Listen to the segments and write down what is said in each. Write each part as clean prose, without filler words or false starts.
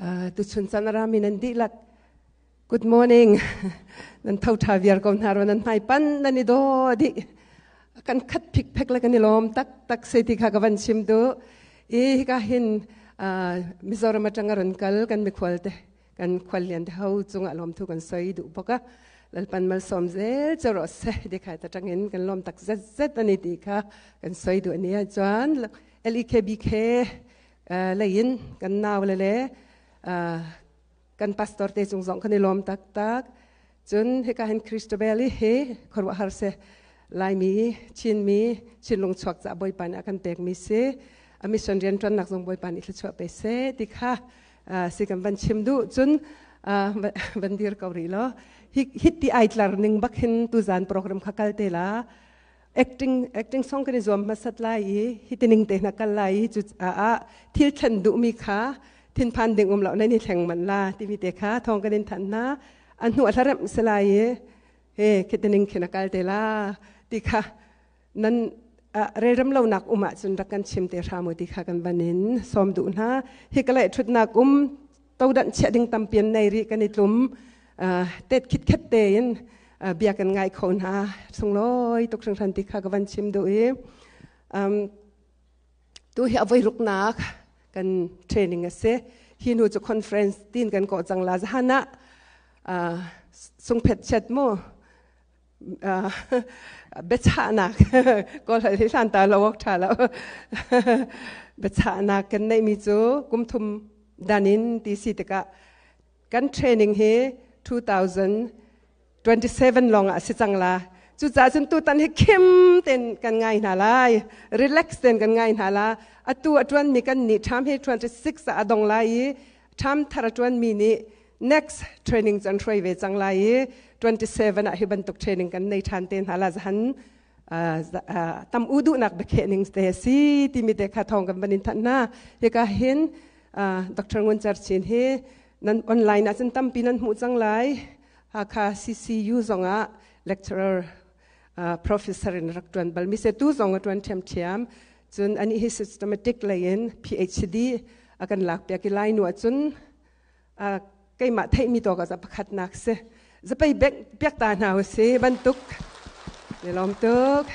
Tuchun chan rami nan dihlak good morning. Nan tho tha viar ko hna ro nan hmai pan nan i do di kan khat phik phek le kan i lawm tak tak se ti kha ka van chim du i hika hin Mizoram atang a ron kal kan mikhual te kan khual lian te ho cungah lawm thu kan soi du boka lalpan mal som zel chero se di khai ta tangin kan lawm tak zet zet ani ti kha kan soi du ani chuan LEKBK leiin kan nau le le kan pastor te cung zong kan i lawm taktak. Cun hika hin Christabel hi khuaruahhar se Laimi, Chinmi, Chinlung chuak ca Bawipa nih a kan pekmi si. A mission rian ṭuannak zong Bawipa nih thluachuah pe seh ti kha si kan van chim duh. Cun van dir ko rih law hit ti ai tlar ning bak hin tuzan program kha kal te la. Acting acting song kan i zuam hmasat lai i hitining te hna kal lai i cu ah thil thlen duhmi kha thinphan ding um lo nan i thleng man la timi te kha thong kan in thanh hna. A hnu a hlaremh si lai i he khitining khin a kal te la ti kha nan relrem lo nak um ahcun rak kan chim te hram u ti kha kan van in sawm duh hna. Hi ka leh thutnak um todan chiah ding tampian nei ri kan i tlum tet khit khet te in bia kan ngai kho hna sunglawi tuk hringhran ti kha ka van chim duh i tu hi avoi ruknak kan training a si. Hi nu cu conference tin kan ko cang la zahana sungphet chet mu biachahnak kawl hi hlan ta lo awk tha lo biachahnak kan neih mi cu kum thum danin ti si tikah kan training hi 2027 lawng ah si cang la. Cucaah cun tutan hi khim ten kan ngai hna lai, relax ten kan ngai hna la. Atu a tuan mi kan nih tham hi 26 ah a dong lai i tham thar a tuan mi nih next training can hruai ve cang lai i 27 ah hi bantuk training kan nei than te hna la. Zahan tam u duhnak biakhe ning te si timi te kha thong kan van in thanh hna. Hika hin Dr. Ngun Cer Chin hi nan online ah cun tampi nan hmuh cang lai. Hakha CCU zongah lecturer professor in rak tuan bal mi se tu zong a tuan thiam thiam. Cun ani hi systematic lei in PhD a kan lak piak i lai nu ahcun keimah theihmi to ka za pakhat nak si zapei bek piak ta hna u si bantuk lawm tuk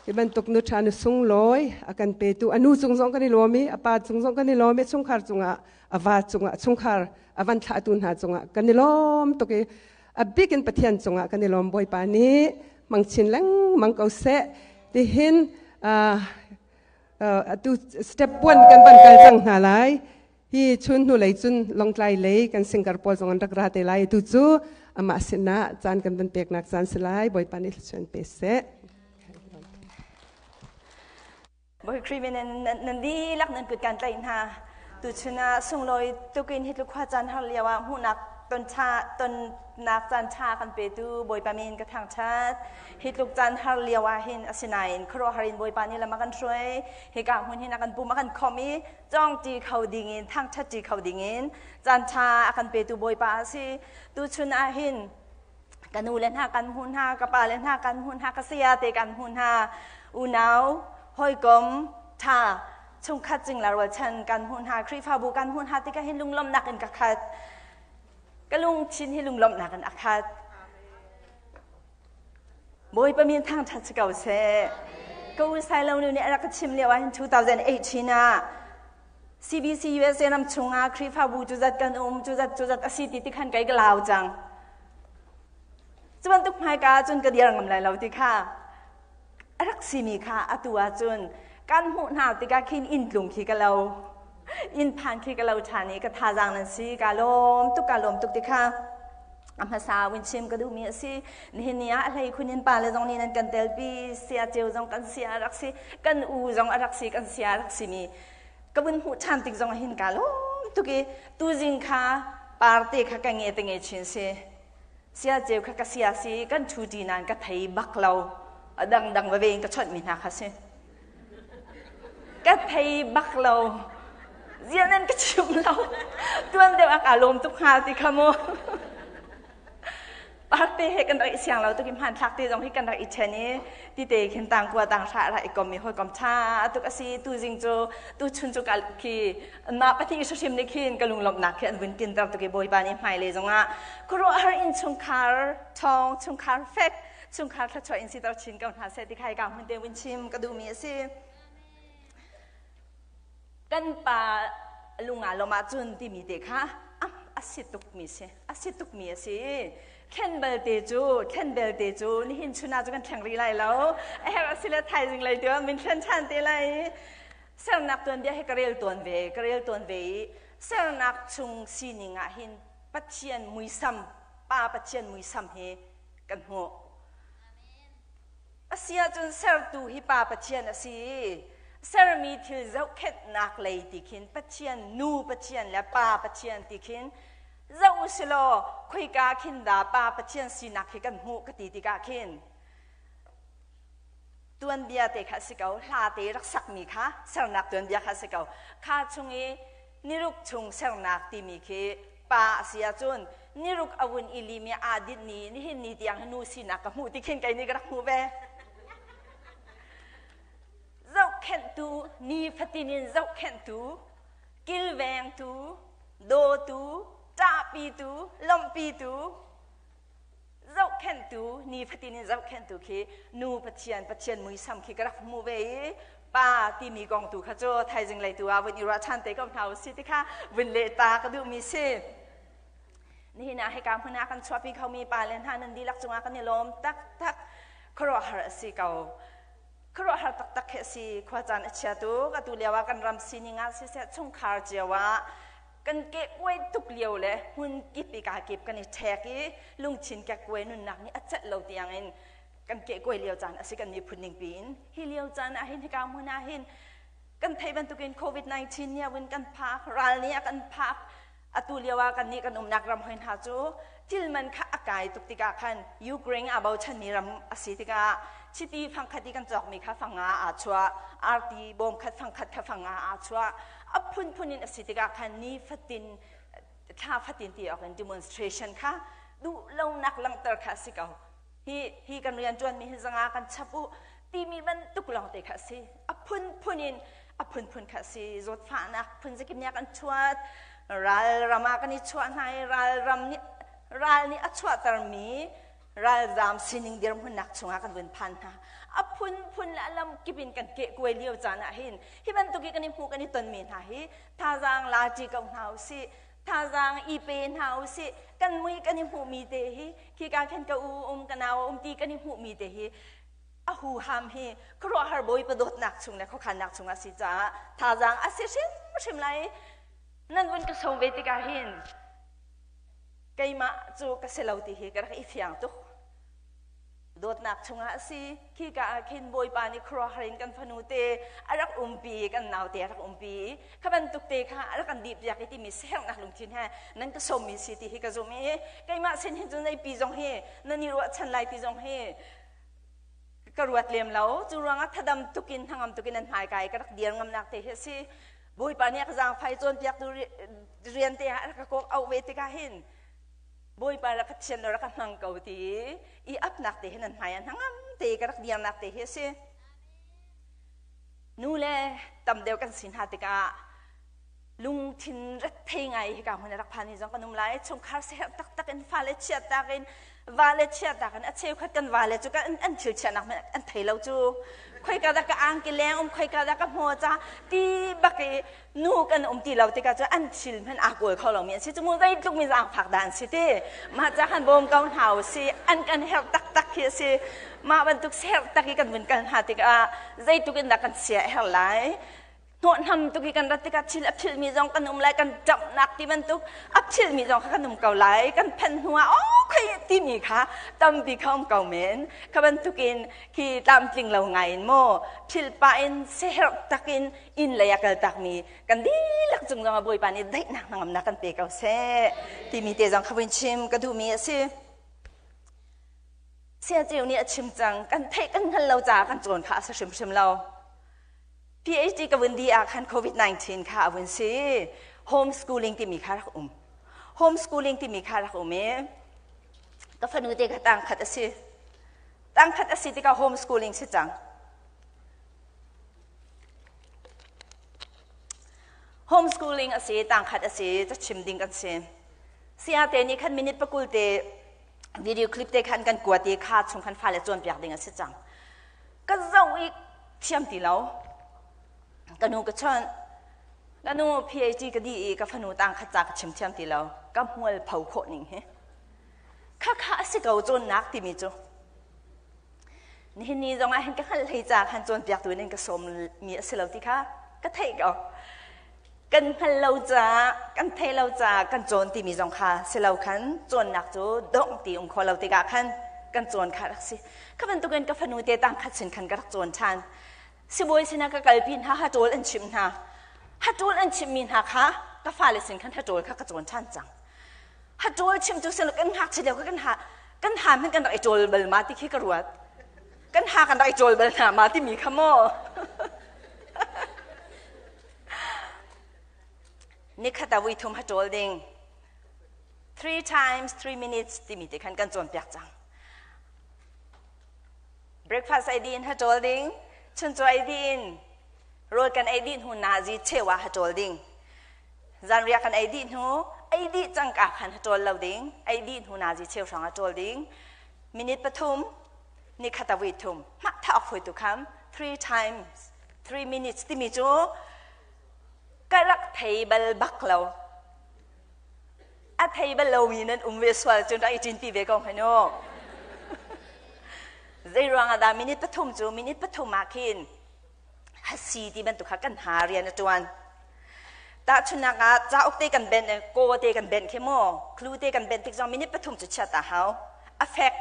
hi bantuk nu tha nu sung lawi a kan pe tu anu cung zong kan i lawm i a pa cung zong kan i lawm i chungkhar cungah a va cungah chungkhar a van thlah tu hna cungah kan i lawm tuk i a bik in Pathian cungah kan i lawm. Bawipa nih mang chin lengmang ko seh tihin atu step 1 kan van kal cang hna lai. Hi chun hnu lei cun Longtlai lei kan singer pawl zong an rak ra te lai. Tu cu amah sinah caan kan van peknak caan si lai. Bawipa nih thluachuah pe seh. Bawi Khrih min nan dihlak nan kut kan tlaih hna. Tu chun ah sunglawi tukin hi tluk khua caan har lio ah hmuhnak ton tha tonnak caan tha kan petu Bawipa min ka thangthat. Hi tluk caan har lio ah hin asinain khuaruahhar in Bawipa nih lam a kan hruai. Hika hmun hin a kan pum a kan khom i cawngti kho dingin thangthat ṭi kho dingin caan tha a kan petu Bawipa a si. Tu chun ah hin ka nu le hna kan hmu hna, ka pa le hna kan hmu hna, ka saya te kan hmu hna, unau hawikom tha chungkhat cingla rualchan kan hmu hna, Khrihfabu kan hmu hna tikah hin lunglawmhnak in ka khat. Ka lungthin hi lunglawmhnak in a khat. Bawipa min thangṭhat si ko seh. Ka u Sailo nu nih a rak ka chim lio ah hin 2018 ah CBC USA ram chungah Khrihfabu cu zat kan um, cu zat cu zat a si ti ti khan kei ka lau cang. Cu bantuk hmaika cun ka dir ngam lai lo ti kha a rak simi kha atu ah cun kan hmuh hna tikah khin inn tlung khi ka lo inn phan khi ka lo ṭhan i ka thazaang nan si ka lawm tuk ka lawm tuk ti kha a hmasa win chim ka duhmi a si. Nihin ni ah a hlei khun in pa le zong nih nan kan telpi sia ceu zong kan sia a rak si kan u zong a rak si kan sia a rak simi ka vun hmuh ṭhan tik zong hin ka lawm tuk i tuzing kha parte kha ka nge te nge chin si sia ceu kha ka sia si kan ṭhu ṭi nain ka thei bak lo a dang dang veve in ka chawnh mi hna kha si ka thei bak lo zia nan ka chim lo tuan deuh ah ka lawm tuk hnga ti kha mu. Parte he kan rak i siang lo tuk i hmanthlak te zong hi kan rak i ṭhen i tite khin tang kua tang hra rak i kom mi hawikom ṭha tuk a si. Tu zing cu tu chun cu ka khi mah pahnih hrimhrim nih khin ka lunglawmhnak khi an vun tinter tuk i Bawipa nih hmailei zongah khuaruahhar innchungkhar ṭhawng, chungkhar fek, chungkhar thluachuah in siter chin ko hna seh ti kha hika hmun te vun chim ka duhmi a si. Kan pa lunga lawm ahcun timi te kha a si tukmi si, a si tukmi a si. Thlen belte cu, thlen belte cu nihin chun ah cu kan thleng rih lai lo. A herh a si le thaizing lei tu ah min thlen ṭhan te lai. Sernak tuanbia hi ka rel tawn ve, ka rel tawn ve i sernak chung sining ah hin Pathian muisam, Pa Pathian muisam hi kan hmuh. A si ahcun sertu hi Pa Pathian a si i sermi thil zohkhenhnak lei ti khin Pathian, Nu Pathian le Pa Pathian ti khin zoh u silaw khoika khin dah Pa Pathian sinak hi kan hmuh ka ti tikah khin tuanbia te kha a si ko, hla te rak sakmi kha sernak tuanbia kha a si ko. Kha chung i niruk chung sernak timi khi pa a si ahcun niruk a vun i lim i aa dinh ni, nihin ni tiang hi nu sinak ka hmuh ti khin kei nih ka rak hmuh ve. Zohkhenhtu, ni fatin in zohkhenhtu, kilvengtu, dawtu, ṭahpitu, lawmhpitu, zohkhenhtu, nifatin in zohkhenhtu khi nu Pathian, Pathian muisam khi ka rak hmu ve i pa timi kong tu kha cu thaizing lei tu ah vun i ruah ṭhan te ko hna usih ti kha vun leh ta ka duhmi si. Nihin ah hika hmun ah kan chuahpi khomi pa le hna nan dihlak cungah kan i lawm taktak. Khuaruahhar a si ko. Khuaruahhar taktak khi a si. Khua caan a chia tuk. Atu lio ah kan ram sining ah siseh chungkhar cio ah kan kehkuai tuk lio le hmun kip i ka kip kan i ṭhek i lungthin kekkuai nunnak nih a celh lo tiangin kan kehkuai lio caan a si. Kan miphun ning piin hi lio caan ah hin, hika hmun ah hin kan theih bantukin COVID-19 nih a vun kan phak, ral nih a kan phak. Atu lio ah kan nih kan umnak ram hoi hna cu thil man kha a kai tuk tikah khan Ukraine a bochanmi ram a si tikah chiti fangkhat i kan cawkmi kha fanga aa chuah, arti bawm khat fangkhat kha fanga aa chuah, a phunphun in a si tikah khan ni fatin, thla fatin ti awk in demonstration kha duh lonak langhter kha a si ko. Hi hi kan rian ṭuanmi hi zanga kan chap u timi bantuk lawng te kha a si. A phunphun in a phunphun kha a si. Zawtfahnak phun zakip nih a kan chuat, ral ram ah kan i chuah hna i ral ram nih, ral nih a chuahtermi ralzaam sining dirhmunnak chungah kan vun phan hna. A phunphun le a lamkip in kan kehkuai lio caan ah hin hi bantuk i kan i hmuh, kan i tonmi hna hi thazaang la ṭi ko hna u sih, thazaang i pe hna u sih. Kan mui kan i hmuhmi te hi, khika khin ka u um, ka nau um ti kan i hmuhmi te hi a huham hi khuaruahhar Bawipa dawtnak chung le khuakhannak chung a si caah thazaang a si hrimhrim lai. Nan vun ka som ve tikah hin keimah cu ka si lo ti hi ka rak i fiang tuk. Dawtnak chungah a si. Khika ah khin Bawipa nih khuaruahhar in kan fanu te a rak umpi, kan naute a rak umpi. Kha bantuk te kha a rak kan dihpiak i timi siaherhnak lungthin he nan ka sawmmi si ti hi ka zum i keimah sin hin cun zeipi zong hi nan i ruahchan lai ti zong hi ka ruat lem lo. Cu ruangah thadam tukin, hnangam tukin nan hmaika i ka rak dir ngamnak te hi a si. Bawipa nih a ka zaangfai cawnpiaktu rian te ah a rak ka kawk auh ve tikah hin Bawipa rak ka thian lo, rak ka hmang ko ti i apnak te hin nan hmai ah hnangam te ka rak dirnak te hi a si. Nu le tam deuh kan si hna tikah lungthin rethei ngai hika hmun a rak phan hi zong kan um lai. Chungkhar seher taktak in, fale chiahtak in, vale chiahtak in, a cheukhat kan vale cu kan an thil chiahnak hmanh an thei lo cu. Khoika dah ka angki leng um, khoika dah ka hmaw ca ti bak i nu kan um ti lo tikah cu an thil hmanh aa kawl kho lomi an si cu mu. Zeitluk mi zaangfak dah an si ti. Mah ca khan bawm ko hna u si, an kan herh taktak khi a si. Mah bantuk herh tak i kan vun kal hna tikah zeitluk in dah kan sia a herh lai. Hnawhhnam tuk i kan rat tikah thil a philhmi zong kan um lai, kan ṭamhnak ti bantuk a philhmi zong kha kan um ko lai. Kan phanh hnuah oh khoi timi kha tampi kha um ko men. Kha bantukin khi tlamtling lo ngai in maw philh pah in seherh takin inn lei a kal takmi kan dihlak cung zong ah Bawipa nih daihnak hnangamnak kan pe ko seh timi te zong kha vun chim ka duhmi a si. Siaceu nih a chim cang, kan theih kan hngal lo caah kan cawn kha a si hrimhrim lo. PhD ka vun dih ah khan COVID-19 kha a vun si. Homeschooling timi kha rak um. Homeschooling timi kha rak um i Ka fanu te kha tang khat a si. Tang khat a si tikah homeschooling si cang. Homeschooling a si, tang khat a si, ca chim ding kan si. Saya te nih khan minute pakul te video clip te khan kan kuat i kha chung khan fale cawnpiak ding a si cang. Ka zoh i thiam ti lo. Ka nu ka chawnh. Ka nu PhD ka dih i ka fanu tang khat ca ka chim thiam ti lo. Ka hmual pho khawh ning hi. Khakha a si ko cawnnak timi cu. Nihin ni zong ah hin ka hngalh hlei ca khan cawnpiaktu in ka sawm mi a si lo ti kha ka theih ko. Kan hngal lo ca, kan thei lo ca kan cawn timi zong kha si lo khan cawnnak cu dongh ti um kho lo tikah khan kan cawn kha rak si. Kha bantukin ka fanu te tang khat sin khan ka rak cawn ṭhan. Sibawi sinah ka kalpi hna, haṭawl an chimh hna. Haṭawl an chimhmi hna kha ka fale sin khan haṭawl kha ka cawn ṭhan cang. Haṭawl chim cu sin kan ngakchia lio kan ha kan ha hmanh kan rak i ṭawl bal ma ti khi ka ruat. Kan ha kan rak i ṭawl bal hna ma timi kha maw. Nikhat ah vui thum haṭawl ding. 3 times 3 minutes timi te khan kan cawnpiak cang. Breakfast ei dih in haṭawl ding, chuncaw ei dih in rawl kan ei dih hnu nazi cheu ah haṭawl ding. Zanriah kan ei dih hnu, ei dih cangka khan haṭawl lo ding, ei dih hnu nazi cheu hrawng ah ṭawl ding. Minute pathum, nikhat a vui thum. Mah tha awk foi tu kham 3 times 3 minutes timi cu ka rak thei bal bak lo. A thei bal lomi nan um ve sual cun rak i ṭinpi ve ko hmanh u. Zei ruangah dah minute pathum cu minute pathum ah khin hasi ti bantuk kha kan ha rian a ṭuan. Tahchunhnak ah cauk te kan benh, kaw te kan benh khi mu, clue te kan benh tik zong minute pathum cu chiat a hau. A fek.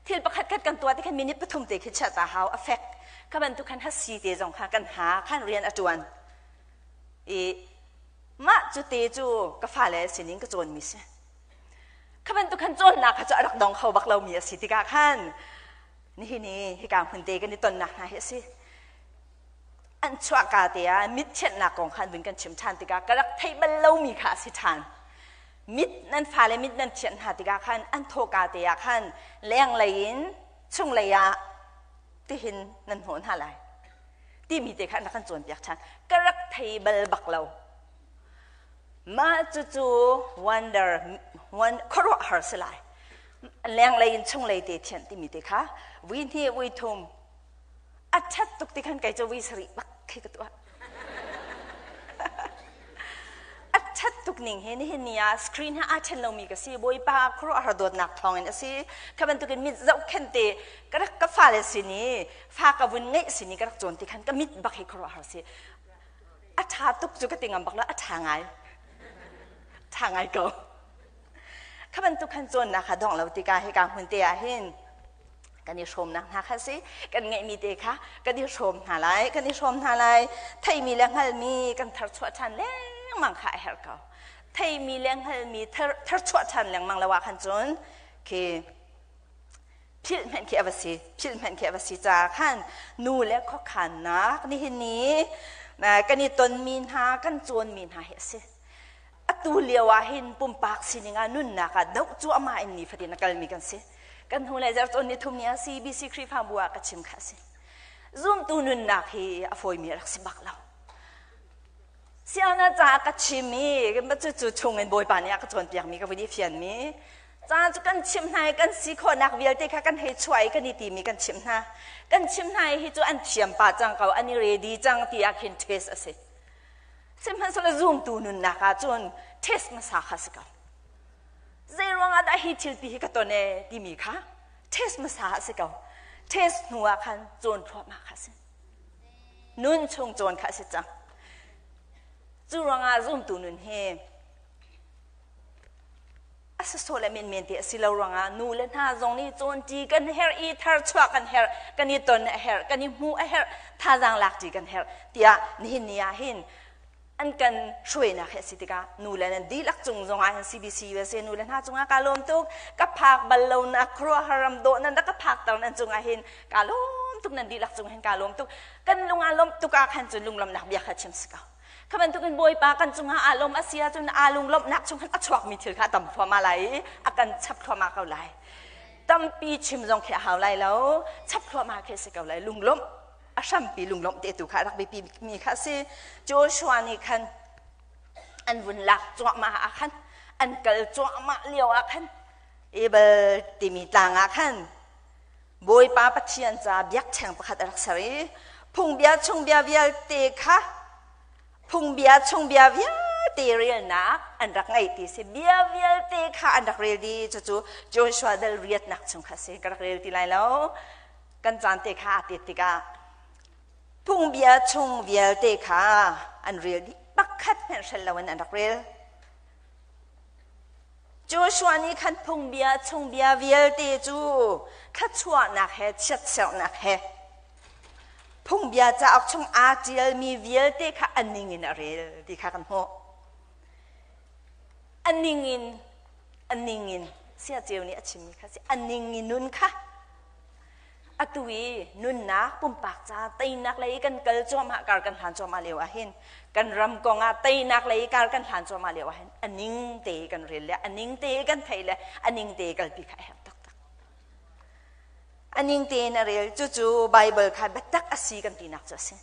Thil pakhat khat kan tuah ti khan minute pathum te khi chiat a hau. A fek. Kha bantuk khan hasi te zong kha kan ha khan rian a ṭuan. I mah cu te cu ka fale sinin ka cawnmi si. Kha bantuk khan cawnnak kha cu a rak dong kho bak lomi a si tikah khan nihin i hika hmun te kan i tonnak hna hi a si. An chuahka te ah mit thianhnak kong kha an vun kan chim ṭhan tikah ka rak theih bal lomi kha a si ṭhan. Mit nan fale mit nan thianh hna tikah khan an thawhka te ah khan lenglei in chunglei ah tihin nan hnawh hna lai timi te kha an rak kan cawnpiak ṭhan. Ka rak thei bal bak lo. Mah cucu wonder, khuaruahhar si lai. Lenglei in chunglei te thianh timi te kha vui hnih vui thum a ṭhat tuk ti khan kei cu vui sarih bak khi ka tuah. A ṭhat tuk ning hi nihin ni ah screen he aa ṭhen lomi ka si. Bawipa khuaruahhar dawtnak thawngin a si. Kha bantukin mit zohkhenh te ka rak ka fale sin i fa ka vun ngeih sin i ka rak cawn ti khan ka mit bak hi khuaruahhar si. A ṭha tuk cu ka ti ngam bak lo, a ṭha ngai. Ṭha ngai ko. Kha bantuk khan cawnnak kha dongh lo tikah hika hmun te ah hin kan i hrawmnak hna kha si kan ngeihmi te kha kan i hrawm hna lai kan i hrawm hna lai theimi le hngalmi kan tharchuah ṭhan lengmang kha a herh ko theimi le hngalmi tharchuah ṭhan lengmang lo ah khan cun khi philh hmenh khi a va si philh hmenh khi a va si caah khan nu le khuakhannak nihin ni kan i tonmi hna kan cawnmi hna hi a si atu lio ah hin pumpak sining ah nunnak ah doh cuahmah in nifatin a kalmi kan si kan hnu le zarhcawn ni thum ni ah CBC Khrihfabu ah ka chim kha a si zumtu nunnak hi a fawimi a rak si bak lo siana caah ka chim i cucu chung in Bawipa nih a ka cawnpiakmi ka vun i fianmi ca cu kan chimh hna i kan si khawhnak vialte kha kan hei chuah i kan i timi kan chimh hna kan chimh hna i hi cu an thiam pah cang ko an i ready cang ti ah khin test a si sihmanhsehlaw zumtu nunnak ah cun test hmasa kha si ko zei ruangah dah hi thil pi hi ka ton e timi kha test hmasa a si ko test hnu ah khan cawn thluahmah kha si nun chung cawn kha a si cang cu ruangah zumtu nun hi a sasawh le menmen te a si lo ruangah nu le hna zong nih cawnṭi kan herh i tharchuah kan herh kan i ton a herh kan i hmuh a herh thazaang lakṭi kan herh tiah nihin ni ah hin an kan hruainak hi a si tikah nu le nan dihlak cung zong ah hin CBC USA nu le hna cungah kaa lawm tuk ka phak bal lonak khuaruahhar ram dawh nan rak ka phak ter nan cungah hin kaa lawm tuk nan dihlak cung hin kaa lawm tuk kan lung aa lawmh tuk ah khan cun lunglawmhnak bia kha chim si ko kha bantukin Bawipa kan cungah aa lawm a si ahcun aa lunglawmhnak chung khan a chuakmi thil kha a tam thluahmah lai i a kan chap thluahmah ko lai. Tampi chim zong khi a hau lai lo. Chap thluahmah khi si ko lai. Lunglawmh a hrampi lunglawmh te tu kha rak biapi mi kha si. Joshua nih khan an vun lak cuahmah ah khan an kal cuahmah lio ah khan Ebal timi tlang ah khan Bawipa Pathian ca biakṭheng pakhat a rak ser i phungbia chung bia vialte kha phungbia chung bia vialte relnak an rak ngeih ti si. Bia vialte kha an rak rel dih. Cucu Joshua dal riatnak chung kha si. Ka rak rel ti lai lo, kan caan te kha aa tet tikah. Phungbia chung vialte kha an rel dih, pakhat hmanh hrelh loin an rak rel. Joshua nih khan phungbia chung bia vialte cu thluachuahnak he chiatserhnak he phungbia cauk chung aa ṭialmi vialte kha a ning in a rel ti kha kan hmuh. A ning in, a ning in, siaceu nih a chimmi kha si, a ning in nun kha. Atu i nunnak pumpak ca teinak lei kan kal cuahmah kar kan hlan cuahmah lio ah hin, kan ram kong ah teinak lei kar kan hlan cuahmah lio ah hin, a ning te kan rel le a ning te kan thei le a ning te kalpi kha a herh taktak. A ning tein a rel. Cucu Bible kha biatak a si kan tinak cu a si.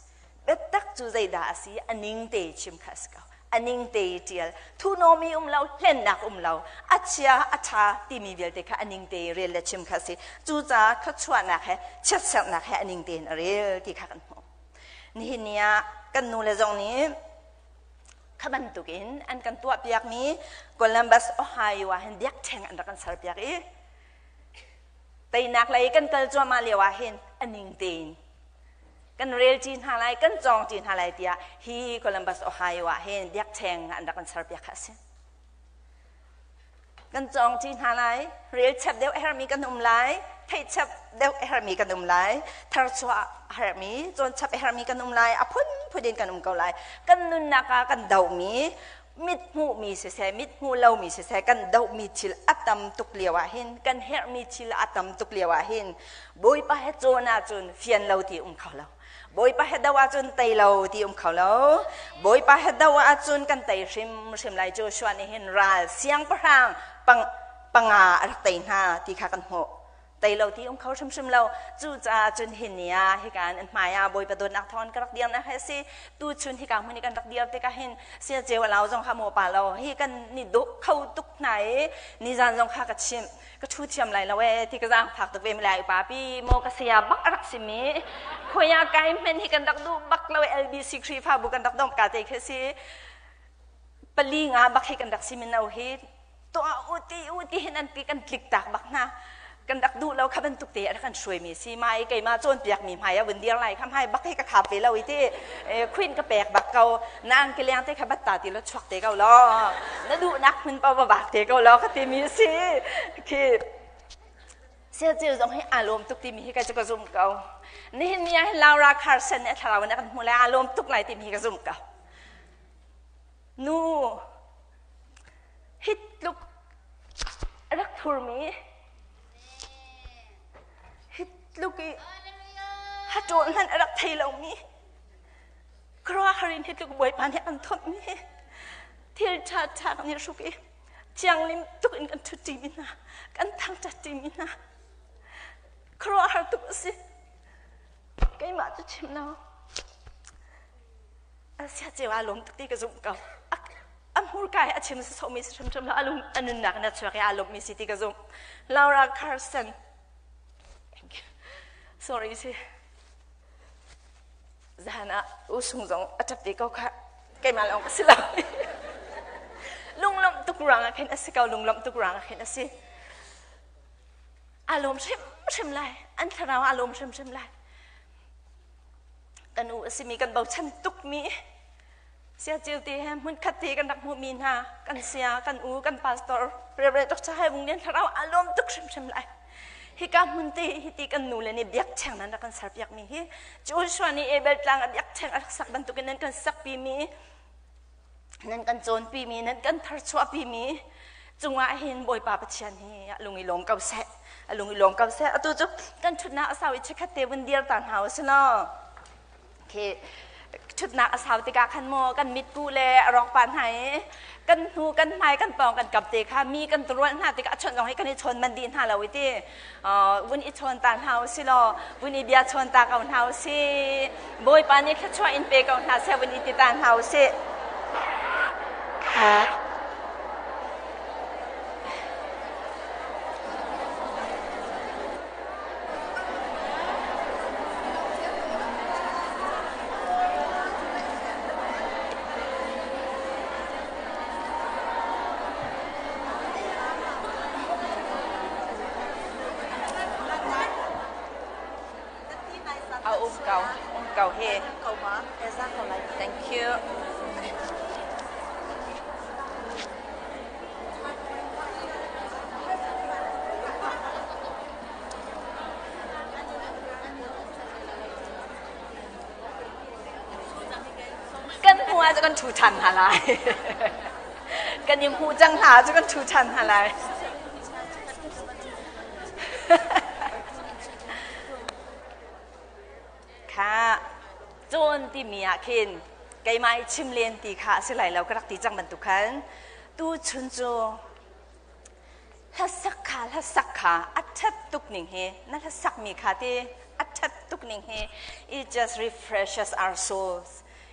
Biatak cu zeidah a si? A ning te chim kha a si ko. A ning te ṭial. Thuhnawmi um lo, hlennak um lo. A chia, a ṭha timi vialte kha a ning te rel le chim kha a si. Cucaah thluachuahnak he chiatserhnak he a ning tein a rel ti kha kan hmuh. Nihin ni ah kan nu le zong nih kha bantukin an kan tuahpiakmi Columbus, Ohio ah hin biakṭheng an rak kan serpiak i teinak lei kan kal cuahmah lio ah hin a ning tein kan rel ṭi hna lai, kan cawng ṭi hna lai tiah hi Columbus, Ohio ah hin biakṭheng an rak kan serpiak kha a si. Kan cawng ṭi hna lai, rel chap deuh a herhmi kan um lai, theih chap deuh a herhmi kan um lai, tharchuah a herhmi, cawn chap a herhmi kan um lai, a phunphun in kan um ko lai. Kan nunnak ah kan dohmi mit hmuhmi siseh, mit hmuh lomi siseh, kan dohmi thil a tam tuk lio ah hin, kan herhmi thil a tam tuk lio ah hin, Bawipa he cawn ahcun fian lo ti um kho lo. Bawipa he do ahcun tei lo ti um kho lo. Bawipa he do ahcun kan tei hrimhrim lai. Joshua nih hin ral siangpahrang pang, panga a rak tei hna ti kha kan hmuh. Tei lo ti um kho hrimhrim lo. Cucaah cun hi ni ah hika an hmai ah Bawipa dawtnak thawng ka rak dirnak hi a si. Tuchun hika hmun i kan rak dir tikah hin sia ceu a lau zong kha maw pa lo hi kan ni dawh kho tuk hna i nizan zong kha ka chimh, ka thu thiam lai lo e ti ka zaang phak tuk ve mi lai upa pi maw ka saya bak a rak simi khoya kai hmen hi kan rak duh bak lo. LBC Khrihfabu kan rak dom ka te khi si, pali nga bak hi kan rak si mino hi tuah u ti u ti hin an ti, kan tlik tak bak hna. Kan rak duh lo. Kha bantuk te a rak kan hruai mi si mai keimah cawnpiak mi hmai a vun dir lai kha hmai bak hi ka khap ve lo i ti queen ka pek bak ko nang ke leng te kha bat ta ti lo chuak te ko lo, na duh nak hmun pa va bak te ko lo ka ti mi si. Khi sia ceu zong hi aa lawm tuk timi hi ka cu ka zum ko. Nihin ni ah Laura Carson nih a thlarau in a kan hmu lai, aa lawm tuk lai timi hi ka zum ko. Nu hi tluk a rak thurmi, hi tluk i haṭawl hmanh a rak thei lomi, khuaruahhar in hi tluk Bawipa nih an thawtmi hi thil ṭha ṭha kan i hruk i thianglim tuk in kan ṭhutṭimi hna, kan thangṭhatṭimi hna, khuaruahhar tuk a si. Keimah cu chim lo, sia ceu aa lawm tuk ti ka zumh ko. A hmurka he a chim sawhmi si hrimhrim lo, a lung a nunnak in a chuak i aa lawmmi si ti ka zumh. Laura Carson, sorry si, zan ah usung zong a ṭap ve ko kha, keimah lawng ka si lo. Lunglawmh tuk ruang ah khin a si ko, lunglawmh tuk ruang ah khin a si. Aa lawm hrimhrim lai, an thlarau aa lawm hrimhrim lai. Kan u a simi, kan bochan tukmi sia ceu te he hmun khat te kan rak hmuhmi hna kan sia, kan u, kan pastor Reverend Dr. Hai Vung Lian thlarau aa lawm tuk hrimhrim lai. Hika hmun te hi ti kan nu le nih biakṭheng nan rak kan serpiak mi hi Joshua nih Abel tlang a biakṭheng a rak sak bantukin nan kan sakpi mi, nan kan cawnpi mi, nan kan tharchuahpi mi cungah hin Bawipa Pathian hi a lung i lawm ko seh, a lung i lawm ko seh. Atu cu kan ṭhutnak a sau i chikkhat te vun dir ta hna u si law. Okay. Ṭhutnak a sau tikah khan maw kan mitkuh le a rawk pah hna i kan hnu kan hmai kan pawng kan kap te kha mi kan turual hna tikah a chawnh zong hi kan i chawn manh dih hna lo i ti. Vun i chawn ta hna u si law vun i bia chawn ta ko hna u si. Bawipa nih thluachuah in pe ko hna seh vun i ti ta hna u sih. A um ko, um ko hi. Thank you. Kan hmu ah cu kan ṭhu ṭhan hna lai. Kan i hmuh cang hna ah cu kan ṭhu ṭhan hna lai. Kha cawn timi ah khin keimah i chim len ti kha a si lai lo ka rak ti cang bantuk khan tu chun cu hlasak kha hlasak kha a ṭhat tuk ning hi na hlasak mi kha ti a ṭhat tuk ning hi it just refreshes our souls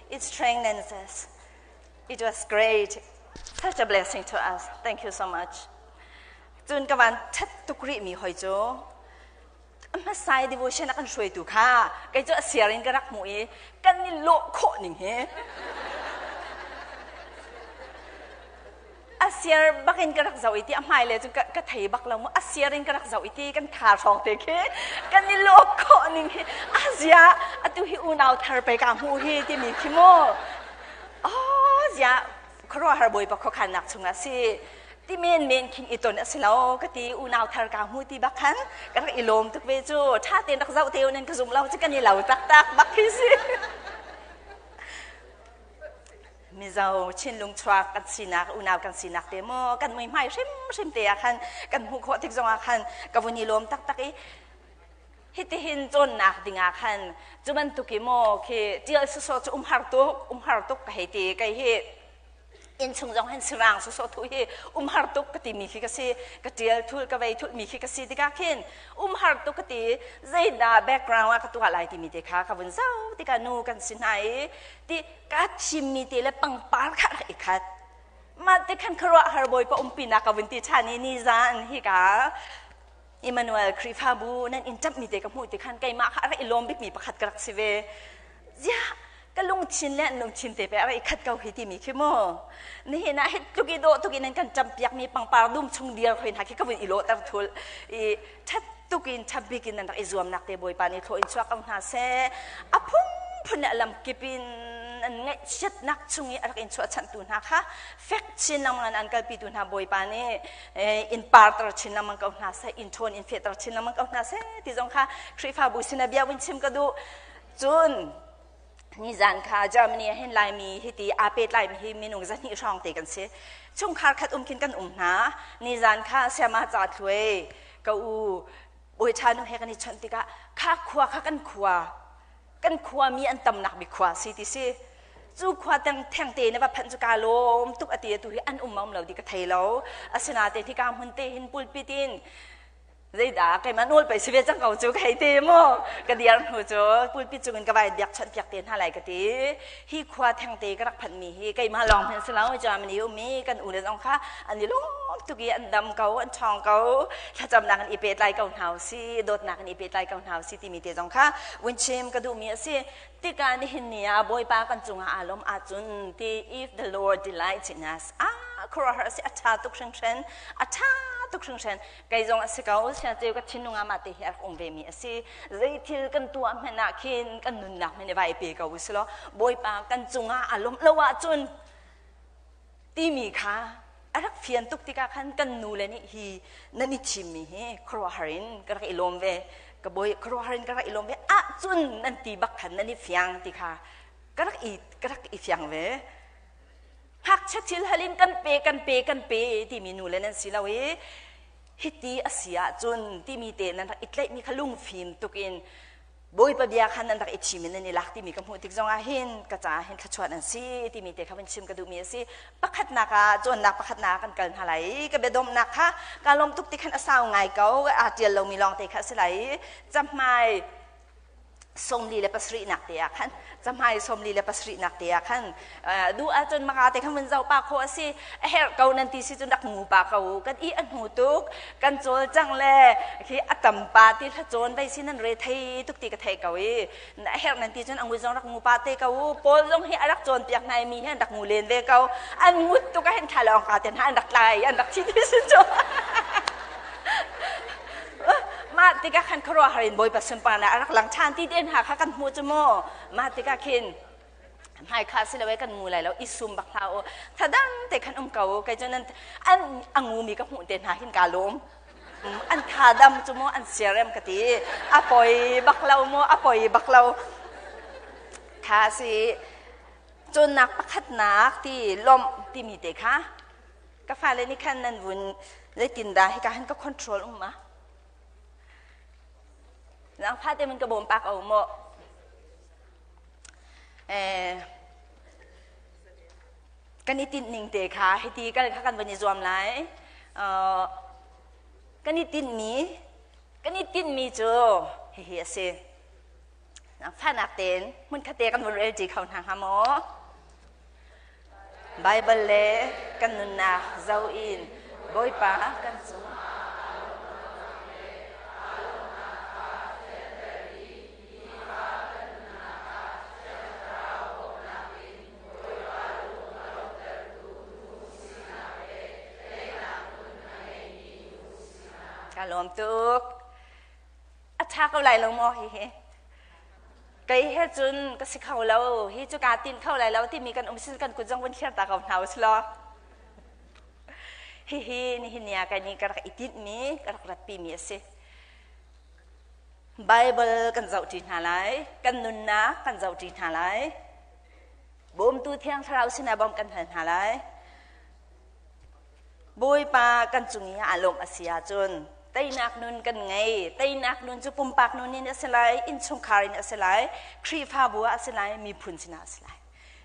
it strengthens us it was great such a blessing to us thank you so much cun ka van ṭhat tuk rih mi hoi cu a hmasa i devotion a kan hruaitu kha kei cu a siar in ka rak hmuh i kan i lawh khawh ning hi a siar bak in ka rak zoh i ti a hmai le cu ka thei bak lo mu a siar in ka rak zoh i ti kan tha hrawng te khi kan i lawh khawh ning hi a zia atu hi unau thar pe ka hmuh hi timi khi mu oh zia khuaruahhar bawipa khuakhannak chungah si ti men men khin i ton a si lo ka ti unau thar ka hmu ti bak khan ka rak i lawm tuk ve cu ṭha tein rak zoh te nan ka zum lo cu kan i lo taktak bak khi si Mizo Chinlung chuak kan sinak unau kan sinak te maw kan muihmai hrimhrim te ah khan kan hmuh khawh tik zongah khan ka vun i lawm taktak i hitihin cawnnak dingah khan cu bantuk i maw khi ṭial sawsawh cu umhar tuk umhar tuk ka hei ti kei hi innchung zong hin sirang sawsawh thu hi umhar tuk ka timi khi ka si ka ṭial thul ka vei thulmi khi ka si tikah khin umhar tuk ka ti zeidah background ah ka tuah lai timi te kha ka vun zoh tikah nu kan si hna i ti ka thimmi te le pangpar kha rak i khat mah te khan khuaruahhar bawipa umpinak ka vun ti ṭhan i nizan hi ka Emmanuel Khrihfabu nan inn ṭamhmi te ka hmuh ti khan keimah kha a rak i lawm bikmi pakhat ka rak si ve. Ziah ka lungthin le an lungthin te pe a rak i khat ko hi timi khi mu. Nihin ah hi tluk i dawh tuk in nan kan ṭampiakmi pangpar dum chung dir hoi hna khi ka vun i lawhter thul. I ṭhat tuk in ṭha bik in nan rak i zuamnak te Bawipa nih thlaw in chuak ko hna seh. A phunphun le a lamkip in an ngaihchiatnak chung i a rak in chuahchanhtu hna kha fek chin lengmang in an kalpitu hna Bawipa nih in parter chin lengmang ko hna seh in ṭhawn in fehter chin lengmang ko hna seh ti zong kha Khrihfabu sinah bia vun chim ka duh cun nizan kha Germany ah hin Laimi hiti aa pehtlaimi hi minung 200 hrawng te kan si chungkhar khat um khin kan um hna nizan kha siama ca thluai ka u bawi ṭha nu he kan i chawnh tikah kha khua kha kan khua kan khuami an tamnak bik khua si ti si cu khua teng theng te na va phanh cu ka lawm tuk ati atu hi an um um lo ti ka thei lo asinain hika hmun te hin pulpit in zeidah keimah nawl pei si ve cang ko cu ka hei ti mu ka diar hnu cu pulpit cungin ka vai biak chawnh piak te hna lai ka ti hi khua theng te ka rak phanh mi hi keimah lawng hmanh si lo Germany ummi kan u le zong kha an i lawm tuk i an dam ko an ṭhawng ko thlacamnak in i pehtlai ko hna si dawtnak in i pehtlai ko hna si timi te zong kha vun chim ka duhmi a si tikah nihin ni ah Bawipa kan cungah aa lawm ahcun ti if the Lord delights in us ah khuaruahhar a si a ṭha tuk hringhran a ṭha tuk hringhran kei zong a si ko siangceu ka thinlung ah mah te hi a rak um ve mi a si zeithil kan tuah hmanh ah khin kan nunnak hmanh i vai pe ko u silaw Bawipa kan cungah aa lawmh lo ahcun timi kha a rak fian tuk tikah khan kan nu le nih hi nan i thimmi hi khuaruahhar in ka rak i lawm ve ka bawi khuaruahhar in ka rak i lawm ve ahcun nan ti bak khan nan i fiang ti kha ka rak i ka rak i fiang ve ngakchia thil hal in kan pe kan pe kan pe timi nu le nan si lo i hiti a si ahcun timi te nan rak i tlaihmi kha lungfim tuk in. Bawipa bia khan nan rak i thim in nan i lak timi ka hmuh tik zongah hin ka caah hin thluachuah nan si timi te kha van chim ka duhmi a si. Pakhatnak ah cawnnak pakhatnak ah kan kal hna lai i ka biadomhnak kha kaa lawm tuk ti khan a sau ngai ko, aa ṭial lomi lawng te kha a si lai i cahmai 47 nak te ah khan cahmai 47 nak te ah khan duh ahcun maka te khan vun zoh pa khawh a si. A herh ko nan ti si cun rak ngu pa ko kan i a hnu tuk kan cawl cang le khi a tam pa ti hla cawn vei si nan re thei tuk ti ka thei ko i a herh nan ti cun a ngu zong rak ngu pa te ko u. Paul zong hi a rak cawn piak hna mi hi an rak ngu len ve ko, an ngut tuk ah hin thla lawng ka te hna an rak tlai an rak thi ti si cu. Mah tikah khan khuaruahhar in Bawipa sunparnak a rak lang ṭhan ti te hna kha kan hmuh cu mu. Mah tikah khin hmai kha si lo kan ngu lai lo, i sum bak hlah u, thadang te khan um ko. Kei cu nan an a ngumi ka hmuh te hna hin ka lawm, an tha dam cu mu, an siarem ka ti. A poi bak lo mu, a poi bak lo kha si. Cawnnak pakhatnak ti lawmh timi te kha ka fale nih khan nan vun zeitindah hika hin ka control um ma nang fate mun ka bawm pak o mo. Kan i tinh ning te kha hiti kal kha kan van i zuam lai. Kan i tinh mi kan i tinh mi cu hihi a si. Fanak tein hmun khat te kan vun rel ṭi kho hna hnga maw? Baibal le kan nunnak zoh in Bawipa kan cung Ka lawm tuk. A ṭha ko lai lo maw hihi? Kei he cun ka si kho lo, hi cu kaa tin kho lai lo timi kan um sin kan kut zong vun thlir ta ko hna usih law. Hihi nihin ni ah kai nih ka rak i tinhmi, ka rak ratpimi a si. Bible kan zohṭi hna lai, kan nunnak kan zohṭi hna lai. Bawmtu Thiang Thlarau sinah bawmh kan hal hna lai. Bawipa kan cung i aa lawmh a si ahcun teinak nun kan ngei. Teinak nun cu pumpak nun in a si lai, innchungkhar in a si lai, Khrihfabu ah a si lai, miphun sinah a si lai,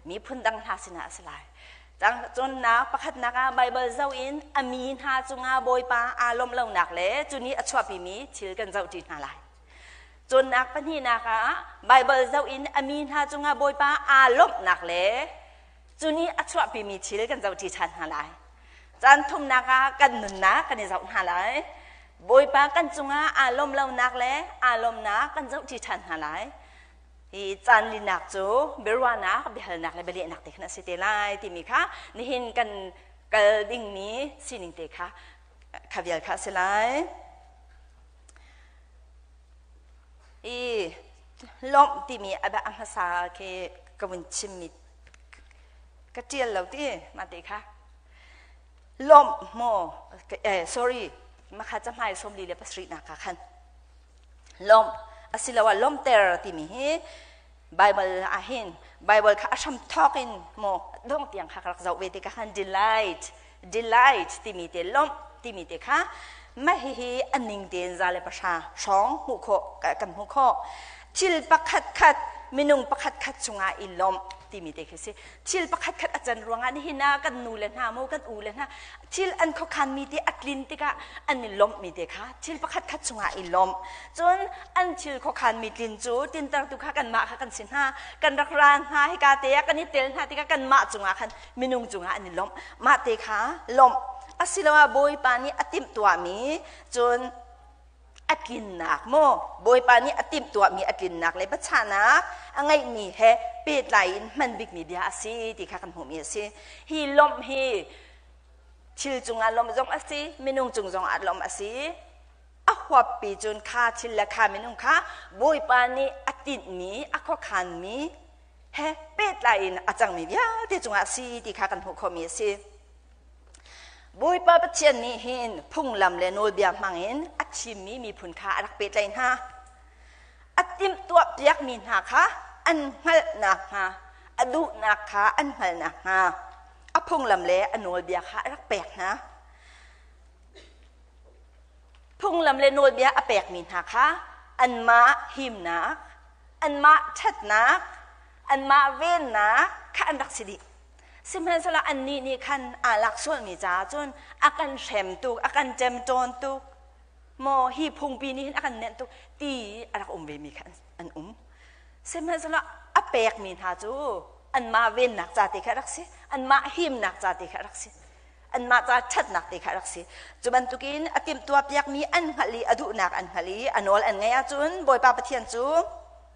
miphun dang hna sinah a si lai. Cawnnak pakhatnak ah Baibal zoh in a mi hna cungah Bawipa aa lawmh lonak le cu nih a chuahpimi thil kan zohṭi hna lai. Cawnnak pahnihnak ah Baibal zoh in a mi hna cungah Bawipa aa lawmhnak le cu nih a chuahpimi thil kan zohṭi ṭhan hna lai. Caan thumnak ah kan nunnak kan i zoh hna lai. Bawipa kan cungah aa lawm lonak le aa lawmnak kan zohṭi ṭhan hna lai. Hi caan linak cu biaruahnak, biahalnak le bialehnak te khan a si te lai timi kha nihin kan kal dingmi sining te kha kha vial kha a si lai. I lawmh timi a hmasa khi ka vun chimmi ka ṭial lo ti mah te kha lawmh maw, sorry, makha cahmai 47 nak ah khan lawmh asiloah lawmhter timi hi Bible ah hin Bible kha a hram thawk in maw dong tiang kha ka rak zoh ve tikah khan delight, delight timi te, lawmh timi te kha mah hihi a ning tein 110 hrawng hmuh khawh kan hmuh khawh. Thil pakhat khat, minung pakhat khat chungah i lawmh timi te khi si. Thil pakhat khat a can ruangah nihin ah kan nu le hna maw, kan u le hna thil an khuakhan mi te a tlin tikah an i lawmh mi te kha thil pakhat khat chungah i lawmh. Cun an thil khuakhan mi tlin cu tintertu kha kanmah kha kan si hna, kan rak ra hna, hika te ah kan i tel hna tikah kanmah cungah khan minung cungah an i lawmh, mah te kha lawmh. Asiloah Bawipa nih a timhtuahmi cun a tlinnak maw, Bawipa nih a timhtuahmi a tlinnak le biachahnak a ngeihmi he pehtlai in hman bikmi bia a si ti kha kan hmuhmi a si. Hi lawmh hi thil cungah lawmh zong a si, minung cung zongah lawmh a si. A huappi cun kha thil le kha minung kha Bawipa nih a tinhmi, a khuakhanmi he pehtlai in a cangmi vialte cungah a si ti kha kan hmuh khawhmi a si. Bawipa Pathian nih hin phunglam le nawlbia hmangin a thimmi miphun kha a rak pehtlaih hna. A timhtuah piakmi hna kha an hngalh nakhnga, a duhnak kha an hngalh nakhnga, a phunglam le a nawlbia kha a rak pek hna. Phunglam le nawlbia a pekmi hna kha anmah himnak, Anmah ṭhatnak, anmah vennak kha an rak si dih. Sihmanhsehlaw annih nih khan aa lak sualmi caah cun a kan hrem tuk, a kan ṭemṭawn tuk, maw hi phungpi nih hin a kan nenh tuk ti a rak um vemi kha an um. Sihmanhsehlaw a pekmi hna cu anmah vennak ca te kha a rak si, anmah himnak ca te kha a rak si, anmah ca ṭhatnak te kha a rak si. Cu bantukin a timhtuahpiakmi an hngalh i a duhnak an hngalh i a nawl an ngaih ahcun Bawipa Pathian cu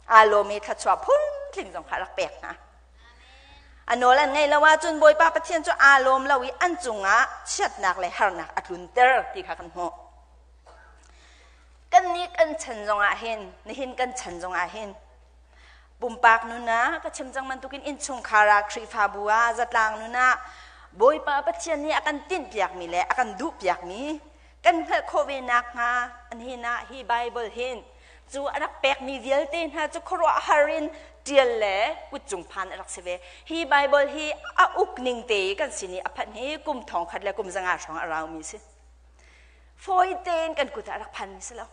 aa lawm i thluachuah phuntling zong kha a rak pek hna. A nawl an ngaih lo ahcun Bawipa Pathian cu aa lawm lo i an cungah chiatnak le harnak a tlunter ti kha kan hmuh. Kannih kan chan zongah hin, nihin kan chan zongah hin, pumpak nun ah ka chim cang bantukin innchungkhar ah Khrihfabu ah zatlang nun ah Bawipa Pathian nih a kan tinhpiakmi le a kan duhpiakmi kan hngalh khawh ve nakhnga nihin ah hi Bible hin cu a rak pekmi vialte hna cu khuaruahhar in ṭial le kutcung phan a rak si ve. Hi Bible hi a uk ning te i kan sin i a phanh hi kum thong khat le kum zanga hrawng a raumi si. Fawi tein kan kut ah a rak phanmi si lo.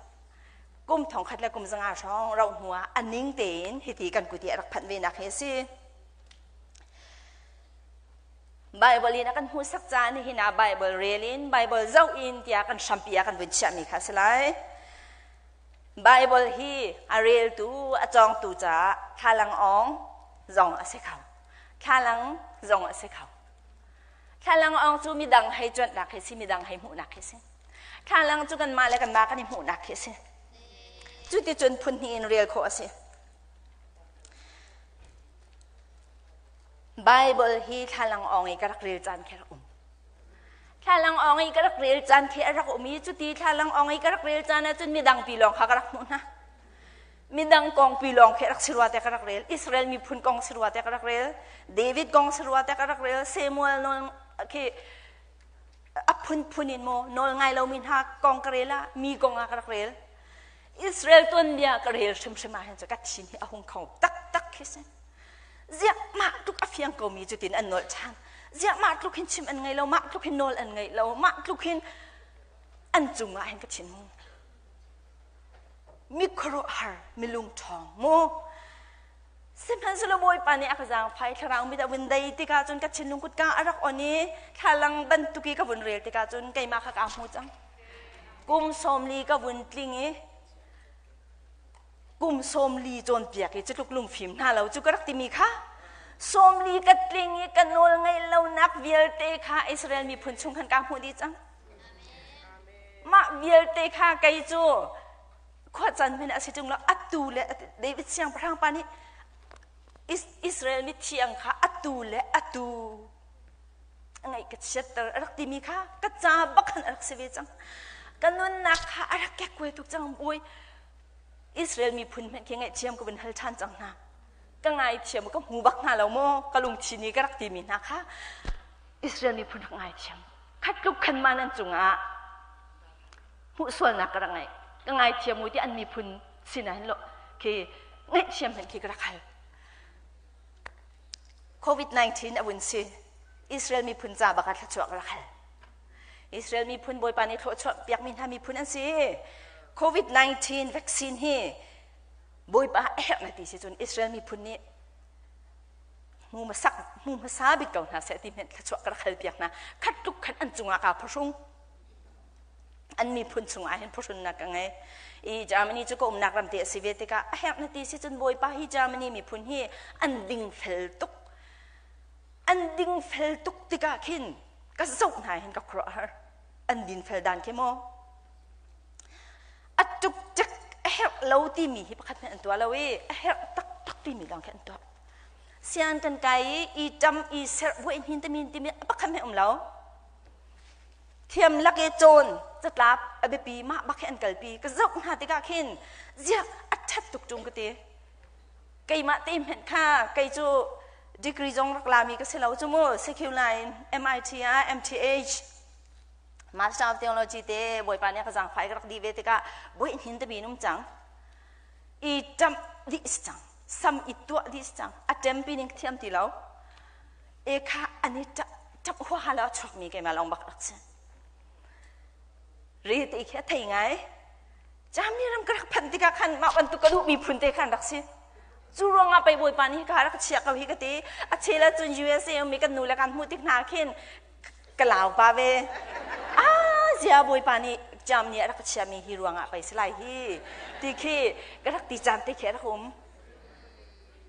Kum thong khat le kum zanga hrawng rauh hnu ah a ning tein hiti kan kut i a rak phanh ve nak hi a si. Bible in a kan hmuhsak caan nihin ah Bible rel in Bible zoh in tiah kan hrampi ah kan vun chiahmi kha a si lai. Bible hi a reltu, a cawngtu caah thlalang awng zong a si kho. Thlalang zong a si kho. Thlalang awng cu midang hei cuanhnak hi si, midang hei hmuhnak hi si. Thlalang cu kanmah le kanmah kan i hmuhnak hi si. Cuticun phun hnih in rel khawh a si. Bible hi thlalang awng i ka rak rel caan khi rak um. Thlalang awng i ka rak rel caan khi a rak um i cuti thlalang awng i ka rak rel caan ahcun midang pi lawng kha ka rak hmuh hna. Midang kong pi lawng khi rak si rua te ka rak rel. Israel miphun kong si rua te ka rak rel. David kong si rua te ka rak rel. Samuel nawl khi a phunphun in maw nawl ngai lomi hna kong ka rel ah mi kong ah ka rak rel. Israel tuanbia ka rel hrimhrim ah hin cu ka thin hi a hung kho taktak khi si. Ziah mah tluk a fiang komi cutin an nolh ṭhan. Ziah mah tluk hin chim an ngei lo, mah tluk hin nawl an ngei lo, mah tluk hin an cungah hin ka thin hung. Mi khuaruahhar, mi lungṭhawng mu. Sihmanhsehlaw Bawipa nih a ka zaangfai thlarau mit a vun dei tikah cun ka thinlung kutka a rak on i thlalang bantuk i ka vun rel tikah cun keimah kha kaa hmu cang. Kum 40 ka vun tling i kum 40 cawnpiak i cutluk lungfim hna lo cu ka rak timi kha 40 ka tling i ka nawl ngeih lonak vialte kha Israel miphun chung khan kaa hmuh dih cang. Mah vialte kha kei cu khuacan men a si ṭung lo atu le David siangpahrang pa nih Israel mithiang kha atu le atu ngaih ka chiatter a rak timi kha ka ca bak khan a rak si ve cang. Ka nunnak kha a rak kekkuai tuk cang bawi. Israel miphun hmanh khi ngaihthiam ka vun hal ṭhan cang hna. Ka ngaithiam ka hmu bak hna lo maw ka lungthin i ka rak timi hna kha Israel miphun rak ngaithiam. Khat tluk khan ma nan cungah hmuh sualnak ka rak ngai. Ka ngaithiam u ti an miphun sinah hin lo khi ngaihthiam hmanh khi ka rak hal. COVID-19 a vun si. Israel miphun ca bak ah thluachuah ka rak hal. Israel miphun Bawipa nih thluachuah piakmi hna miphun an si. COVID-19 vaccine hi Bawipa a herh na ti si cun Israel miphun nih hmu hmasak hmu hmasa bik ko hna seh ti hmenh thluachuah ka rak hal piak hna. Khat tluk khan an cungah kaa phuhrung. An miphun chungah hin phuhrunnak ka ngei. I Germany cu ka umnak ram te a si ve tikah a herh na ti si cun Bawipa hi Germany miphun hi an dingfel tuk. An dingfel tuk tikah khin ka zoh hna hin ka khuaruahhar. An dinfel dan khi maw? A tuk tek a herh lo timi hi pakhat hmanh an tuah lo i a herh taktak timi lawng khi an tuah. Sian kan kai i i ṭam i serh buai hin timi timi pakhat hmanh um lo. Thiam lak i cawn catlap a biapi mah bak hi an kalpi ka zoh hna tikah khin ziak a ṭhat tuk ṭung ka ti. Keimah te hmenh kha kei cu degree zong rak lami ka si lo cu mu secular in MIT ah MTH Master of Theology te Bawipa nih a ka zaangfah i ka rak dih ve tikah buih hnin tami in um cang. I ṭamh dih si cang. Sam i tuah dih si cang. A ṭempi ning ka thiam ti lo. E kha an i ṭap huaha lo a chuakmi keimah lawng bak rak si. Ri ti khi a thei ngai. Germany ram ka rak phanh tikah khan mah bantuk ka duhmi phun te khan rak si. Cu ruangah pei Bawipa nih hika rak chia ko hi ka ti. A chel ahcun USA ummi kan nu le kan hmuh tik hna khin ka lau pa ve. Ah, zia Bawipa nih Germany a rak chiami hi ruangah pei si lai hi ti khi ka rak ti caan te khi a rak um.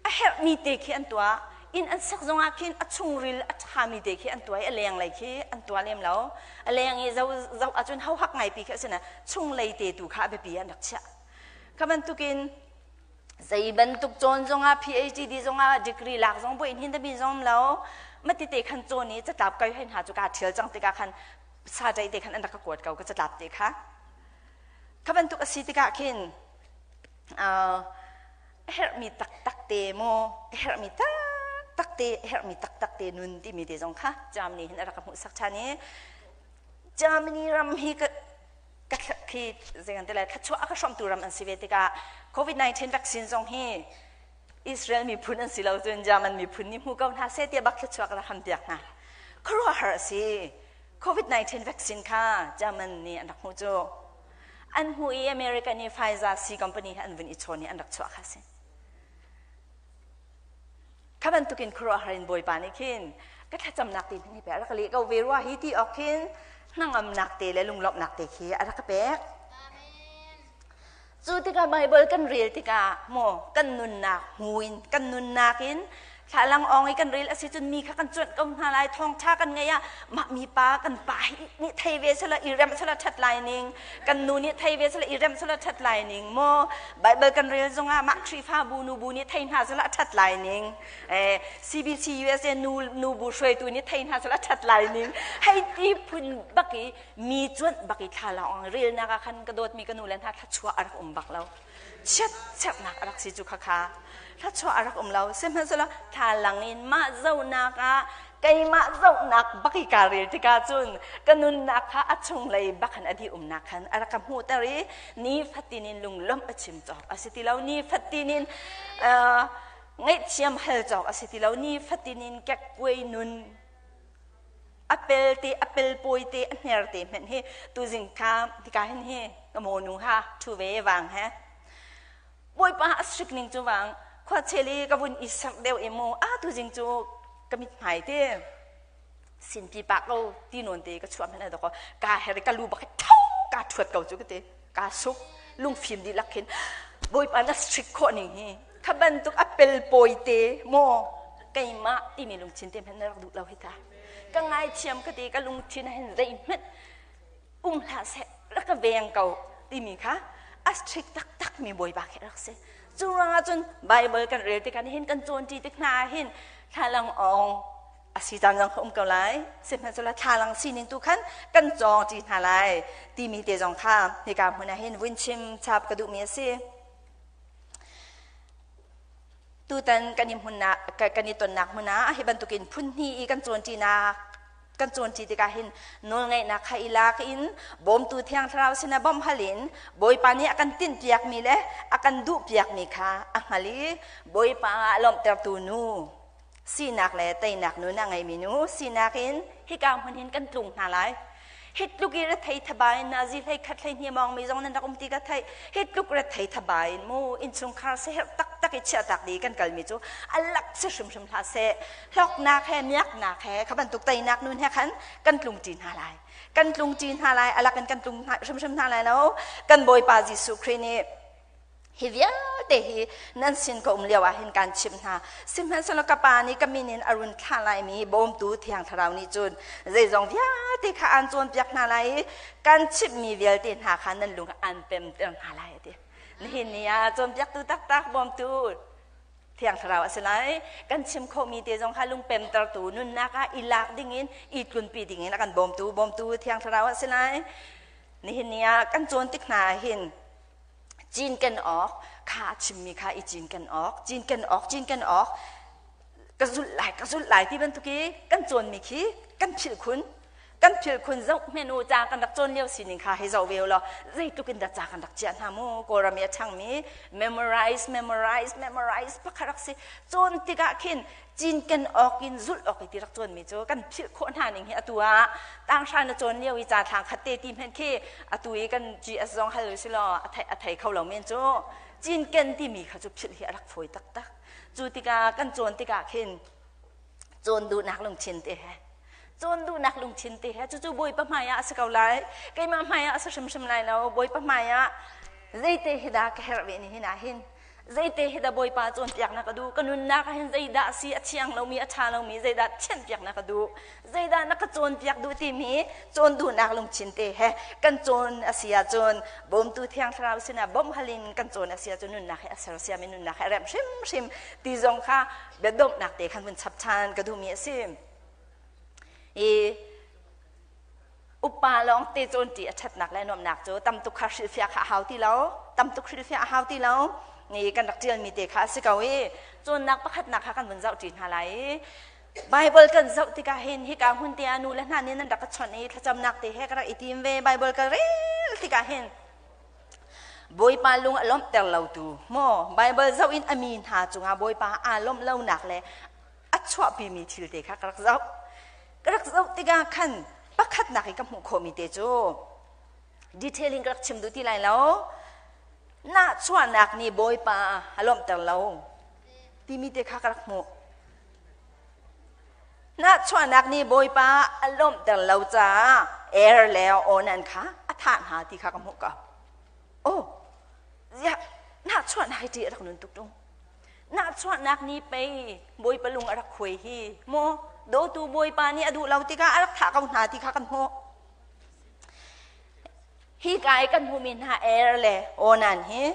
A herhmi te khi an tuah. Inn an sak zongah khin a chungril a ṭhami te khi an tuah i a lenglei khi an tuah lem lo. A leng i zo zoh ahcun hohak ngaipi khi a si na chunglei te tu kha a biapi an rak chiah. Kha bantukin zei bantuk cawn zongah PhD zongah degree lak zong buin hin tabi zong lo mati te khan cawn i catlap kai hei hna cu ka thial cang tikah khan sa dai te khan an rak ka kuat ko ka catlap te kha kha bantuk a si tikah khin herhmi taktak te mu herhmi taktak te herhmi taktak te nun timi te zong kha Germany hin a rak ka hmuhsak ṭhan i Germany ram hi ka ka khi zei te lai thluachuah a ka hrawmtu ram an si ve tikah COVID-19 vaccine zong hi Israel miphun an si lo cun German miphun nih hmu ko hna seh tiah bak thluachuah ka rak ham piak hna. Khuaruahhar a si. COVID-19 vaccine kha German nih an rak hmuh cu. An hmuh i America nih Pfizer C company he an vun i chawn i an rak chuah kha si. Kha bantukin khuaruahhar in Bawipa nih khin ka thlacamnak te hi pe a rak leh ko ve rua hi ti awk khin hnangamnak te le lunglawmhnak te khi a rak ka pek. Cu tikah Baibal kan rel tikah maw kan nunnak hmu in kan nunnak in thlalang awng i kan rel a si cun mi kha kan cuanh ko hna lai thawngṭha kan ngeih ah mah mi pa kan pa hi nih thei ve sela i rem sela ṭhat lai ning kan nu nih thei ve sela i rem sela ṭhat lai ning maw Baibal kan rel zongah mah Khrihfabu nu bu nih thei hna sela a ṭhat lai ning CBC USA nu nu bu hruaitu nih thei hna sela a ṭhat lai ning hei ti phun bak i mi cuanh bak i thlalang relnak ah khan ka dawtmi ka nu le hna thluachuah a rak um bak lo chiat chiatnak a rak si cu khakha thluachuah a rak um lo sihmanhsehlaw thlalang in mah zohnak ah keimah zohnak bak i kaa rel tikah cun ka nunnak kha a chunglei bak khan a dih umnak khan a rak ka hmuhter i ni fatin in lunglawmh a chim cawk a si ti lo ni fatin in ngaihthiam hal cawk a si ti lo ni fatin in kekkuai nun a pel te a pel pawi te a hner te hmenh hi tuzing kha tika hin hi ka monu ha thu ve wang he bawipa a srik ning cu wang khua cheli ka vun i sak deuh i mu a tuzing cu ka mit hmai te sinpi pa ko ti non te ka chuah hmanh doko ka her ka lu bak thau ka thuat ko chu ka te ka suk lungfim di lak khin bawipa na srik khawh ning hi kha bantuk a pel pawi te maw keimah timi lungthin te hmanh na rak duh lo hi ta ka ngaithiam ka ti ka lungthin hin zeihmanh um hlah seh rak ka veng ko timi kha a strict taktak mi bawipa khi rak si cu ruangah cun Bible kan rel tikah hin kan cawn ṭi tik hna ah hin thlalang ong a si caan zong kha um ko lai sihmanhsehlaw thlalang sining tu khan kan cawng ṭi hna lai timi te zong kha hika hmun ah hin vun chim chap ka duhmi a si. Tutan kan i hmunnak kan i tonnak hmun ah hi bantukin phun hnih i kan cawnṭinak kan cawnṭi tikah hin nawlngeihnak kha i lak in bawmtu thiang thlarau sinah bawmh hal in Bawipa nih a kan tinhpiakmi le a kan duhpiakmi kha a hngal i Bawipa ah lawmhtertu nu sinak le teinak nun a ngeimi nu sinak in hika hmun hin kan tlung hna lai. Hi tluk i rethei thaba in nazi hlei khat hlei hni mawng mi zong nan rak um ti ka theih. Hi tluk rethei thaba in mu innchungkhar seherh taktak i chiahtak di kan kalmi cu a lak si hrimhrim hlah seh. Hlawknak he miaknak he kha bantuk teinak nun he khan kan tlung ṭi hna lai. Kan tlung ṭi hna lai a lak in kan tlung hrimhrim hna lai lo. Kan Bawipa Jesuh Khrih nih Hi vialte hi nan sin ka um lio ah hin kaan chimh hna. Sihmanhsehlaw ka Pa nih ka min in a run thlah laimi bawmtu Thiang Thlarau nih cun zeizong vialte kha aan cawnpiak hna lai i kan chimhmi vialte hna kha nan lung aan pemter hna lai a ti. Nihin ni ah cawnpiaktu taktak bawmtu Thiang Thlarau a si lai. Kan chim khawhmi te zong kha lungpemtertu nunnak ah i lak dingin i tlunpi dingin a kan bawmtu bawmtu Thiang Thlarau a si lai. Nihin ni ah kan cawn tik hna ah hin cinken awk kha chimmi kha i cinken awk cinken awk cinken awk ka zulh lai ka zulh lai ti bantuk i kan cawnmi khi kan philh khun kan philh khun zoh hmen u ca kan rak cawn lio sining kha hei zoh ve u law zeitluk in dah ca kan rak chiah hna mu kawlram i a ṭhangmi memorize memorize memorize pakhat rak si cawn tikah khin cinken awk in zulh awk i ti rak cawnmi cu kan philh khawh hna ning hi atu ah tanghra na cawn lio i ca thlang khat te ti hmenh khi atu i kan GS zong hal si law a thei kho lo men cu cinken timi kha cu philh hi a rak fawi taktak. Cu tikah kan cawn tikah khin cawn duhnak lungthin te he cawn duhnak lungthin te he cucu Bawipa hmai ah a si ko lai. Keimah hmai ah a si hrimhrim lai lo. Bawipa hmai ah zeite hi dah ka herh ve ni hin ah hin zeite hi dah Bawipa cawnpiak na ka duh? Ka nunnak ah hin zeidah a si a thiang lomi, a ṭha lomi, zeidah thianhpiak na ka duh? Zeidah na ka cawnpiak duh timi cawn duhnak lungthin te he kan cawn a si ahcun bawmtu Thiang Thlarau sinah bawmh hal in kan cawn a si ahcun nunnak hi a sersiam i nunnak hi a remh hrimhrim ti zong kha biadomhnak te khan vun chap ṭhan ka duhmi a si. I upa lawng te cawnṭi a ṭhatnak le nuamhnak cu tam tuk kha hrilhfiah kha a hau ti lo, tam tuk hrilhfiah a hau ti lo. Ni kan rak ṭialmi te kha a si ko i cawnnak pakhatnak kha kan vun zohṭi hna lai i Bible kan zoh tikah hin hika hmun te ah nu le hna nih nan rak ka chawnh i thlacamnak te he ka rak i tim ve. Bible ka rel tikah hin Bawipa lung a lawmhter lotu maw Bible zoh in a mi hna cungah Bawipa aa lawmh lonak le a chuahpimi thil te kha ka rak zoh. Ka rak zoh tikah khan pakhatnak i ka hmuh khawhmi te cu detailing ka rak chim duh ti lai lo. Nahchuahnak nih Bawipa a lawmhter lo timi te kha ka rak hmuh. Nahchuahnak nih Bawipa a lawmhter lo caah Er le Onan kha a thah hna ti kha ka hmuh ko. Oh, ziah nahchuahnak hi ṭih a rak nun tuk ṭung. Nahchuahnak nih pei Bawipa lung a rak khuai hi maw dawtu Bawipa nih a duh lo tikah a rak thah ko hna ti kha kan hmuh. Hi ka i kan hmuhmi hna Er le Onan hi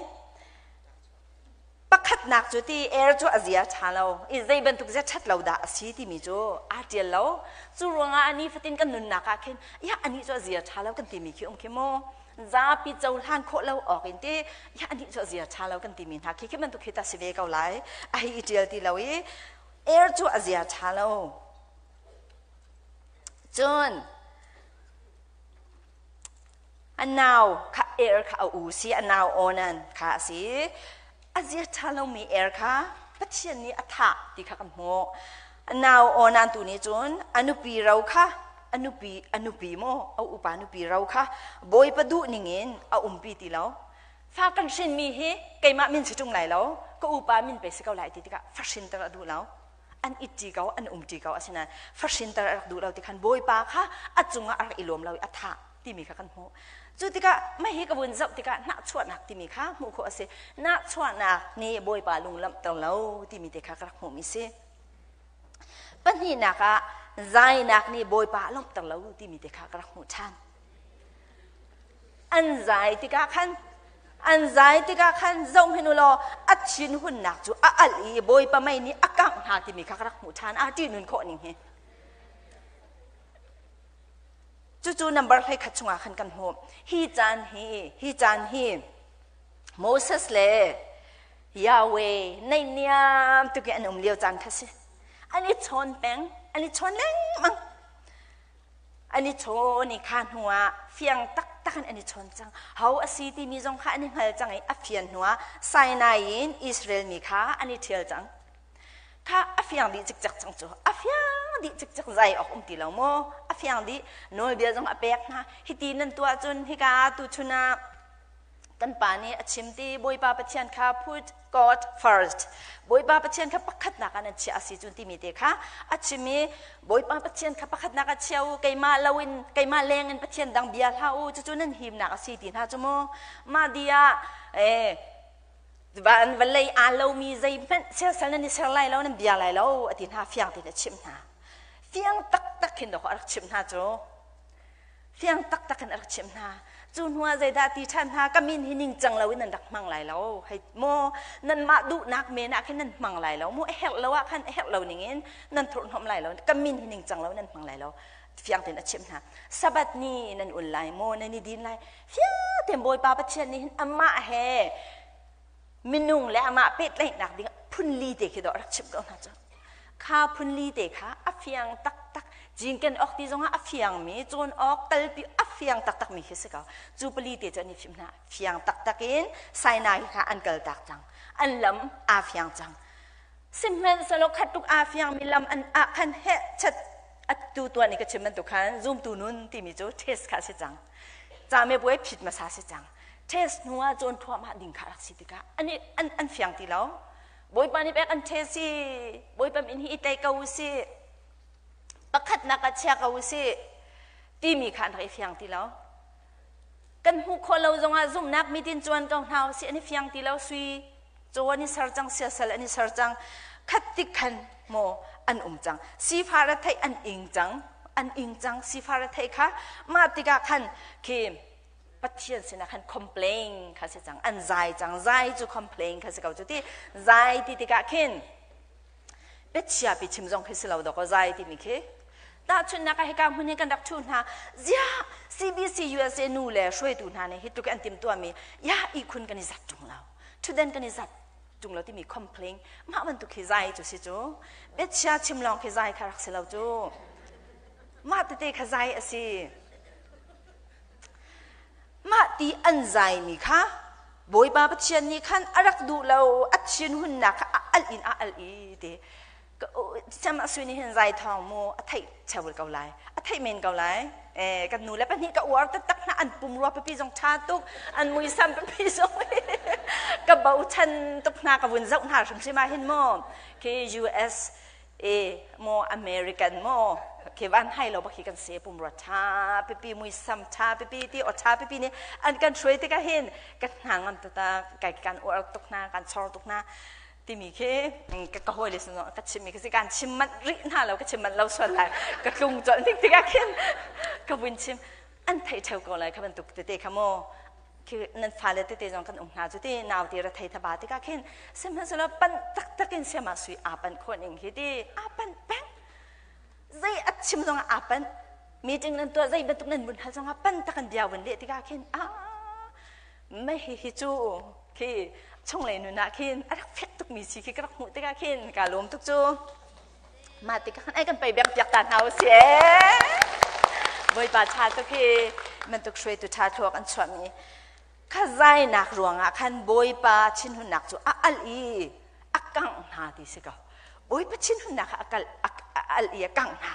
pakhatnak cu ti Er cu a zia ṭha lo i zei bantuk zia ṭhat lo dah a si timi cu aa ṭial lo. Cu ruangah a nifatin kan nunnak ah khin ya anih cu a zia ṭha lo kan timi khi um khi mu. Zapi cohlan khawh lo awk in ti ya anih cu a zia ṭha lo kan timi hna khi khi bantuk khi ta si ve ko lai. A hei i ṭial ti lo i Er cu a zia ṭha lo. Cun a nau kha Er kha a u si, a nau Onan kha a si. A zia ṭha lomi Er kha Pathian nih a thah ti kha kan hmuh. A nau Onan tu nih cun a nupi ro kha a nupi a nupi maw a upa nupi ro kha Bawipa duh ningin a umpi ti lo. Fa kan hrinmi hi keimah min si ṭung lai lo, ka upa min pe si ko lai ti tikah fa hrinter a duh lo. An it ṭi ko, an um ṭi ko. Asinain fa hrinter a rak duh lo ti khan Bawipa kha a cungah a rak i lawm lo i a thah timi kha kan hmuh. Cu tikah mah hi ka vun zoh tikah nahchuahnak timi kha hmuh khawh a si. Nahchuahnak nih Bawipa lung lamhter lo timi te kha ka rak hmuhmi si. Pahnihnak ah zainak nih Bawipa a lawmhter lo timi te kha ka rak hmuh ṭhan. An zai tikah khan an zai tikah khan zohhmanh u law a thinhunnak cu a alh i Bawipa mei nih a kangh hna timi kha ka rak hmuh ṭhan. A ṭihnun khawh ning hi. Cucu number 11 chungah khan kan hmuh. Hi caan hi, hi caan hi Moses le Yahweh naihniam tuk i an um lio caan kha si. An i chawn peng, an i chawn lengmang. An i chawn i kha hnuah fiang taktak in an i chawn cang. Ho a si timi zong kha an i hngal cang i a fian hnuah Sinai in Israel mi kha an i ṭhial cang. Kha a fiang dih cikcek cang cu. A fiang dih cikcek zai awk um ti lo maw? A fiang dih. Nawlbia zong a pek hna. Hiti nan tuah cun hika tuchun ah kan pa nih a chim ti Bawipa Pathian kha put God first. Bawipa Pathian kha pakhatnak ah nan chiah a si cun timi te kha a chim i Bawipa Pathian kha pakhatnak ah chia u, keimah loin keimah leng in Pathian dang bia hlah u, cucu nan himnak a si ti hna cu mu. Mah di ah van vawlei aa lomi zeihmanh siasal nan i ser lai lo, nan bia lai lo a ti hna. Fiang tein a chimh hna. Fiang taktak khin dawh a rak chimh hna cu. Fiang taktak in a rak chimh hna. Cu hnuah zeidah ti ṭhan hna? Ka min hi ningcang loin nan rak hmang lai lo hei maw? Nanmah duhnak men ah khin nan hmang lai lo mu. A herh lo ah khan a herh lo ningin nan thurhhnawmh lai lo. Ka min hi ningcang lo nan hmang lai lo. Fiang tein a chimh hna. Sabbath ni nan ul lai maw? Nan i din lai. Fiang tein Bawipa Pathian nih hin amah he minung le amah pehtlaihnak ding phunli te khi dawh rak chimh ko hna cu. Kha phunli te kha a fiang taktak, cinken awk ti zongah a fiangmi, cawn awk kalpi a fiang taktak mi khi si ko. Cu pali te cu an i fim hna. Fiang taktak in Sinai kha an kaltak cang. An lam aa fiang cang. Sihmanhsehlaw khat tuk aa fiangmi lam an ah khan heh chat atu tuan i ka chim bantuk khan zumtu nun timi cu test kha a si cang. Camebuai phit hmasa si cang. Test hnu ah cawn thuahmah ding kha rak si tikah an, an, an fiang ti lo. Bawipa nih pek an ṭhe si. Bawipa min hi i tlai ko usih. Pakhatnak ah chia ko usih timi kha an rak i fiang ti lo. Kan hmuh khawh lo zongah zumhnak mitin cuan ko hna usih an i fiang ti lo. Sui caw an i ser cang, siasal an i ser cang. Khat tik khan maw an um cang. Sifah retheih an ing cang. An ing cang sifah retheih kha. Mah tikah khan khi Pathian sinah khan complain kha si cang. An zai cang. Zai cu complain kha si ko cu ti. Zai ti tikah khin biachia pi chim zong khi si lo dawkaw zai timi khi. Tahchunhnak ah hika hmun hi kan rak ṭhu hna. Ziah CBC USA nu le hruaitu hna nih hi tluk an timhtuahmi ya ihkhun kan i zat ṭung lo. Ṭhutden kan i zat ṭung lo timi complain mah bantuk khi zai cu si cu. Biachia chim lawng khi zai kha rak si lo cu. Mah tete kha zai a si. Mah ti an zaimi kha Bawipa Pathian nih khan a rak duh lo, a thinhunnak kha a alh in a alh i ti. Sam a sui nih hin zai thawng mu a theih cheu ko lai, a theih men ko lai. Eh, kan nu le pahnih ka uar taktak hna, an pumrua pipi zong ṭha tuk, an muisam pipi zong ka bochan tuk hna, ka vun zoh hna hrimhrim ah hin mu. Khi US e maw American maw khi van hai lo bak hi kan se pumrua tha pipi muisam tha pipi ti o tha pipi nih an kan hruai tikah hin ka hna ngam tata kai kan uar tuk hna kan chor tuk hna timi khi ka ka hawi le sin ka chim mi khi si kan chim manh rih hna lo ka chim manh lo sual lai ka tlung colh ning tikah khin ka vun chim an thei theu ko lai kha bantuk tete kha maw khi nan fale tete zong kan um hna cu ti nau ti ra thei thaba tikah khin sihmanhsehlaw pan taktak in siama sui aa pan khawh ning hi ti aa pan peng zei a chim zong aa pan meeting nan tuah zei bantuk nan vun hal zong ah pan tak an bia vun leh tikah khin a mei hi hi cu khi chunglei nun ah khin a rak fek tuk mi si khi ka rak hmuh tikah khin ka lawm tuk cu Mah tikah khan ai kan pei bek piak ta hna usih ee. Bawipa ṭha tuk hi bantuk hruaitu ṭha thluak an chuahmi kha zainak ruangah khan Bawipa thinhunnak cu a alh i a kangh hna ti si ko. Bawipa thinhunnak kha a kal a alh i a kangh hna.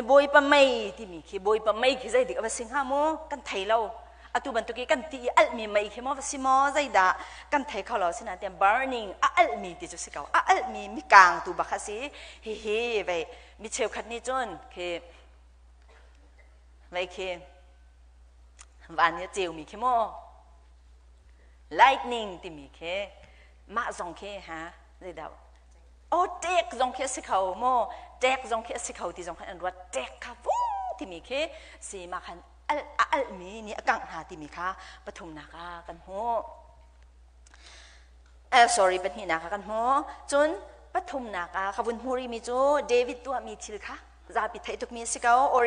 Bawipa mei timi khi Bawipa mei khi zeidik a va si hnga mu kan thei lo atu bantuk i kan ti i alhmi mei khi maw va si maw zeidah kan thei kho lo sinain tiang burning a alhmi ti cu si ko a alhmi mikang tu bak a si hihi vei mi cheukhat nih cun khi vei khi van i a ceumi khi maw lightning timi khi mah zong khi ha zeidah Aw ṭek zong khi a si kho maw? Ṭek zong khi a si kho ti zong khan an ruat. Ṭek kha vung timi khi si mah khan al, a alhmi nih a kangh hna timi kha pathumnak ah kan hmuh. Eh, sorry, pahnihnak ah kan hmuh. Cun pathumnak ah ka vun hmuh rihmi cu David tuahmi thil kha zapi theih tukmi a si ko.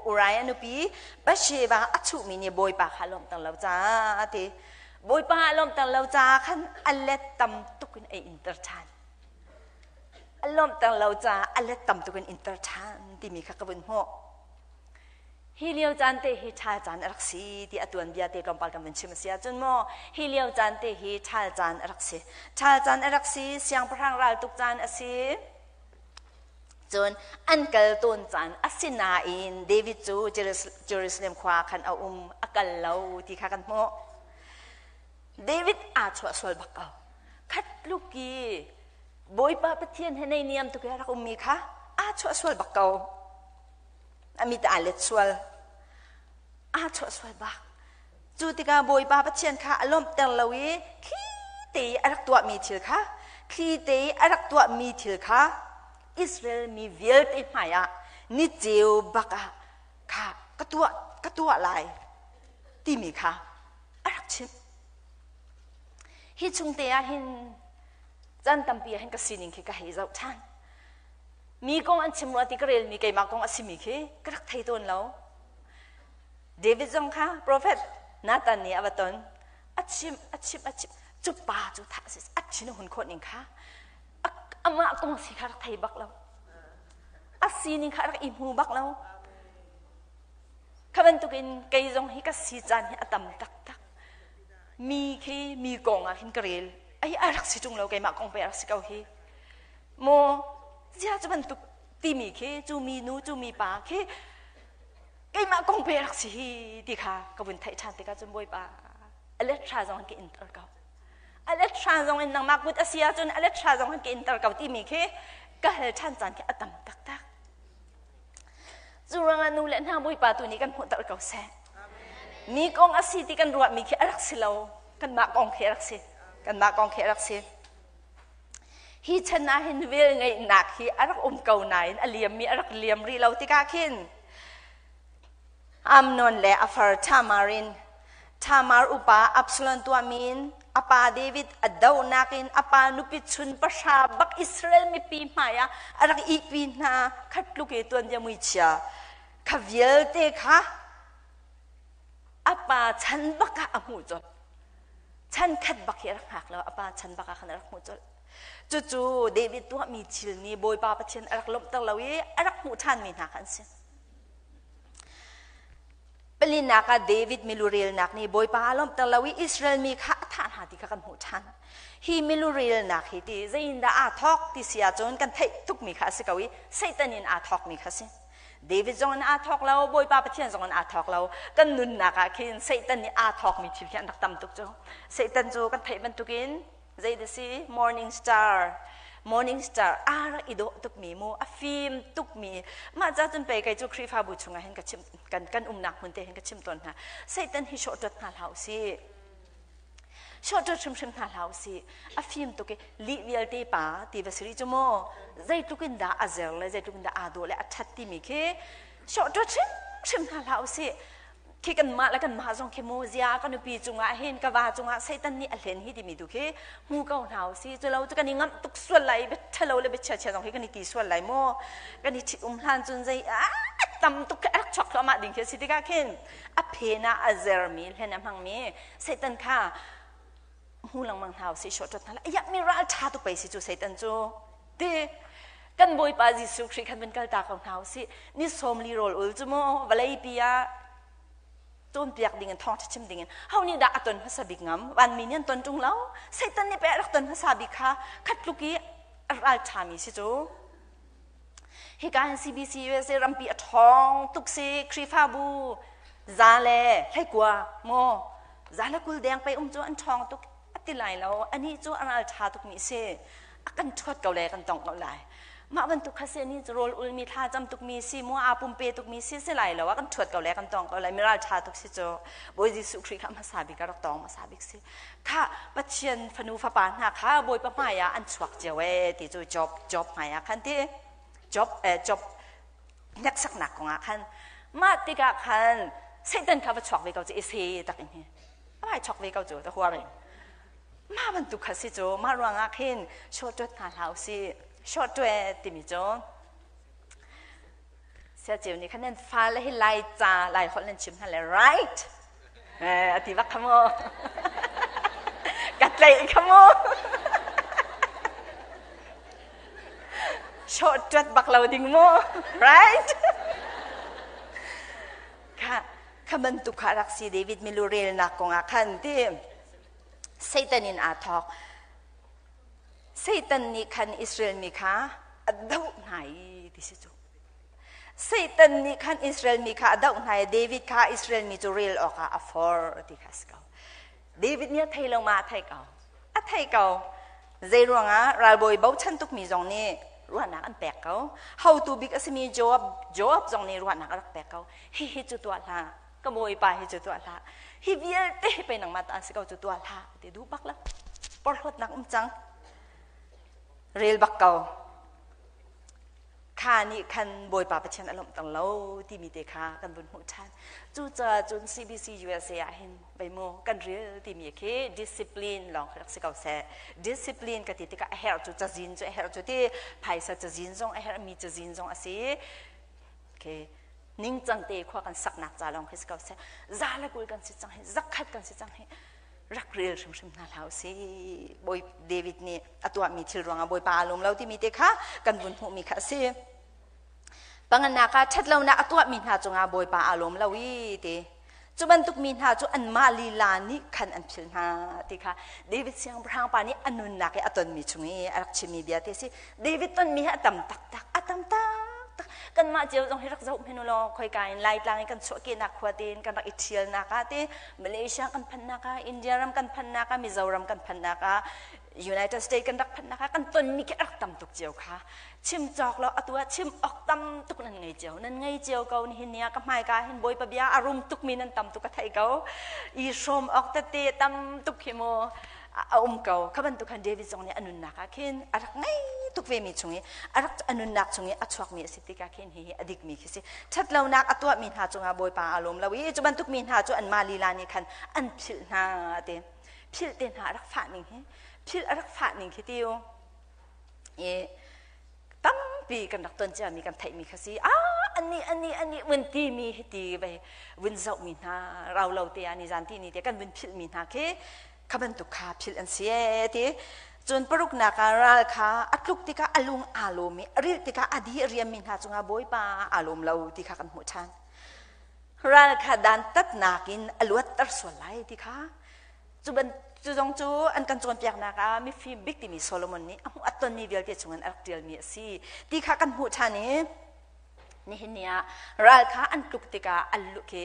Uriah nupi Bathsheba a chuhmi nih Bawipa kha lawmhter lo caah a ti. Bawipa a lawmhter lo caah khan a let tam tuk in a inter ṭhan. A lawmhter lo caah a let tam tuk in inter ṭhan timi kha ka vun hmuh. Hi lio caan te hi ṭhal caan a rak si ti a tuanbia te tlawmpal kan vun chim a si ahcun maw hi lio caan te hi ṭhal caan a rak si. Ṭhal caan a rak si, siangpahrang raltuk caan a si. Cun an kal tawn caan asinain David cu Jerusalem khua khan a um, a kal lo ti kha kan hmuh. David aa chuah sual bak ko. Khat tluk i Bawipa Pathian he neiniam tuk i a rak ummi kha aa chuah sual bak ko. A mit aa let sual. Aa chuah sual bak. Cu tikah Bawipa Pathian kha a lawmhter lo i thli te i a rak tuahmi thil kha thli te i a rak tuahmi thil kha Israel mi vialte hmaiah ni ceu bak ah kha ka tuah ka tuah lai timi kha a rak chimh. Hi chung te ah hin caan tampi ah hin ka sining khi ka hei zoh ṭhan. Mi kong an chim rua ti ka relmi keimah kong a simi khi ka rak thei tawn lo. David zong kha profet Nathan nih a va ton. A chimh, a chimh, a chimh. Cu pa cu thah si, a thin a hun khawh ning kha amah kong si kha rak thei bak lo. A sining kha rak i hmu bak lo. Kha bantukin kei zong hi ka si caan hi a tam taktak. Mi khi mi kong ah hin ka rel. Ai a rak si ṭung lo keimah kong pe a rak si ko hi. Maw zia cu bantuk timi khi cu mi nu cu mi pa khi keimah kong pe rak si hi ti kha ka vun theih ṭhan tikah cun Bawipa a let hra zong ka inter ko. Aletra zong in nangmah kut a si ahcun aletra zong hin ka inter ko timi khi ka hal ṭhan caan khi a tam taktak. Cu ruangah nu le hna Bawipa tu nih kan hmuhter ko seh. Mi kong a si ti kan ruahmi khi a rak si lo. Kanmah kong khi a rak si. Kanmah kong khi a rak si. Hi chan ah hin vel ngeihnak hi a rak um ko nain a liammi a rak liam rih lo tikah khin Amnon le a far Tamar in Tamar upa Absalom tuahmi in a pa David a dohnak in a pa nupi chun pahra bak Israel mipi hmai ah a rak ihpi hna khat tluk i tuanbia muichia kha vialte kha a pa chan bak ah a hmuh colh. Chan khat bak hi a rak hngak lo, a pa chan bak ah khan a rak hmuh colh. Cucu David tuahmi thil nih Bawipa Pathian a rak lawmhter lo i a rak hmuh ṭhanmi hna kha an si. Palinak ah David milurelnak nih Bawipa a lawmhter lo i Israel mi kha a thah hna ti kha kan hmuh ṭhan. Hi milurelnak hi ti zeiindah aa thawk ti si ahcun kan theih tukmi kha a si ko i Satan in aa thawkmi kha a si. David zong in aa thawk lo, Bawipa Pathian zong in aa thawk lo. Kan nunnak ah khin Satan nih aa thawkmi thil hi an rak tam tuk cu. Satan cu kan theih bantukin zei da si morning star morning star a rak i dawh tukmi mu a fim tukmi mah ca cun pei kei cu Khrihfabu chungah hin ka chim kan kan umnak hmun te hin ka chim tawn hna Satan hi shawhṭat hna hlah usih shawhṭat hrimhrim hna hlah usih a fim tuk i lih vialte pa ti va si rih cu mu zeitluk in dah a zer le zeitluk in dah aa dawh le a ṭhat timi khi shawhṭat hrimhrim hna hlah usih Khi kanmah le kanmah zong khi mu zia ka nupi cungah hin ka va cungah Satan nih a hlen hi timi tu khi hmu ko hna usih. Culo cu kan i ngamh tuk sual lai, bia ṭhalo le bia chia zong hi kan i ti sual lai mu. Kan i ṭhit um hlan cun zei tam tuk khi a rak chuak thluahmah ding khi a si tikah khin a phen ah a zermi hlen a hmangmi Satan kha hmu lengmang hna usih, shawhṭat hna lai. Ayak mi ral ṭha tuk pei si cu Satan cu. Ti kan Bawipa Jesuh Khrih khan van kalta ko hna usih. Ni 40 rawl ul cu mu vawleipi ah cawnpiak ding in thawngṭha chim ding in ho nih dah a ton hmasa bik ngam vanmi nih an ton ṭung lo Satan nih pei a rak ton hmasa bik kha khat tluk i a ral ṭhami si cu hika hin CBC USA rampi a ṭhawng tuk si Khrihfabu za le 19 maw za le 20 deng pei um cu an ṭhawng tuk a ti lai lo anih cu a ral ṭha tukmi si a kan ṭhuat ko le kan tong ko lai mah bantuk kha si ni cu rawl ulmi thla cam tukmi si mu aa pumpe tukmi si si lai lo a kan ṭhuat ko le kan tong ko lai miral ṭha tuk si cu Bawi Jesuh Khrih kha hmasa bik a rak tong hmasa bik si kha Pathian fanu fapa hna kha Bawipa hmai ah an chuak cio e ti cu Job Job hmai ah khan ti Job Job hneksaknak kong ah khan mah tikah khan Satan kha va chuak ve ko cu i se tak in hi a vai chok ve ko cu ta huar in mah bantuk kha si cu mah ruangah khin shortcut hna hlah usih shortcut timi cu siaceu nih khan nan fale hi lai ca lai holh nan chim hna le right a ti bak kha mu ka tlaih kha mu shortcut bak lo ding mu right kha kha bantuk kha rak si David milu relnak kongah khan ti Satan in aa thawk. Satan nih khan Israel mi kha a doh hna i ti si cu. Satan nih khan Israel mi kha a doh hna i David kha Israel mi cu rel awkah a forh ti kha a si ko. David nih a thei lo ma a thei ko. A thei ko. Zei ruangah ralbawi bochan tukmi zong nih ruahnak an pek ko. Hotu bik a simi Joab, Joab zong nih ruahnak a rak pek ko. Hihi cu tuah hlah. Ka bawipa hi cu tuah hlah. Hi vialte hi pei nangmah ta an si ko cu tuah hlah ti duh bak lo. Porhlawtnak um cang. Rel bak ko. Kha nih khan Bawipa Pathian a lawmhter lo timi te kha kan vun hmuh ṭhan. Cucaah cun CBC USA ah hin vei mu kan rel timi khi discipline lawng khi rak si ko seh. Discipline ka ti tikah a herh cu cazin cu a herh cu ti phaisa cazin zong a herhmi cazin zong a si. Okay. Ningcang te khua kan saknak ca lawng khi si ko seh. Za le 20 kan si cang hi, 100 kan si cang hi. Rak rel hrimhrim hna hlah usih. Bawi David nih a tuahmi thil ruangah Bawipa aa lawm lo timi te kha kan vun hmuhmi kha a si. Panganak ah ṭhatlonak a tuahmi hna cungah Bawipa aa lawm lo i ti. Cu bantuk mi hna cu anmah lila nih khan an philh hna ti kha David siangpahrang pa nih a nunnak i a tonmi chung i a rak chimmi bia te a si. David tonmi hi a tam taktak, a tam taktak. Kanmah cio zong hi rak zoh hmanh u law khoika in Laitlang in kan chuahkehnak khua tein kan rak i ṭhialnak ah te Malaysia kan phanhnak ah India ram kan phanhnak ah Mizoram kan phanhnak ah United States kan rak phanhnak ah kan tonmi khi rak tam tuk cio kha. Chim cawk lo atu ah chim awk tam tuk nan ngei cio. Nan ngei cio ko nihin ni ah ka hmaika hin Bawipa bia a rum tukmi nan tam tuk ka theih ko. I hrawm awk tete tam tuk khi mu a um ko. Kha bantuk khan David zong nih a nunnak ah khin a rak ngei tuk ve mi chung i a rak a nunnak chung i a chuakmi a si tikah khin hihi a dikmi khi si. Ṭhatlonak a tuahmi hna cungah Bawipa aa lawm lo i cu bantuk mi hna cu anmah lila nih khan an philh hna te. Philh te hna a rak fah ning hi philh a rak fah ning khi ti u. I tampi kan rak ton ciami kan theihmi kha si. Ani ani ani vun timi hi ti ve vun zohmi hna rau lo te ah ni zan ti ni te kan vun philhmi hna khi kha bantuk kha philh an si ee ti. Cun paruknak ah ral kha a tluk tikah a lung aa lawm i a rilh tikah a di a riammi hna cungah Bawipa aa lawm lo ti kha kan hmuh ṭhan. Ral kha dantatnak in a luatter sual lai ti kha cu ban cu zong cu an kan cawnpiaknak ah mifim bik timi Solomon nih a hmuh a tonmi vialte chungin a rak ṭialmi a si ti kha kan hmuh ṭhan i nihin ni ah ral kha an tluk tikah an lu khi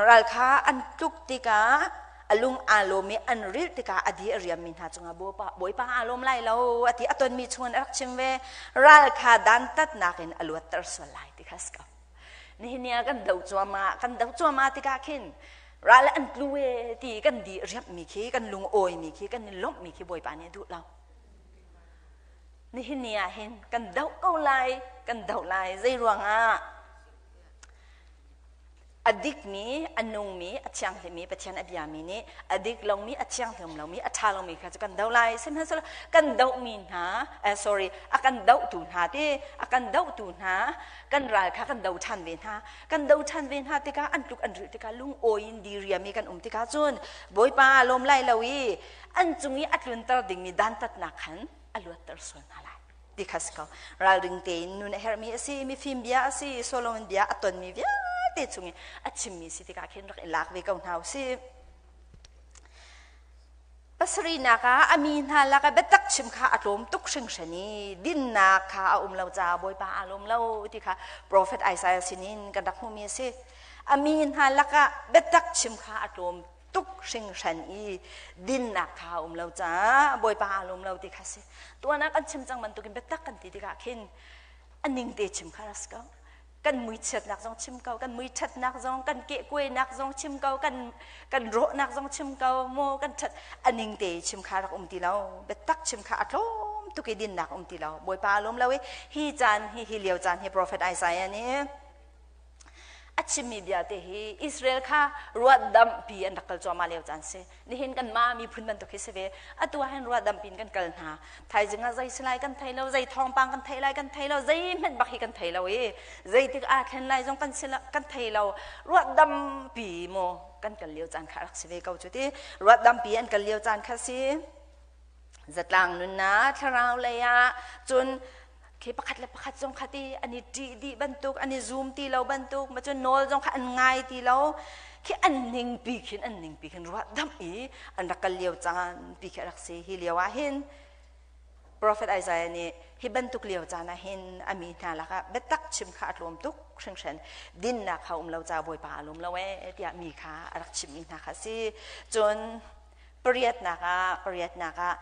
ral kha an tluk tikah a lung aa lawm i an rilh tikah a di a riammi hna cungah Bawipa Bawipa aa lawm lai lo a ti a tonmi chungin a rak chim ve. Ral kha dantatnak in a luatter sual lai ti kha si ko. Nihin ni ah kan do cuahmah kan do cuahmah tikah khin ral an tlu e ti kan di riammi khi kan lung awimi khi kan i lawmhmi khi Bawipa nih a duh lo. Nihin ni ah hin kan doh ko lai kan doh lai. Zei ruangah? A dikmi a nungmi a thianghlimi Pathian a biami nih a dik lomi a thianghlim lomi a ṭha lomi kha cu kan doh lai. Sihmanhsehlaw kan dohmi hna sorry a kan dohtu hna ti a kan dohtu hna kan ral kha kan do ṭhan ve hna. Kan do ṭhan ve hna tikah an tluk an rilh tikah lungawi in diriami kan um tikah cun Bawipa lawm lai lo i an cung i a tlunter dingmi dantatnak khan a luatter sual hna lai ti kha si ko. Ralring tein nun a herhmi a si, mifim bia a si, Solomon bia a tonmi vialte chung i a chimmi si tikah khin rak i lak ve ko hna u sih. Pasarihnak ah a mi hna lak ah biatak chim kha a tlawm tuk hringhran i dinnak kha a um lo caah Bawipa aa lawm lo ti kha profet Isaiah sinin kan rak hmuhmi a si. A mi hna lakah biatak chim kha a tlawm tuk hringhran i dinnak kha a um lo caah Bawipa aa lawm lo ti kha si. Tuan ah kan chim cang bantukin biatak kan ti tikah khin a ning te chim kha ras ko. Kan muichiatnak zong chim ko, kan muiṭhatnak zong, kan kehkuainak zong chim ko, kan kan rawhnak zong chim ko, maw kan ṭhat a ning te chim kha rak um ti lo. Biatak chim kha a tlawm tuk i dinnak um ti lo. Bawipa aa lawm lo i hi caan hi hi lio caan hi Prophet Isaiah nih a chimmi bia te hi Israel kha ruahdampi an rak kal cuahmah lio caan si. Nihin kan mah miphun bantuk hi si ve. Atu ah hin ruahdampi in kan kal hna. Thaizing ah zei si lai kan thei lo, zei thawngpang kan thei lai kan thei lo, zeihmanh bak hi kan thei lo i zeitik aa thlen lai zong kan si kan thei lo. Ruahdampi maw kan kal lio caan kha rak si ve ko cu ti. Ruahdampi an kal lio caan kha si. Zatlang nunnak thlarau lei ah cun khi pakhat le pakhat zong kha ti an i ṭih dih bantuk an i zum ti lo bantuk ma cun nawl zong kha an ngai ti lo khi an ningpi khin an ningpi khin ruah damh i an rak kal lio caan pi khi a rak si. Hi lio ah hin Prophet Isaiah nih hi bantuk lio caan ah hin a mi hna lakah biatak chim kha a tlawm tuk hringhran, dinnak kha um lo ca Bawipa a lawm lo ee tiah mi kha a rak chimmi hna kha si. Cun pariatnak ah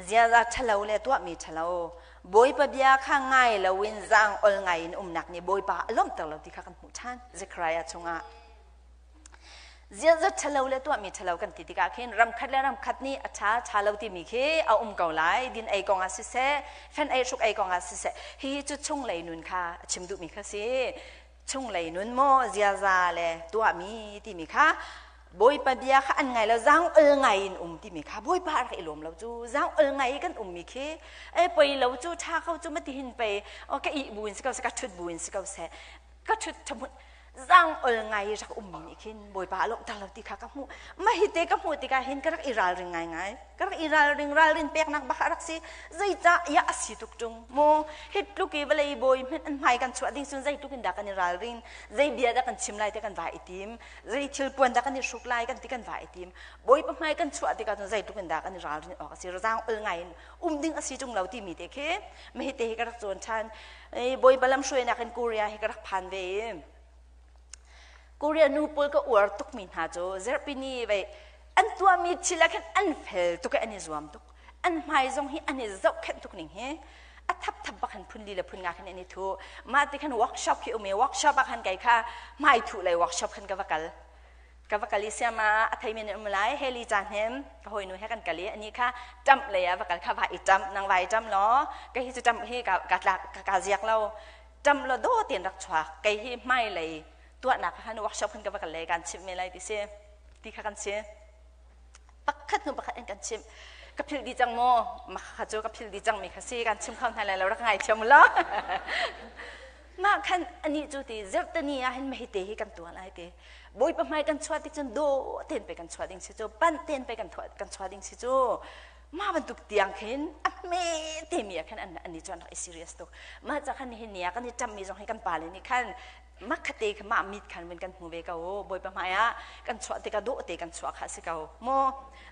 ziaza ṭhalo le tuahmi ṭhalo Bawipa bia kha ngai loin zaang ol ngai in umnak nih Bawipa a lawmhter lo ti kha kan hmuh ṭhan Zechariah chungah. Ziaza ṭhalo le tuahmi ṭhalo kan ti tikah khin ramkhat le ramkhat nih a ṭha ṭha lo timi khi a um ko lai. Din ei kong ah siseh, fen ei hruk ei kong ah siseh, hihi cu chunglei nun kha a chim duhmi kha si. Chunglei nun maw ziaza le tuahmi timi kha Bawipa bia kha an ngai lo, zaang ol ngai in um timi kha Bawipa a rak i lawm lo cu. Zaang ol ngai i kan ummi khi e poi lo cu ṭha ko cu mati hin pei o ka ih bu in si ko seh, ka ṭhut bu in si ko seh, ka ṭhut ṭhamun. Zang ol ngai rak ummi nih khin Bawipa a lawmhter lo ti kha ka hmuh. Mah hi te ka hmuh tikah hin ka rak i ralring ngaingai. Ka rak i ralring ralrin peknak bak a rak si. Zeicah ya a si tuk ṭung maw? Hi tluk i vawlei bawi hmanh an hmai kan chuah ding cun zeitluk in dah kan i ralrin? Zei bia dah kan chim lai ti kan va i tim? Zei thil puan dah kan i hruk lai kan ti kan va i tim? Bawipa hmai kan chuah tikah cun zeitluk in dah kan i ralrin awk a si? Zaang ol ngai in um ding a si ṭung lo timi te khi mah hi te hi ka rak cawn ṭhan. Bawipa lamhruainak in Korea hi ka rak phan ve i Korea nu pawl ka uar tukmi hna cu zarhpini vei an tuahmi thil ah khan an fel tuk i an i zuam tuk. An hmai zong hi an i zohkhenh tuk ning hi a thap thap bak khan phun li le phun nga khan an i thu. Mah ti khan workshop khi um i workshop ah khan kei kha hmai thuh lei workshop khan ka va kal. Ka va kal i siama a theimi nih um lai Heli ca hnem ka hawinu he kan kal i ani kha ṭamh lei ah va kal kha va i ṭamh nang va i ṭamh law kei hi cu ṭamh hi ka ka tlak ka ka ziak lo ṭamh law daw tein rak chuak kei hi hmai lei tuahnak khan workshop khan ka va kal lei kan chimh me lai ti si ti kha kan si pakhat hnu pakhat in kan chimh ka philh dih cang maw mah kha cu ka philh dih cang mi kha si kan chim kho hna lai lo rak ngai thiam law mah khan anih cu ti zerhtani ah hin mei te hi kan tuah lai ti Bawipa hmai kan chuah tik cun dawh tein pe kan chuah ding si cu panh tein pe kan kan chuah ding si cu mah bantuk tiang khin a hme te mi ah khan an an i chuan rak i serious tuk mah ca khan nihin ni ah kan i ṭam mi zong hi kan pale nih khan makhate kha mah mit khan vun kan hmu ve ko Bawipa hmai ah kan chuah tikah dawh te kan chuah kha si ko mu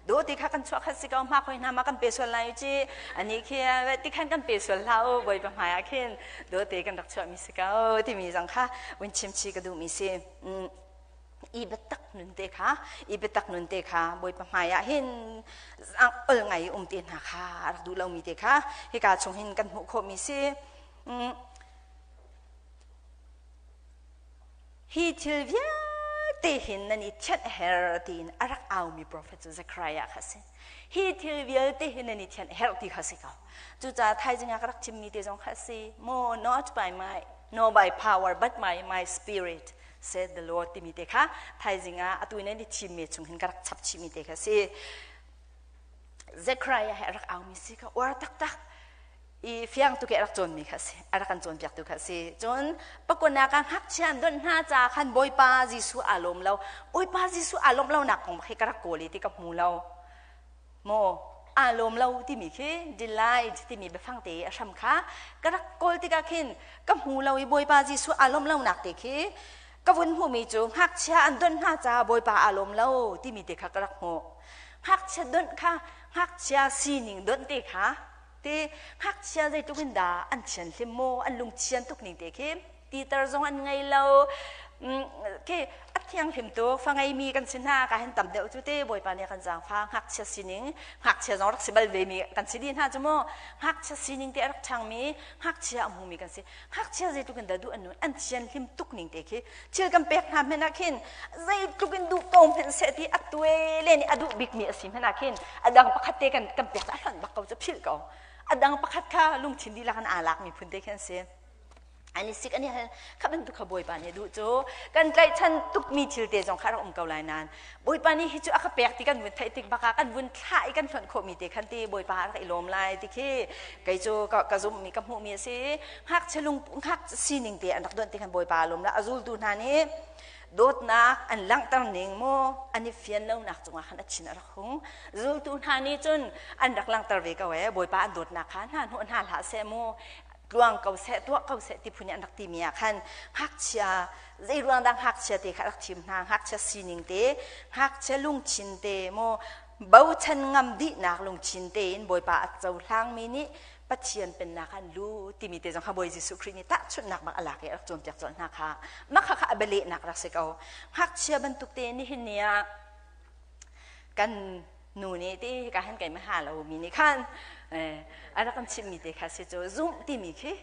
dawh te kha kan chuah kha si ko hma khoi hna ma kan pe sual lai chi ani khi ti khan kan pe sual hlah u Bawipa hmai ah khin dawh te kan rak chuah mi si ko timi zong kha vun chim chi ka duh mi si i biatak nun te kha i biatak nun te kha Bawipa hmai ah hin ol ngai um te hna kha rak duh lomi te kha hika chung hin kan hmuh khawh mi si. Hi thil vialte hin nan i thianh her tiin a rak aumi profet cu Zechariah kha a si. Hi thil vialte hin nan i thianh her ti kha si ko. Cucaah thaizing ah ka rak chimmi te zong kha a si. Mo not by my no by power but by my spirit said the Lord timi te kha thaizing ah atu in nan i thimmi chung hin ka rak chap chihmi te kha si. Zechariah he a rak aumi si kha uar taktak. I fiang tuk i a rak cawnmi kha a si a rak kan cawnpiaktu kha a si. Cun pakunak ah ngakchia an donh hna caah khan Bawipa Jesuh aa lawm lo. Bawipa Jesuh aa lawmh lonak kong khi ka rak kawl i ti ka hmu lo. Maw aa lawm lo timi khi delight timi biafang te a hram kha ka rak kawl tikah khin ka hmu lo i Bawipa Jesuh aa lawmh lonak te khi ka vun hmuhmi cu ngakchia an donh hna caah Bawipa aa lawm lo timi te kha ka rak hmuh. Ngakchia donh kha ngakchia sining donh te kha Te ngakchia zeitluk in dah an thianhlim maw, an lungthian tuk ning te khi titer zong an ngei lo. Khi a thianghlim tuk fa ngeimi kan si hna ka hin tam deuh cu te Bawipa nih kan zaangfa ngakchia sining ngakchia zong rak si bal ve mi kan si dih hna cu mu ngakchia sining te a rak ṭhangmi ngakchia a hmumi kan si ngakchia zeitluk in dah duh an nun an thianhlim tuk ning te khi thil kan pek hna hmanh ah khin zeitluk in duh ko hmanh seh ti a tuai le nih a duh bikmi a si hmanh ah khin a dang pakhat te kan kan pek a hlonh bak ko cu philh ko. A dang pakhat kha lungthin dihlak in aa lakmi phun te khi an si. An i sik an i hal kha bantuk kha Bawipa nih duh cu kan tlaihchan tukmi thil te zong kha rak um ko lai nain Bawipa nih hi cu a ka pek ti kan vun theih tik bakah kan vun thlah i kan hlonh khawhmi te khan ti Bawipa a rak i lawm lai ti khi kei cu ka zumhmi ka hmuhmi a si. Ngakchia lung ngak sining te an rak donh ti khan Bawipa a lawm la a zultu hna nih dawtnak an langhter ning maw an i fian lonak cungah khan a thin a rak hung. Zultu hna nih cun an rak langhter ve ko ee Bawipa an dawtnak kha hna hnawh hna hlah seh mu tluang ko seh tuah ko seh ti phun i an rak timi ah khan ngakchia zei ruang dah ngakchia te kha rak thim hna ngakchia sining te ngakchia lungthin te maw bochan ngam dihnak lungthin te in Bawipa a cohlangmi nih Pathian pennak an lu timi te zong kha Bawi Jesuh Khrih nih tahchunhnak bang a lak i a rak cawnpiak colh hna kha mah kha kha a bialehnak rak si ko. Ngakchia bantuk te nihin ni ah kan nu nih ti hika hin keimah ha lo mi nih khan a rak kan chimhmi te kha si cu zumh timi khi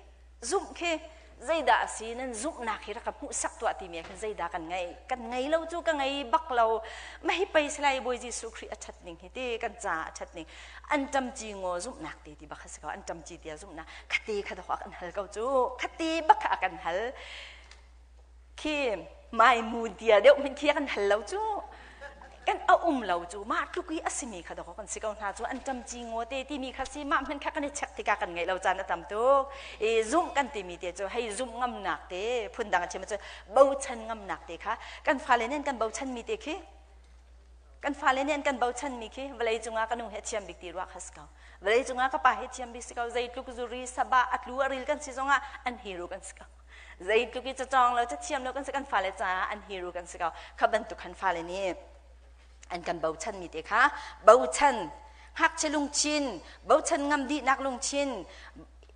zumh khi zeidah a si nan zumhnak hi rak ka hmuhsak tuah timi ah khin zeidah kan ngei kan ngei lo cu ka ngei bak lo. Mah hi pei salai Bawi Jesuh Khrih a ṭhat ning hi ti kan ca a ṭhat ning an ṭamci ngaw zumhnak te ti bak kha si ko an ṭamci tia zumhnak khate kha dawk a kan hal ko cu khate bak kha a kan hal khi mai mu dia deuh min khi a kan hal lo cu. Kan a um lo cu mah tluk i a simi kha dawk kan si ko hna cu an ṭam ci ngaw te timi kha si mah hmanh kha kan i check tikah kan ngeih lo caan a tam tuk. I zumh kan timi te cu hei zumh ngamnak te phundang a chim cu bochan ngamnak te kha kan fale nih an kan bochan mi te khi kan fale nih an kan bochan mi khi vawlei cungah ka nu he thiam bik ti ruah kha si ko. Vawlei cungah ka pa he thiam bik si ko. Zeitluk zuri sabah a tlu a ril kan si zongah an hero kan si ko. Zeitluk i cacawng lo cathiam lo kan si kan fale caah an hero kan si ko. Kha bantuk khan fale nih an kan bochan mi te kha bochan ngakchia lungchin bochan ngam dihnak lungchin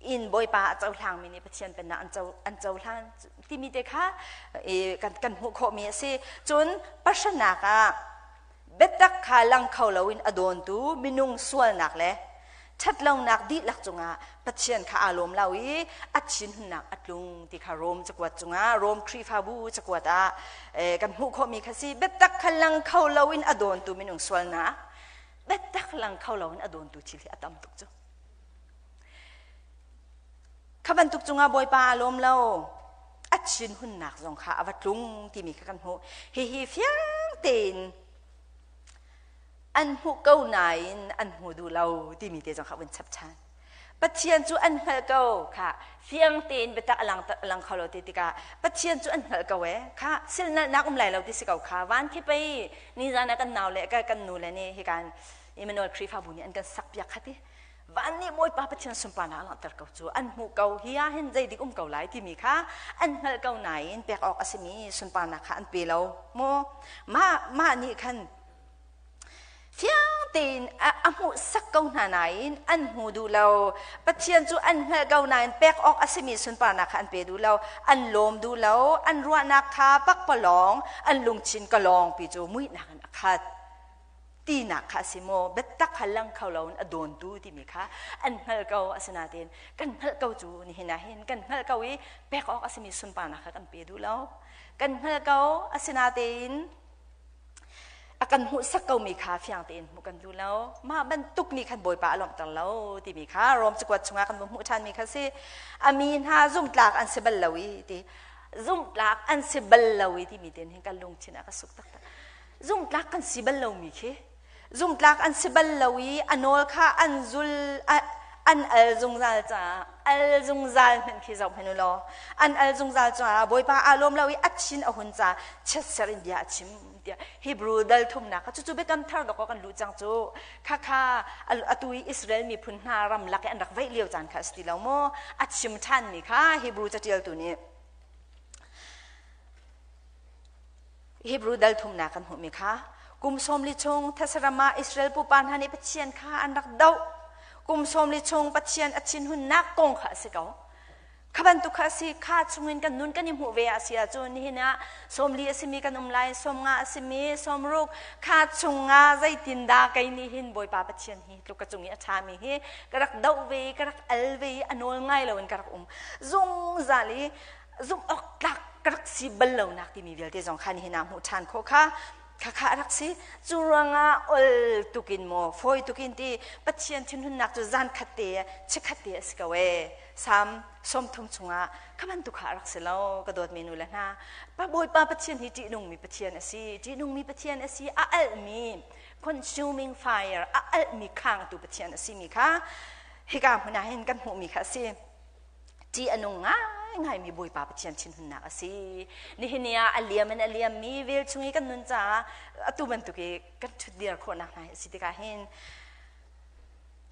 in Bawipa a cohlang mi nih Pathian pennak an co an cohlan timi te kha kan kan hmuh khawh mi a si. Cun pasranak ah biatak kha lang kho loin a dawntu minung sualnak le ṭhatlonak dihlak cungah Pathian kha aa lawm lo i a thinhunnak a tlung ti kha Rom cakuat cungah Rom Khrihfabu cakuat ah kan hmuh khawhmi kha si. Biatak kha lang kho loin a dawntu minung sualnak biatak lang kho loin a dawntu thil hi a tam tuk cu. Kha bantuk cungah Bawipa aa lawm lo. A thinhunnak zong kha a va tlung timi kha kan hmuh. Hihi fiang tein an hmuh ko nain an hmu duh lo timi te zong kha vun chap ṭhan. Pathian cu an hngalh ko kha fiang tein biatak a lang kho lo ti tikah Pathian cu an hngalh ko ee kha silnalhnak um lai lo ti si ko kha van khi pei nizan ah kan nau le kan nu le nih hikan Emmanuel Khrihfabu nih an kan sak piak kha ti van nih Bawipa Pathian sunparnak a langhter ko cu an hmuh ko hi ah hin zeidik um ko lai timi kha an hngalh ko nain pek awk a simi sunparnak kha an pe lo maw mah mah nih khan fiang tein a hmuh sak ko hna nain an hmu duh lo. Pathian cu an hngalh ko nain pek awk a simi sunparnak kha an pe duh lo, an lawm duh lo, an ruahnak kha pakpalawng, an lungthin ka lawngpi cu muihnak in a khat. Tinak kha a si maw? Biatak kha lang kho loin a dawntu timi kha an hngalh ko. Asinain kan hngalh ko cu nihin ah hin kan hngalh ko i pek awk a simi sunparnak kha kan pe duh lo. Kan hngalh ko, asinain a kan hmuhsak komi kha fiang tein hmuh kan duh lo. Mah bantuk nih khan Bawipa a lawmhter lo timi kha Rom cakuat chungah kan hmuh ṭhanmi kha si. A mi hna zumhtlak an si bal lo i ti zumhtlak an si bal lo i timi ten hin kan lungthin a ka suk taktak. Zumhtlak kan si bal lomi khi zumhtlak an si bal lo i a nawl kha an zul an al zungzal caah al zungzal hmanh khi zoh hmanh u law an al zungzal caah Bawipa aa lawm lo i a thin a hun ca chiatser in bia a chim tiah Hebrew dal thumnak kha cucu biakam thar dawk kan luh cang cu khakha atu i Israel miphun hna ram lak i an rak veih lio caan kha a si ti lo maw a chim ṭhanmi kha Hebrew caṭialtu nih Hebrew dal thumnak kan hmuhmi kha kum 40 chung thesram ah Israel pupa hna nih Pathian kha an rak doh. Kum 40 chung Pathian a thinhunnak kong kha a si ko. Kha bantuk kha a si. Kha chungin kan nun kan i hmuh ve a si ahcun nihin ah 40 a simi kan um lai, 50 a simi, 60 kha chungah zeitindah kei nih hin Bawipa Pathian hi tluk ka cung i a ṭhami hi ka rak doh ve, ka rak al ve i a nawl ngai loin ka rak um zungzal i zumh awk tlak ka rak si bal lonak timi vialte zong kha nihin ah hmuh ṭhan khawh kha khakha a rak si. Cu ruangah ol tukin maw fawi tukin ti Pathian thinhunnak cu zan khat te chikkhat te a si ko ee. Salm 30 chungah kha bantuk kha a rak si lo ka dawtmi nu le hna. Pa Bawipa Pathian hi ṭihnungmi Pathian a si. Ṭihnungmi Pathian a si. A alhmi consuming fire a alhmi khangtu Pathian a simi kha hika hmun ah hin kan hmuhmi kha a si. Ṭih a nung ngaingaimi Bawipa Pathian thinhunnak a si. Nihin ni ah a liam in a liammi vel chung i kan nun caah atu bantuk i kan ṭhutdir khawhnak hna hi a si tikah hin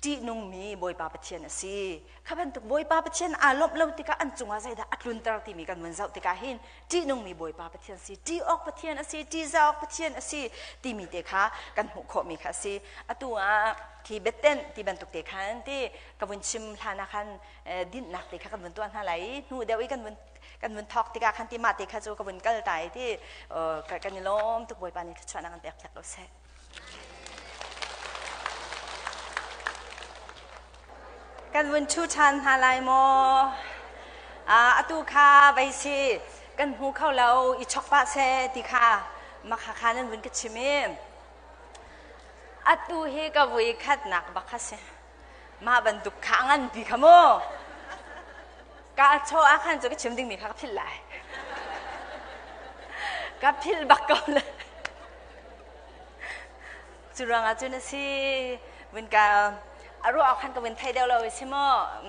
ṭihnungmi Bawipa Pathian a si. Kha bantuk Bawipa Pathian aa lawmh lo tikah an cungah zeidah a tlunter timi kan vun zoh tikah hin ṭihnungmi Bawipa Pathian si, ṭih awk Pathian a si, ṭihzah awk Pathian a si timi te kha kan hmuh khawhmi kha a si. Atu ah khi biatenh ti bantuk te khan ti ka vun chim hlan ah khan dinhnak te kha kan vun tuah hna lai i hnu deuh i kan vun thawk tikah khan ti mah te kha cu ka vun kal ta i ti kan i lawm tuk. Bawipa nih thluachuahnak kan pek piak ko seh. Kan vun ṭhu ṭhan hna lai maw? Atu kha vei si kan hmu kho lo i chok pah seh ti kha makha kha nan vun ka chim i atu hi ka vui khatnak bak kha si. Mah bantuk kha a nganpi kha mu. Ka chaw ah khan cu ka chim dingmi kha ka philh lai. Ka philh bak ko le. Cu ruangah cun a si. Vun ka a ruah awk khan ka vun thei deuh lo si maw?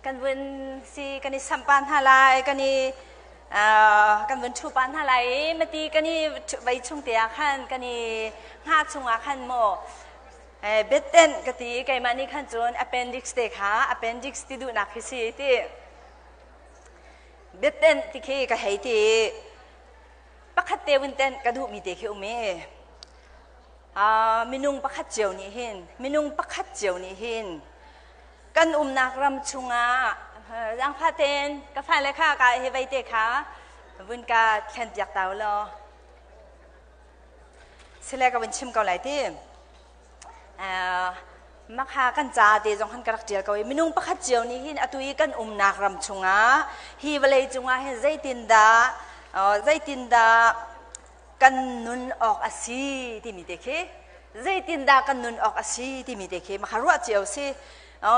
Kan vun si kan i sampa hna lai, kan i kan vun ṭhu pa hna lai i mati kan i vei chung te ah khan kan i hnga chungah khan maw biatenh ka ti keimah nih khan cun appendix te kha appendix ti duhnak khi si ti biatenh ti khi ka hei ti pakhat te vun tenh ka duhmi te khi um i minung pakhat cio nih hin minung pakhat cio nih hin kan umnak ram chungah zaangfah tein ka fale kha ka hi vei te kha vun ka thlen piak ta law sile ka vun chim ko lai ti Makha kan ca te zong han ka rak ṭial ko i minung pakhat cio nih hin atu i kan umnak ram chungah hi vawlei cungah hin zeitindah zeitindah kan nun awk a si timi te khi zeitindah kan nun awk a si timi te khi makha ruah cio si.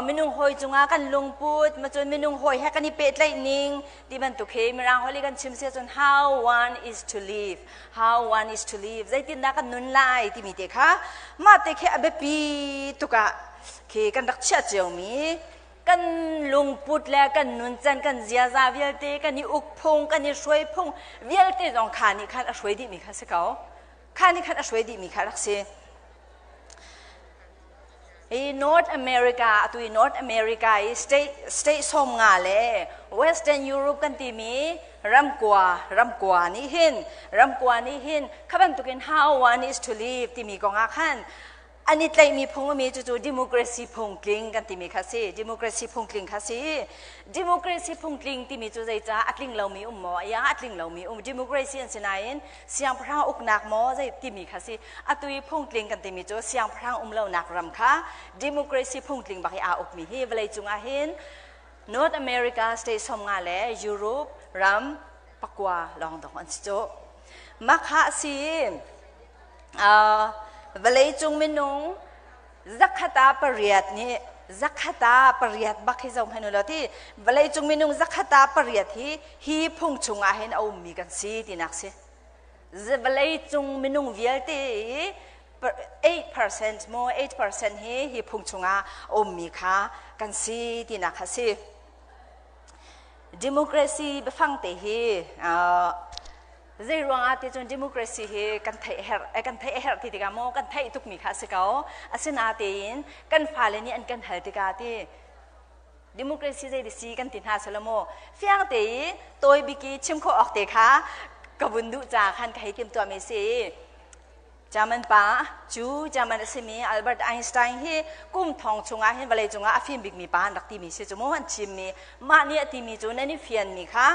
Minung hawi cungah kan lungput macun minung hawi he kan i pehtlaih ning ti bantuk hi mirang holh i kan chim si ahcun how one is to live, how one is to live, zeitindah kan nun lai timi te kha mah te khi a biapi tuk ah khi kan rak chiah ciomi kan lungput le kan nuncan kan ziaza vialte kan i uk phung kan i hruai phung vialte zong kha nih khan a hruai dihmi kha si ko kha nih khan a hruai dihmi kha rak si. Hi North America, atu i North America i state 15 le Western Europe kan timi ramkua, ramkua nih hin, ramkua nih hin, kha bantukin how one is to live timi kong ah khan an i tlaihmi phung mi cucu democracy phungtling kan timi kha si. Democracy phungtling kha si. Democracy phungtling timi cu zeicah a tling lomi um maw? Ya, a tling lomi um. Democracy an si nain siangpahrang uknak maw zei timi kha si. Atu i phungtling kan timi cu siangpahrang um lonak ram kha democracy phungtling bak i aa ukmi hi vawlei cungah hin North America state 15 le Europe ram 9 lawng dong an si cu. Makha si vawlei cung minung 108 nih 108 bak hi zoh hmanh u law ti vawlei cung minung 108 hi hi phung chungah hin a ummi kan si tinak si. Vawleicung minung vialte i 8% maw 8% hi hi phung chungah a ummi kha kan si tinak kha si. Democracy biafang te hi zei ruangah ti cun democracy hi kan theih herh kan theih herh ti tikah maw kan theih tukmi kha a si ko. Asinain kan fale nih an kan hal tikah ti Democracy zei si kan ti hna selaw maw fiang te i tawi biki chim khawh awk te kha ka vun duh ca khan ka hei tim tuahmi si. German pa cu German a simi Albert Einstein hi kum thong chungah hin vawlei cungah a fim bikmi pa an rak timi si cu mu an chimmi mah nih a timi cu nan i fianmi kha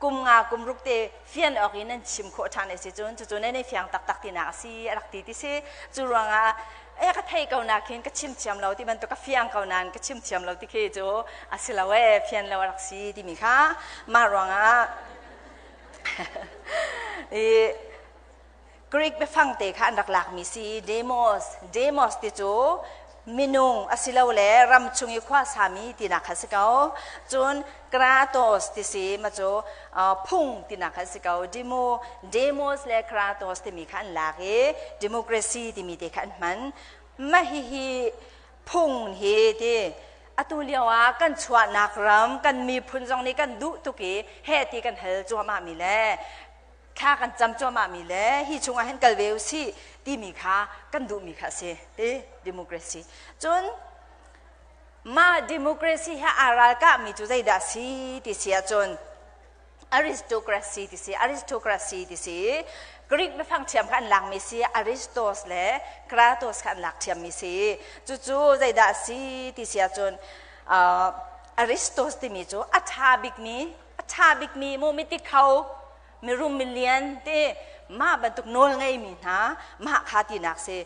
kum nga kum ruk te fian awk in nan chim khawh ṭhan a si cun cucu nan i fiang taktak tinak a si a rak ti ti si. Cu ruangah e ka thei ko na khin ka chim thiam lo ti bantuk ka fiang ko nain ka chim thiam lo ti khi cu a si lo e fian lo a rak si timi kha mah ruangah i Greek biafang te kha an rak lakmi si. Demos, demos ti cu minung asilole ram chung i khua sami tinak kha si ko. Cun kratos ti si ma cu phung tinak kha si ko. Demo, demos le kratos timi kha an lak i democracy timi te kha an hman. Mah hihi phung hi ti atu lio ah kan chuahnak ram kan miphun zong nih kan duh tuk i heh ti kan hal cuahmah mi le thla kan cam cuahmah mi le hi chungah hin kal ve u sih timi kha kan duhmi kha a si ti democracy. Cun mah democracy he aa ralkahmi cu zeidah si ti si ahcun aristocracy ti si. Aristocracy ti si Greek biafang thiam kha an lakmi si. Aristos le Kratos kha an lak thiammi si. Cucu zeidah si ti si ahcun Aristos timi cu a ṭha bikmi a ṭha bikmi mu mitikho mirum milian te mah bantuk nawl ngeimi hna mah kha tinak si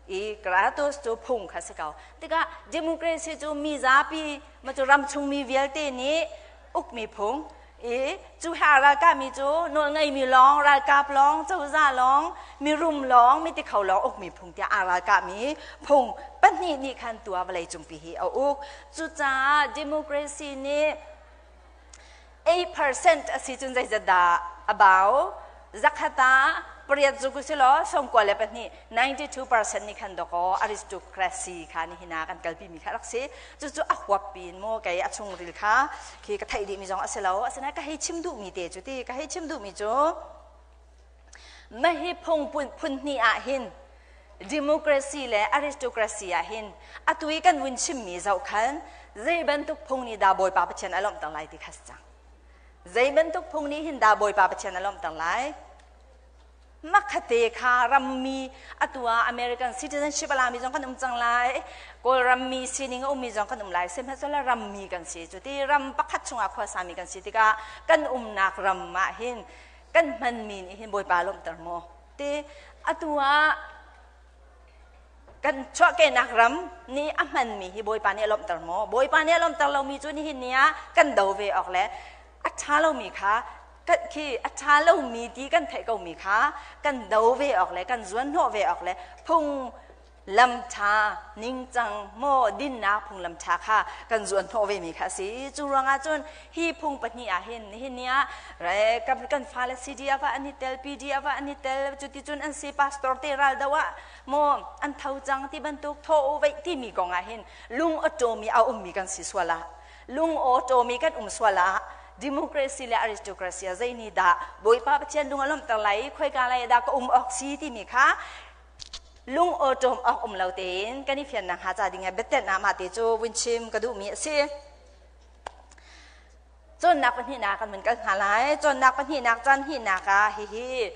i Kratos cu phung kha si ko. Tikah democracy cu mi zapi ma cu ram chungmi vialte nih ukmi phung i cu he ralkapmi cu nawl ngeimi lawng ralkap lawng cozah lawng mirum lawng mitikho lawng ukmi phung tiah aa ralkapmi phung pahnih nih khan tua vawlei cungpi hi a uk. Cucaah democracy nih 8% a si cun zeizat dah a bau? 100 ah Pariat zu ku silo songkua le pahnih 92% nih khan doko aristocracy kha ni hina kan kalpi mi kha rak si. Cucu a huap pin mo kei a chungril kha khi ka theih dih mi zong a si lo. Asinain ka hei chim duh mi te cu ti ka hei chim duh mi cu mahi phung phun hnih ah hin democracy le aristocracy ah hin atu i kan vun chimmi zoh khan zei bantuk phung nih dah Bawipa Pathian a lawmhter lai ti kha si cang. Zei bantuk phung nih hin dah Bawipa Pathian a lawmhter lai? Makhate kha rammi atu ah American citizenship a lami zong kan um cang lai. Kawl rammi sining a ummi zong kan um lai. Sihmanhsehlaw rammi kan si. Cu ti ram pakhat chungah khuasami kan si tikah kan umnak ram ah hin kan hmanmi nih hin Bawipa lawmhter maw? Ti atu ah kan chuahkehnak ram nih a hmanmi hi Bawipa nih a lawmhter maw? Bawipa nih a lawmhter lomi cu nihin ni ah kan do ve awk le a ṭha lomi kha khi a ṭha lomi ti kan theih komi kha kan do ve awk le kan zuanhnawh ve awk le phung lam ṭha ningcang maw dinnak phunglam ṭha kha kan zuanhnawh ve mi kha a si. Cu ruangah cun hi phung pahnih ah hin nihin ni ah kan fale CDF ah an i tel, PDF ah an i tel, cuticun an si pastor te ral do ah maw an tho cang ti bantuk thaw u veih timi kong ah hin lung awṭawmi a ummi kan si sual ah lung awṭawmi kan um sual ah democracy le aristocracy ah zei nih dah Bawipa Pathian lung a lawmhter lai i khoika lai dah ka um awk si timi kha lung awṭawm awk um lo tein kan i fian nakhnga ca ding ah biatenh ah mah te cu vun chim ka duhmi a si. Cawnnak pahnihnak kan vun kal hna lai. Cawnnak pahnihnak caan hnihnak ah hihi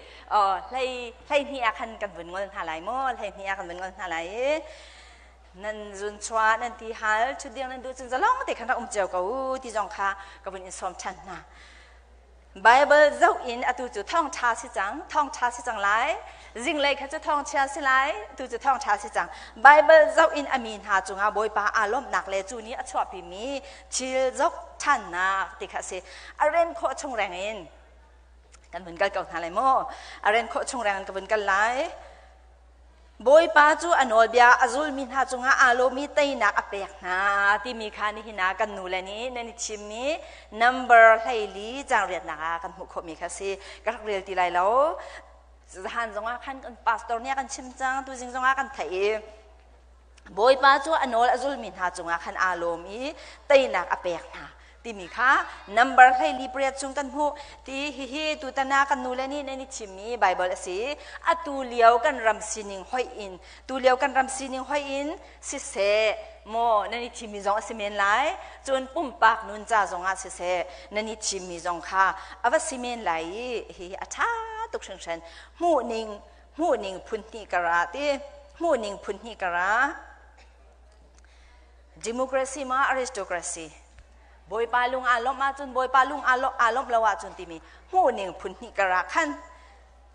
hlei hleihnih ah khan kan vun ngol hna lai maw? Hleihnih ah kan vun ngol hna lai i nan zun chuah nan ti hal ṭhutdiang nan duh cun zalong te khan rak um cio ko u ti zong kha ka vun in sawm ṭhan hna. Bible zoh in atu cu thawngṭha si cang, thawngṭha si cang lai. Zinglei kha cu thawngchia si lai, atu cu thawngṭha si cang. Bible zoh in a mi hna cungah Bawipa aa lawmhnak le cu nih a chuahpimi thil zoh ṭhannak ti kha a si. A ren khawh chung reng in kan vun kal ko hna lai maw? A ren khawh chung reng in ka vun kal lai. Bawipa cu a nawlbia a zulmi hna cungah aa lawmi teinak a pek hna timi kha nihin ah kan nule nih nan i thimmi number 14 caang riatnak ah kan hmuh khawhmi kha si. Ka rak rel ti lai lo. Zahan zongah khan kan pastor nih a kan chim cang, tuzing zongah kan theih i Bawipa cu a nawl a zulmi hna cungah khan aa lawm i teinak a pek hna. Timi kha number 48 chung kan hmuh. Ti hihi tutan ah kan nule nih nan i thimmi Bible a si. Atu lio kan ram sining hoih in tu lio kan ram sining hoih in siseh maw nan i thimmi zong a si men lai. Cun pumpak nun ca zong ah siseh nan i thimmi zong kha a va si men lai i hihi a ṭha tuk hringhran. Hmuhning hmuhning phun hnih kara ti hmuhning phun hnih kara. Democracy ma aristocracy? Bawipa lung aa lawmh ahcun Bawipa lung aa lawmh lo ahcun timi hmuhning phun hnih kar ah khan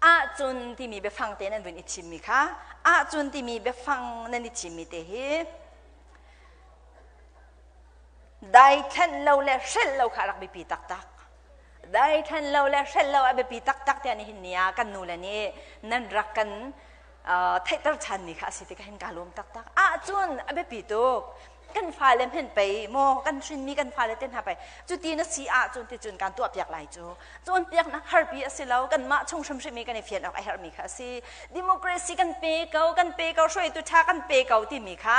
ahcun timi biafang te nan vun i thimmi kha ahcun timi biafang nan i thimmi te hi daithlen lo le hrelh lo kha a rak biapi taktak. Daithlen lo le hrelh lo a biapi taktak tiah nihin ni ah kan nule nih nan rak kan theihter ṭhanmi kha a si tikah hin kaa lawm taktak. Ahcun a biapi tuk. Kan fale hmen pei maw kan hrinmi kan fale te hna pei cuti na si ahcun ticun kan tuahpiak lai cu. Cawnpiaknak harpi a si lo kanmah chung hrimhrim i kan i fian awk a herhmi kha a si. Democracy kan pe ko kan pe ko hruaitu ṭha kan pe ko timi kha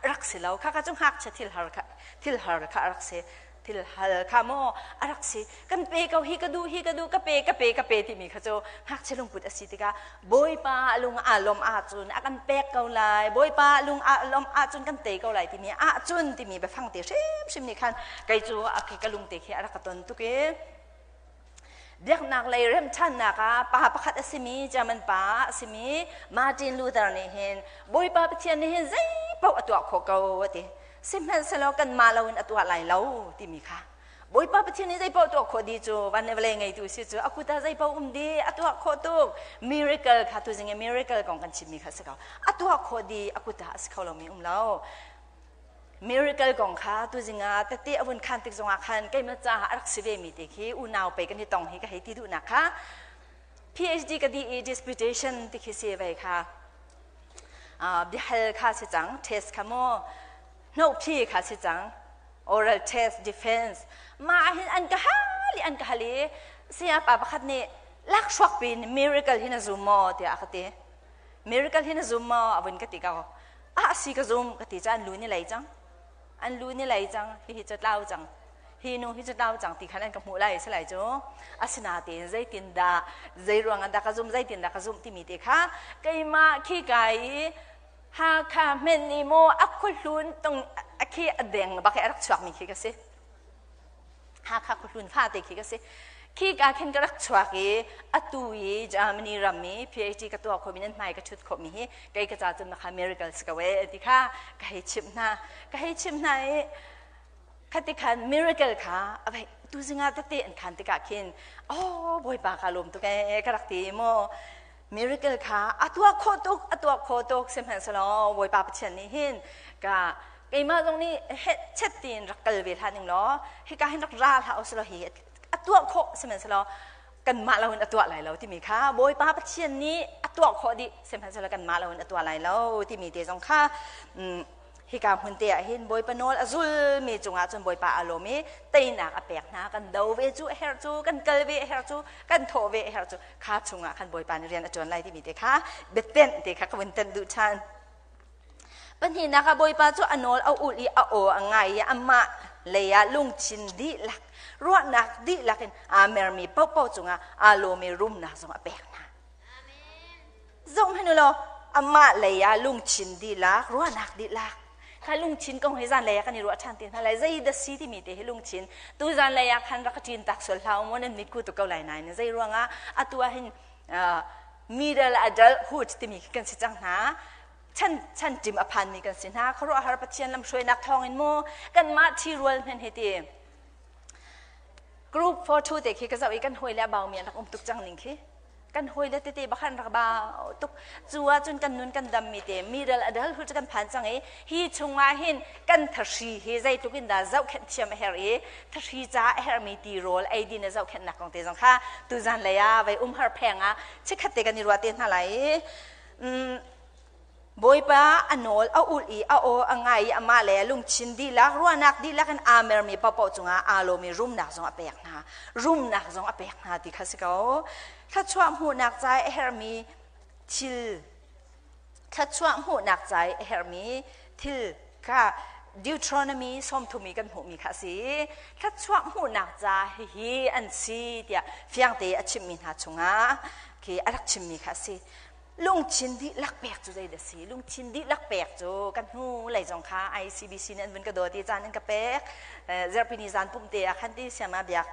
rak si lo. Khakha cu ngakchia thil har kha thil har kha a rak si. Thil hal kha maw a rak si. Kan pe ko hi ka duh hi ka duh ka pe ka pe ka pe timi kha cu ngakchia lungput a si tikah Bawipa lung aa lawmh ahcun a kan pek ko lai. Bawipa lung aa lawmh ahcun kan tei ko lai timi ahcun timi biafang te hrimhrim nih khan kei cu a ka lungte khi a rak ka ton tuk i biaknak lei remṭhannak ah pa pakhat a simi German pa a simi Martin Luther nih hin Bawipa Pathian nih hin zei paoh a tuah khawh ko a ti. Sihmanhsehlaw kanmah loin a tuah lai lo timi kha Bawipa Pathian nih zeipaoh tuah khawh dih cu van le vawlei ngeitu si cu a kut ah zeipaoh um dih a tuah khawh tuk miracle kha tuzing i miracle kong kan chimmi kha si ko a tuah khawh dih a kut ah a si kho lomi um lo miracle kong kha tuzing ah tete a vun khan tik zongah khan keimah caah a rak si ve mi te khi unau pei kan i tong hi ka hei ti duhnak kha PhD ka dih i disputation ti khi si ve kha biahal kha si cang test kha maw hnawhphi kha si cang oral test defense mah hin an ka hal i an ka hal i saya pa pakhat nih Lakhruak pin miracle hi na zum maw tiah a ka ti. Miracle hi na zum maw a vun ka ti ko. Ah si ka zum ka ti cu an lu ni lei cang. An lu ni lei cang. Hihi cu tlau cang. Hi nu hi cu tlau cang ti khan an ka hmuh lai si lai cu. Asinain zeitin dah zei ruang ah dah ka zum zeitin dah ka zumh timi te kha keimah khi kai i Hakha hmen ni maw a khuhlun tung a khi a deng bak i a rak chuakmi khi ka si. Hakha khuhlun fate khi ka si. Khi ka khin ka rak chuak i atu i Germany ram i PhD ka tuah khomi nan hmai ka ṭhut khomi hi kei ka ca cun makha miracle si ko e ti kha ka hei chimh hna. Ka hei chimh hna i khati khan miracle kha a vai tu zingah tete an khan tikah khin oh bawipa ka lawm tuk e ka rak ti maw miracle kha a tuah khawh tuk a tuah khawh tuk sihmanhsehlaw Bawipa Pathian nih hin ka keimah zong nih chet tiin rak kal ve hlah ning law hika hin rak ra hlah usih law hi a tuah khawh sihmanhsehlaw kanmah lo in a tuah lai lo timi kha Bawipa Pathian nih a tuah khawh dih sihmanhsehlaw kanmah lo in a tuah lai lo timi te zong kha hika hmun te ah hin Bawipa nawl a zulmi cungah cun Bawipa a lawm i teinak a pek hna. Kan do ve cu a herh cu, kan kal ve a herh cu, kan thawh ve a herh cu, kha chungah khan Bawipa nih rian a ṭuan lai timi te kha biatenh te kha ka vun tenh duh ṭhan. Pahnihnak ah Bawipa cu a nawl a ulh i a aw a ngai i amah lei ah lungthin dihlak, ruahnak dihlak in aa mermi paohpaoh cungah aa lawm i rumnak zong a pek hna. Zohhmanh u law amah lei ah lungthin dihlak, ruahnak dihlak. Kha lungthin kong hi zanlei ah kan i ruah ṭhan te hna lai. Zei dah si timi te hi lungthin. Tu zanlei ah khan rak ka ṭin tak sual hlah u maw nan mitku tuk ko lai nain zei ruangah atu ah hin middle adulthood timi khi kan si cang hna. Chan chan ṭim a phanmi kan si hna. Khuaruahhar Pathian lamhruainak thawngin maw kanmah ṭhirual hmenh hi ti. Group photo te khi ka zoh i kan hawi le a baumi an rak um tuk cang ning khi. Kan hawile tete bak an rak bau tuk. Cu ahcun kan nun kan dammi te middle adulthood kan phan cang i hi chungah hin kan thahri hi zeitluk in dah zohkhenh thiam a herh i thahri ca a herhmi tirawl eidin a zohkhenhnak kong te zong kha tuzan lei ah vei umhar pheng ah chikkhat te kan i ruah te hna lai i Bawipa a nawl a ulh i a aw a ngai i amah le lungthin dihlak, ruahnak dihlak in aa mermi paohpaoh cungah aa lawm i rumnak zong a pek hna. Rumnak zong a pek hna ti kha si ko. Thluachuah hmuhnak ca i a herhmi thil thluachuah hmuhnak ca i a herhmi thil kha Deuteronomy 30 i kan hmuhmi kha a si. Thluachuah hmuhnak ca hihi an si tiah fiangte a chimmi hna chungah khi a rak chimmi kha a si. Lungthin dihlak pek cu zeidah si? Lungthin dihlak pek cu kan hnu lei zong kha ICBC nih an vun ka dawt i caan an ka pek. Zarhpini zan pumh te ah khan ti siama biak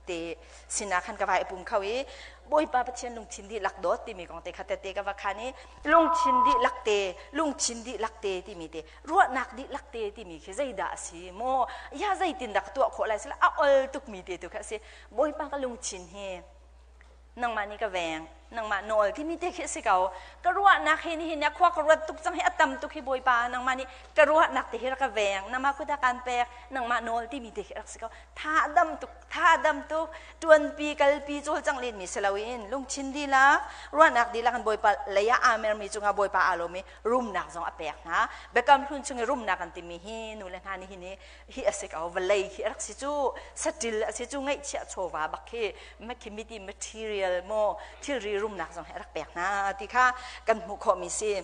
te sinah khan ka vai pum kho i Bawipa Pathian lungthin dihlak dawt timi kong te kha tette ka va khan i lungthin dihlak te lungthin dihlak te timi te ruahnak dihlak te timi khi zeidah a si maw ya zeitin dah ka tuah khawh lai sila a ol tukmi te tu kha a si. Bawipa ka lungthin hi nangmah nih ka veng nangmah nawl timi te khi a si ko. Ka ruahnak hi nihin ah khua ka ruat tuk cang hi a tam tuk hi Bawipa nangmah nih ka ruahnak te hi rak ka veng nangmah kut ah kaan pek nangmah nawl timi te khi rak si ko. Tha dam tuk tha dam tuk tuanpi kalpi cawlcangh len mi si loin lungthin dihlak ruahnak dihlak in Bawipa lei ah aa mermi cungah Bawipa aa lawm i rumnak zong a pek hna. Biakam Hlun chung i rumnak an timi hi nu le hna nih hi hi a si ko. Vawlei hi a rak si cu satil a si cu ngaihchiah chawva bak khi khi material maw thilri rumnak zong hi a rak pek hna ti kha kan hmuh khawhmi si.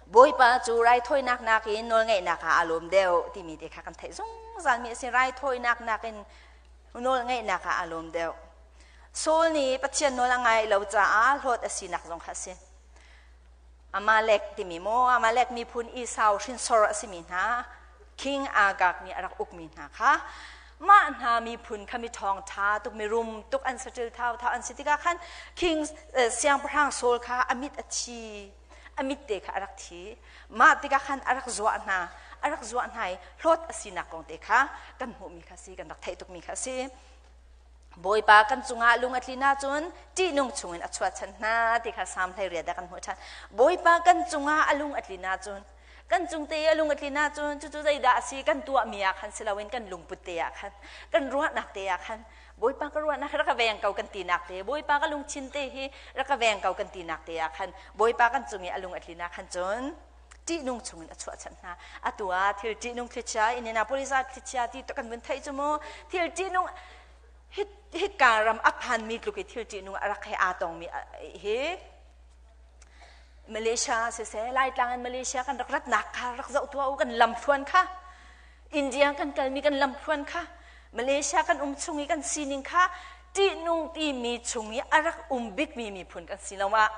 Bawipa cu raithawinak nakin nawlngeihnak ah aa lawm deuh timi te kha kan theih zungzalmi a si. Raithawinak nakin nawlngeihnak ah aa lawm deuh. Saul nih Pathian nawl a ngai lo caah hlawt a sinak zong kha a si. Amalek timi maw Amalek miphun Esau hrinsor a simi hna King Agag nih a rak ukmi hna kha mah hna miphun kha mi ṭhawng ṭha tuk mi rum tuk an saṭil thau thau an si tikah khan King siangpahrang Saul kha a mit a thi a mit te kha a rak thi. Mah tikah khan a rak zuah hna a rak zuah hna i hlawt a sinak kong te kha kan hmuhmi kha si kan rak theih tukmi kha si. Bawipa kan cungah lung a tlin ahcun ṭihnung chungin a chuahchan hna ti kha Salm 18 ah kan hmuh ṭhan. Bawipa kan cungah a lung a tlin ahcun kan cung te a lung a tlin ahcun cucu zeidah a si? Kan tuahmi ah khan si loin kan lungput te ah khan kan ruahnak te ah khan Bawipa ka ruahnak rak ka veng ko kan tinak te Bawipa ka lungthin te hi rak ka veng ko kan tinak te ah khan Bawipa kan cung i a lung a tlin ah khan cun ṭihnung chungin a chuahchanh hna. Atu ah thil ṭihnung thlichia Indianapolis ah thlichia ti kan vun theih cu mu. Thil ṭihnung hika America ram a phanmi tluk i thil ṭihnung a rak he aa tongmi hi Malaysia siseh, Laitlang in Malaysia kan rak ratnak kha rak zoh tuah u, kan lamthluan kha. India kan kalmi kan lamthluan kha, Malaysia kan um chung i kan sining kha ṭihnung timi chung i a rak um bikmi miphun kan si lo ah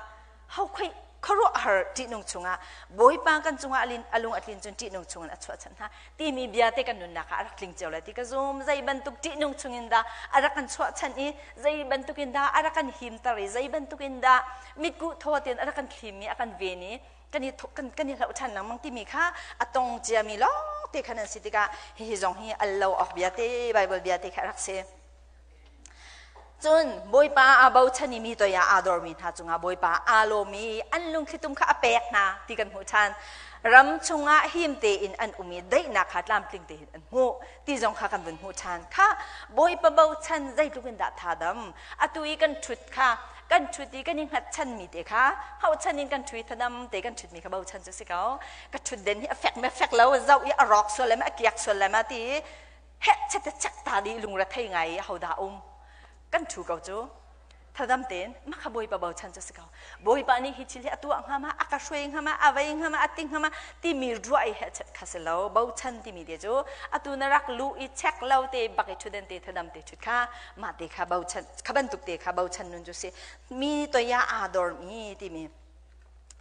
ho khoi khuaruahhar ṭihnung chungah Bawipa kan cungah a lung a tlin cun ṭihnung chungin a chuahchanh hna timi bia te kan nunnak ah a rak tling cio lai ti ka zum. Zei bantuk ṭihnung chungin dah a rak kan chuahchanh i zei bantuk in dah a rak kan himter i zei bantuk in dah mitkuh thaw tein a rak kan thlim i a kan ven i kan i kan, kan i hloh ṭhan lengmang timi kha a tong ciami lawng te khan an si tikah hihi zong hi al lo awk bia te, Bible bia te kha a rak si. Cun Bawipa aa bochan i mi toi ah aa dormi hna cungah Bawipa aa lawm i an lungthlitum kha a pek hna ti kan hmuh ṭhan. Ram chungah him tein an um i daihnak kha tlamtling tein an hmuh ti zong kha kan vun hmuh ṭhan. Kha Bawipa bochan zeitluk in dah thadam. Atu i kan ṭhut kha kan ṭhut i kan i hngatchanmi te kha hauchan in kan ṭhu i thadam te kan ṭhutmi kha bochan cu si ko. Ka ṭhutden hi a fek me fek lo, zoh i a rawk sual lai ma, a kiak sual lai ma ti i heh chet chek ta di lungre thei ngai i hodah um kan thu ko cu thadam tein makha Bawipa bochan cu si ko. Bawipa nih hi thil hi a tuah hnga ma, a ka hruai hnga ma, a vei hnga ma, a ti hnga ma timi ruah i heh chet kha si lo. Bochan timi te cu atu na rak lu i chek lo te bak i thuden te thadam te thut kha mah te kha bochan kha bantuk te kha bochan nun cu si. Mi toia aa dor mi timi,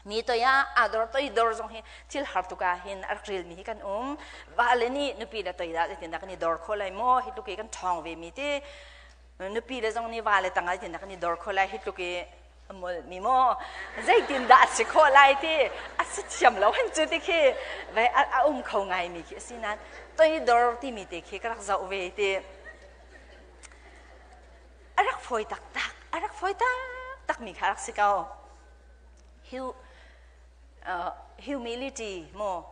mi toi ah aa dor, toi dor zong hi thil har tuk ah hin a rak relmi hi kan um. Va le nih nupi le toi dah zeitindah kan i dor kho lai maw, hi tluk i kan ṭhawng ve mi ti. Nupi le zong nih va le tang ah zeitindah kan i dor kho lai, hi tluk i a molh mi maw, zeitindah a si khawh lai ti a si thiam lo han cu ti khi ve a um kho ngai mi khi a si. Nain toidor timi te khi ka rak zoh ve ti a rak fawi taktak, a rak fawi taktak mi kha rak si ko. Humility maw,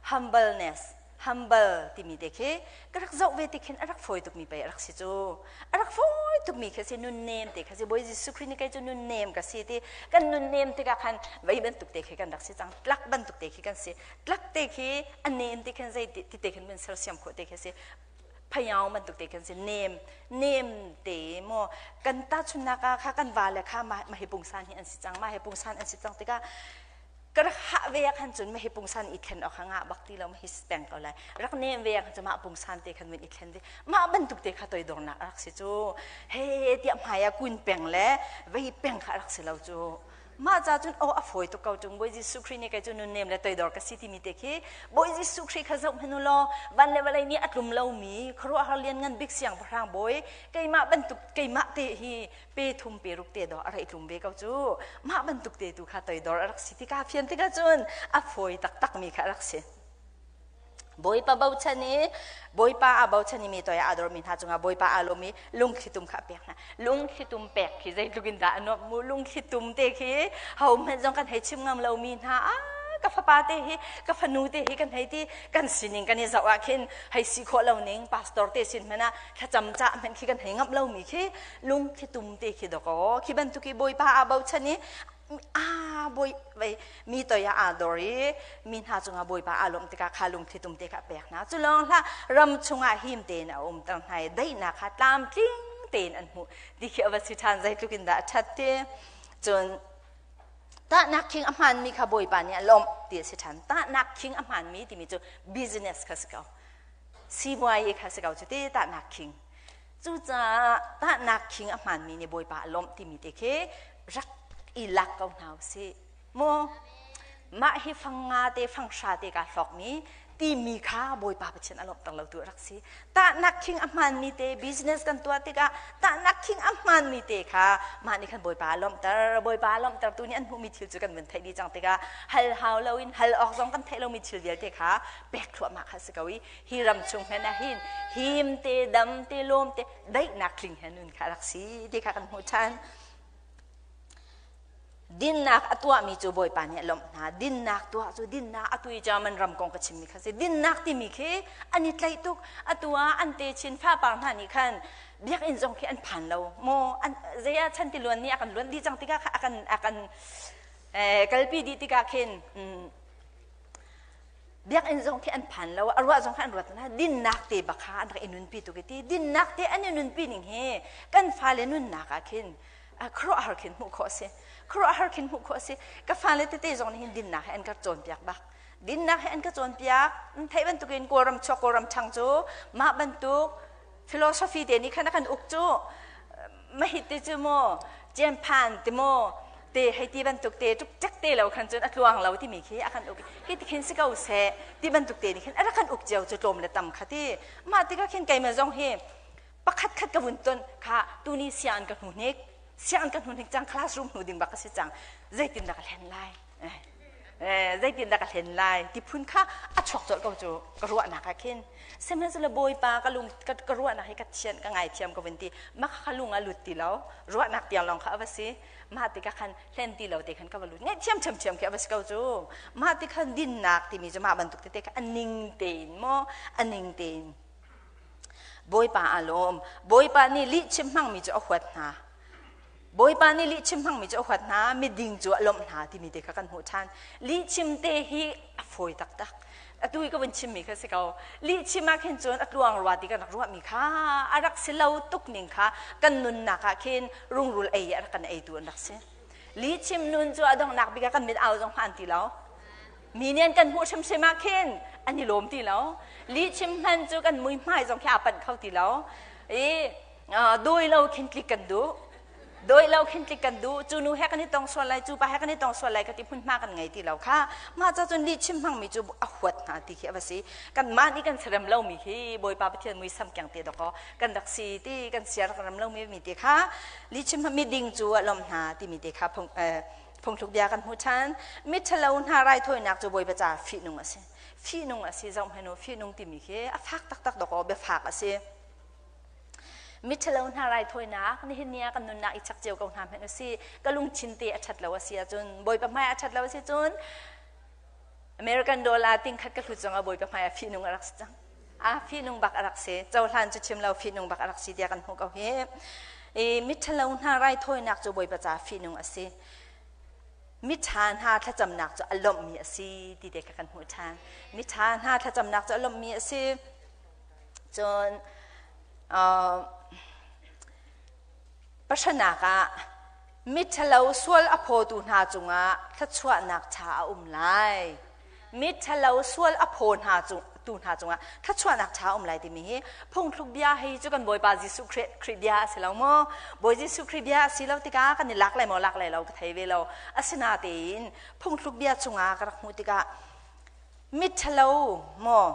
humbleness, humble timi te khi ka rak zoh ve te khin a rak fawi tukmi pei a rak si cu. A rak fawi tukmi khi si, nunnem te kha si. Bawi Jesuh Khrih nih kei cu nunnem ka si ti. Kan nunnem tikah khan vei bantuk te khi kan rak si cang, tlak bantuk te khi kan si. Tlak te khi a nem te khin zei ti te khin mun sersiam khawh te khi si, phayao bantuk te khan si. Nem nem te maw kan tahchunnak ah kha kan va le kha ma hi pungsan hi an si cang, ma hi pungsan an si cang tikah ka rak hah ve khan cun ma hi pungsan i thlen awk nga bak ti lo, ma hi peng ko lai. Rak nem ve khan cun mah pungsan te khan mun i thlen ve, mah bantuk te kha toidornak rak si cu. He tiah hmai ah kun peng le vei peng kha rak si lo cu. Mah ca cun aw a fawi tuk ko ṭung. Bawi Jesuh Khrih nih kei cu nunnem le toidor ka si timi te khi Bawi Jesuh Khrih kha zoh hmanh u law, van le vawlei nih a tlum lomi khuaruahhar lianngan bik siangpahrang bawi keimah bantuk keimah te hi pe thum pe ruk te dawh a rak tlum ve ko cu. Mah bantuk te tu kha toidor a rak si ti kaa fian tikah cun a fawi taktakmi kha a rak si. Bawipa bochan i Bawipa aa bochan i mi toi aa dormi hna cungah Bawipa aa lawm i lungthlitum kha a pek hna. Lungthlitum pek khi zeitluk in dah a nuamh mu. Lungthlitum te khi ho hmanh zong kan hei chim ngam lomi hna, ah ka fapa te hi, ka fanu te hi kan hei ti. Kan sining kan i zoh ah khin hei si khawh lo ning, pastor te sin hmanh ah thlacam cah hmanh khi kan hei ngamh lomi khi lungthlitum te khi dawkaw khi bantuk i Bawipa aa bochan i a bawi vei mi toi ah aa dor i mi hna cungah Bawipa aa lawmh tikah kha lungthlitum te kha a pek hna. Cu lawng hlah, ram chungah him tein a umter hna i daihnak kha tlamtling tein an hmuh ti khi a va si ṭhan. Zeitluk in dah a ṭhat ti. Cun tahnak khing a hmaanmi kha Bawipa nih a lawmh ti a si ṭhan. Tahnak khing a hmaanmi timi cu business kha si ko, sivuai kha si ko cu ti tahnak khing. Cucaah tahnak khing a hmaanmi nih Bawipa a lawmh timi te khi rak i lak ko hna u sih. Mu mah hi fang nga te fang hra te kaa hlawkmi timi kha Bawipa Pathian a lawmhter lo tu a rak si. Tahnak khing a hmaanmi te, business kan tuah tikah tahnak khing a hmaanmi te kha mah nih khan Bawipa a lawmhter. Bawipa a lawmhtertu nih an hmuhmi thil cu kan vun theih dih cang tikah hal hau loin hal awk zong kan theih lomi thil vialte kha pek thluahmah kha si ko i hi ram chung hmanh ah hin him te, dam te, lawm te, daihnak tling he nun kha rak si ti kha kan hmuh ṭhan. Dinnak a tuahmi cu Bawipa nih a lawmh hna. Dinnak tuah cu, dinnak atu i German ram kong ka chimmi kha si. Dinnak timi khi an i tlaih tuk. Atu ah an te chin fapar hna nih khan biakinn zong khi an phan lo maw, an zei ah chan ti luan nih a kan luan dih cang tikah kha a kan kalpi dih tikah khin. Biakinn zong khi an phan lo, a ruah zong kha an ruat na dinnak te bak kha an rak i nunpi tuk i ti dinnak te an i nunpi ning hi kan fale nunnak ah khin khuaruahhar khin hmuh khawh a si. Khuaruahhar khin hmuh khawh a si. Ka fale tete zong nih hin dinnak hi an ka cawnpiak bak. Dinnak hi an ka cawnpiak. Theih bantukin Kawlram chuak Kawlram ṭhang cu mah bantuk philosophy te nih khan a kan uk cu mahit te cu maw cianphan ti maw te hei ti bantuk te tuk te lo khan cun a tluang lo timi khi a kan uk khi ti khin si ko seh ti bantuk te nih khin a rak kan uk cio cu tlawm le tam kha ti. Mah tikah khin keimah zong hi pakhat khat ka vun ton kha tuni sianginn ka hnu hnik, sianginn ka hnu hnik cang, classroom hnu ding bak ka si cang, zeitin dah ka hlen lai, zeitin dah ka hlen lai ti phun kha a chuak colh ko cu ka ruahnak ah khin. Sihmanhsehlaw Bawipa, ka lung ka ruahnak hi ka thian, ka ngaithiam ka vun ti, mah kha lung a lut ti lo, ruahnak tiang lawng kha a va si. Mah tikah khan hlen ti lo te khan ka va lut, ngaihthiam ṭhiamṭhiam khi a va si ko cu. Mah ti khan dinnak timi cu mah bantuk tete kha a ning tein maw, a ning tein Bawipa aa lawm. Bawipa nih lihchim hmangmi cu a huat hna. Bawipa nih lihchim hmangmi cu a huat hna, miding cu a lawmh hna timi te kha kan hmuh ṭhan. Lihchim te hi a fawi taktak. Atu i ka vun chimmi kha si ko. Lihchim ah khin cun a tluang rua ti kan rak ruahmi kha a rak si lo tuk ning kha kan nunnak ah khin rungrul ei a rak kan eitu an rak si. Lihchim nun cu a donghnak bik ah kan mit au zong hmaan ti lo. Mi nih an kan hmuh hrimhrim ah khin an i lawm ti lo. Lihchim hman cu kan muihmai zong khi aa panh kho ti lo. I dawi lo khin tlik kan duh. Dawi lo khin tlik kan duh. Cu nu he kan i tong sual lai, cu pa he kan i tong sual lai ka ti hmunhma kan ngei ti lo kha. Mah ca cun lihchim hmangmi cu a huat hna ti khi a va si. Kanmah nih kan serem lomi hi Bawipa Pathian muisam keng te dawkaw kan rak si ti kan sia rak ram lomi mi te kha lihchim hmangmi ding cu a lawmh hna timi te kha phung phungthluk bia kan hmuh ṭhan. Miṭhalo hna raithawinak cu Bawipa caah fihnung a si. Fihnung a si, zohhmanh u, fihnung timi khi a fak taktak dawkaw biafak a si. Miṭhalo hna raithawinak nihin ni ah kan nunnak i chak cio ko hna hmanh u si. Ka lungthin te a ṭhat lo a si ahcun, Bawipa hmai a ṭhat lo a si cun, American dollar ting khat ka hlut zong ah Bawipa hmai ah fihnung a rak si cang. A fihnung bak a rak si. Cohlan cu chim lo, fihnung bak a rak si tiah kan hmuh ko hi. I miṭhalo hna raithawinak cu Bawipa caah fihnung a si. Miṭha hna thlacamnak cu a lawmhmi a si ti te kha kan hmuh ṭhan. Miṭha hna thlacamnak cu a lawmhmi a si. Cun pahranak ah miṭhalo sual a phawtu hna cungah thluachuahnak ṭha a um lai. Miṭhalo sual a phaw hna cung tu hna cungah thluachuahnak ṭha a um lai timi hi phungthluk bia hi cu kan Bawipa Jesuh Khrih Khrih bia a si lo maw? Bawi Jesuh Khrih bia a si lo tikah kan i lak lai maw lak lai lo ka thei ve lo. Asinatein phungthluk bia chungah ka rak hmuh tikah miṭhalo maw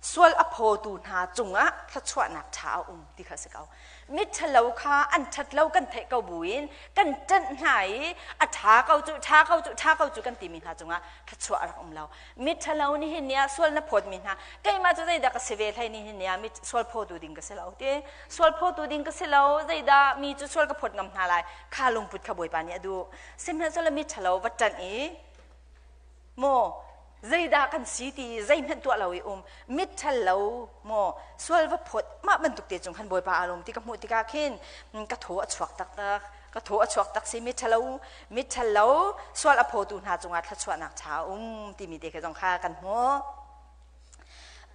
sual a phawtu hna cungah thluachuahnak ṭha a um ti kha a si ko. Miṭhalo kha an ṭhat lo kan theih ko buin kan ṭanh hna i a ṭha ko cu, ṭha ko cu, ṭha ko cu kan timi hna cungah thluachuah a rak um lo. Miṭhalo nihin ni ah sual na phawtmi hna, keimah cu zeidah ka si ve hlei nihin ni ah mi sual phawtu ding ka si lo ti. Sual phawtu ding ka si lo, zeidah mi cu sual ka phawt ngam hna lai. Kha lungput kha Bawipa nih a duh. Sihmanhsehlaw miṭhalo va ṭanh i maw zeidah kan si ti zeihmanh tuah lo i um mitṭhal lo maw sual va phawt mah bantuk te cung khan Bawipa aa lawm ti ka hmuh tikah khin ka thaw a chuak taktak, ka thaw a chuak tak si. Miṭhalo, miṭhal lo sual a phawtu hna cungah thluachuahnak ṭha a um timi te kha zong kha kan hmuh.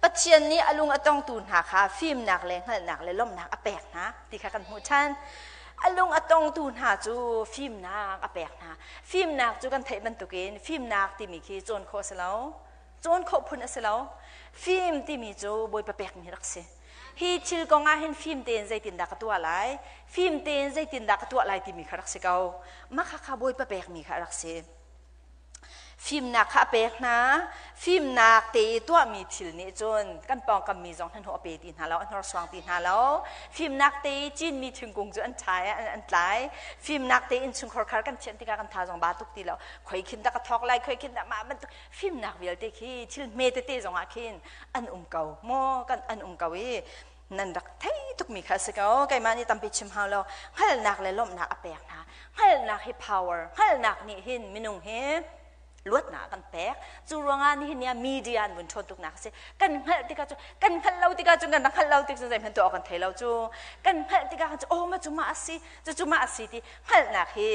Pathian nih a lung a tongtu hna kha fimnak le hngalhnak le lawmhnak a pek hna ti kha kan hmuh ṭhan. A lung a tongtu hna cu fimnak a pek hna. Fimnak cu kan theih bantukin fimnak timi khi cawn khawh a si lo. Cawn khawh phun a si lo. Fim timi cu Bawipa pekmi rak si. Hi thil kong ah hin fim tein zeitindah ka tuah lai? Fim tein zeitindah ka tuah lai timi kha rak si ko. Mah kha kha Bawipa pekmi kha a rak si. Fimnak kha a pek hna. Fimnak te i tuahmi thil nih cun kan pawngkam mi zong hnahnawh a pe ti hna lo, a hnorsuang ti hna lo. Fimnak te i cinmi thingkung cu an ṭha i an tlai. Fimnak te innchungkhar khar kan thianh tikah kan tha zong ba tuk ti lo. Khoi khin dah ka thawk lai, khoi khin dah mah bantuk fimnak vialte khi thil hme tete zong ah khin an um ko maw, kan an um ko i nan rak thei tukmi kha a si ko. Keimah nih tampi chim hau lo. Hngalhnak le lawmhnak a pek hna. Hngalhnak hi power, hngalhnak nih hin minung hi luatnak a kan pek. Cu ruangah nihin ni ah media an vun ṭhawn tuknak a si. Kan hngalh tikah cu, kan hngalh lo tikah cun, kan rak hngalh lo tik cun zeihmanh tuah awk kan thei lo cu. Kan hngalh tikah khan cu, oh ma cu mah a si, cucu mah a si ti hngalhnak hi.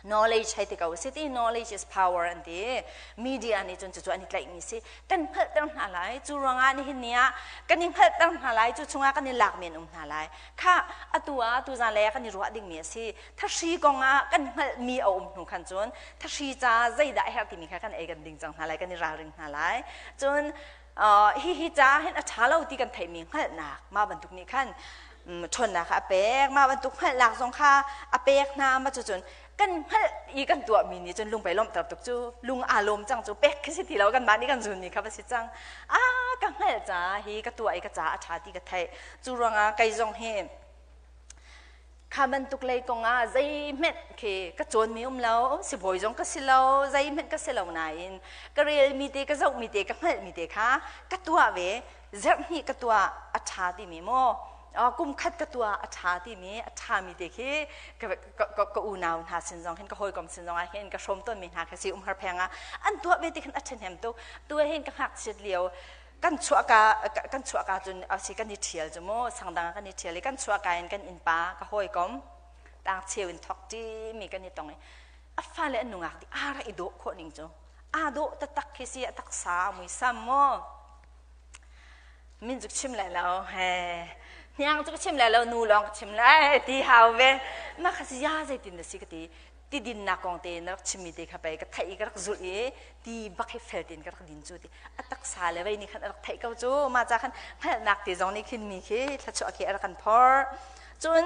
Knowledge hei ti ko si ti, knowledge is power an ti. Media nih cun cucu an i tlaihmi si. Kan hngalhter hna lai. Cu ruangah nihin ni ah kan i hngalhter hna lai. Cu chungah kan i lak men um hna lai. Kha atu ah tuzan lei ah kan i ruah dingmi a si. Thahri kong ah kan hngalhmi a um hnu khan cun thahri ca zeidah a herh timi kha kan ei kan ding cang hna lai, kan i ralring hna lai. Cun hihi ca hin a ṭha lo ti kan theihmi hngalhnak mah bantuk nih khan ṭhawnnak kha a pek. Mah bantuk hngalhnak zong kha a pek hna. Mah cucun kan hngalh i kan tuahmi nih cun lung pei lawmhter tuk cu, lung aa lawm cang cu. Pek khi si ti lo, kanmah nih kan zunmi kha va si cang. A ka hngalh ca hi ka tuah i ka ca a ṭha ti ka theih. Cu ruangah kei zong hi kha bantuk lei kong ah zeihmanh khi ka cawnmi um lo, sibawi zong ka si lo, zeihmanh ka si lo nain ka relmi te, ka zohmi te, ka hngalhmi te kha ka tuah ve. Zarh hnih ka tuah, a ṭha timi maw, kum khat ka tuah, a ṭha timi, a ṭhami te khi ka unau hna sin zong hin, ka hawikom sin zong ah hin ka hrawm tawnmi hna kha si. Umhar pheng ah an tuah ve ti khan a ṭhahnem tuk. Tu hin ka ngakchiat lio kan chuahka, kan chuahka cun asi kan i ṭhial cu mu, sangdang ah kan i ṭhial i kan chuahka in kan innpa ka hawikom tang cheu in thok ṭimi kan i tong i a fale an nungak di ara i dawh khawh ning cu aa dawh taktak khi si. A taksa a muisam mu, min cu chim lai lo, he hniang cu ka chim lai lo, nu lawng ka chim lai ti hau ve. Mah kha si ya, zeitin na si ka ti. Ti dinnak kong te na rak chimmi te kha pei ka theih i ka rak zulh i ti bak hi fel tein ka rak din cu ti. A taksa le vei nih khan a rak theih ko cu. Mah ca khan hngalhnak te zong nih khin mi khi thluachuah khi a rak kan phorh, cun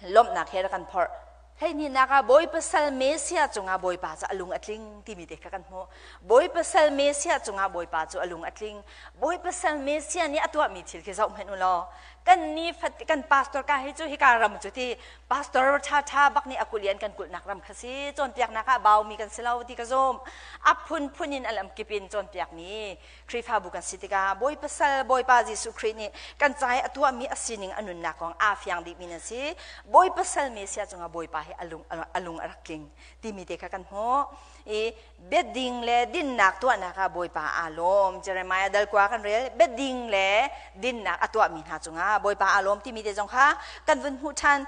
lawmhnak he a rak kan phorh. 12nak ah Bawipa sal Messiah cungah Bawipa cu a lung a tling timi te kha kan hmuh. Bawipa sal Messiah cungah Bawipa cu a lung a tling. Bawipa sal Messiah nih a tuahmi thil khi zoh hmanh u law, kan ni fat kan pastor ka hi cu hika ram cu ti pastor ṭha ṭha bak nih a kulh i an kan kulhnak ram kha si. Cawnpiaknak ah baumi kan si lo ti ka zum. A phunphun in, a lamkip in cawnpiakmi Khrihfabu kan si tikah Bawipa sal Bawipa Jesuh Khrih nih kan ca i a tuahmi a sining, a nunnak kong aa fiang dihmi nan si. Bawipa sal Messiah cungah Bawipa hi a lung a rak tling timi te kha kan hmuh i biading le dinnak tuahnak ah Bawipa aa lawm. Jeremiah dal 9 kan rel, biading le dinnak a tuahmi hna cungah Bawipa aa lawm timi te zong kha kan vun hmuh ṭhan.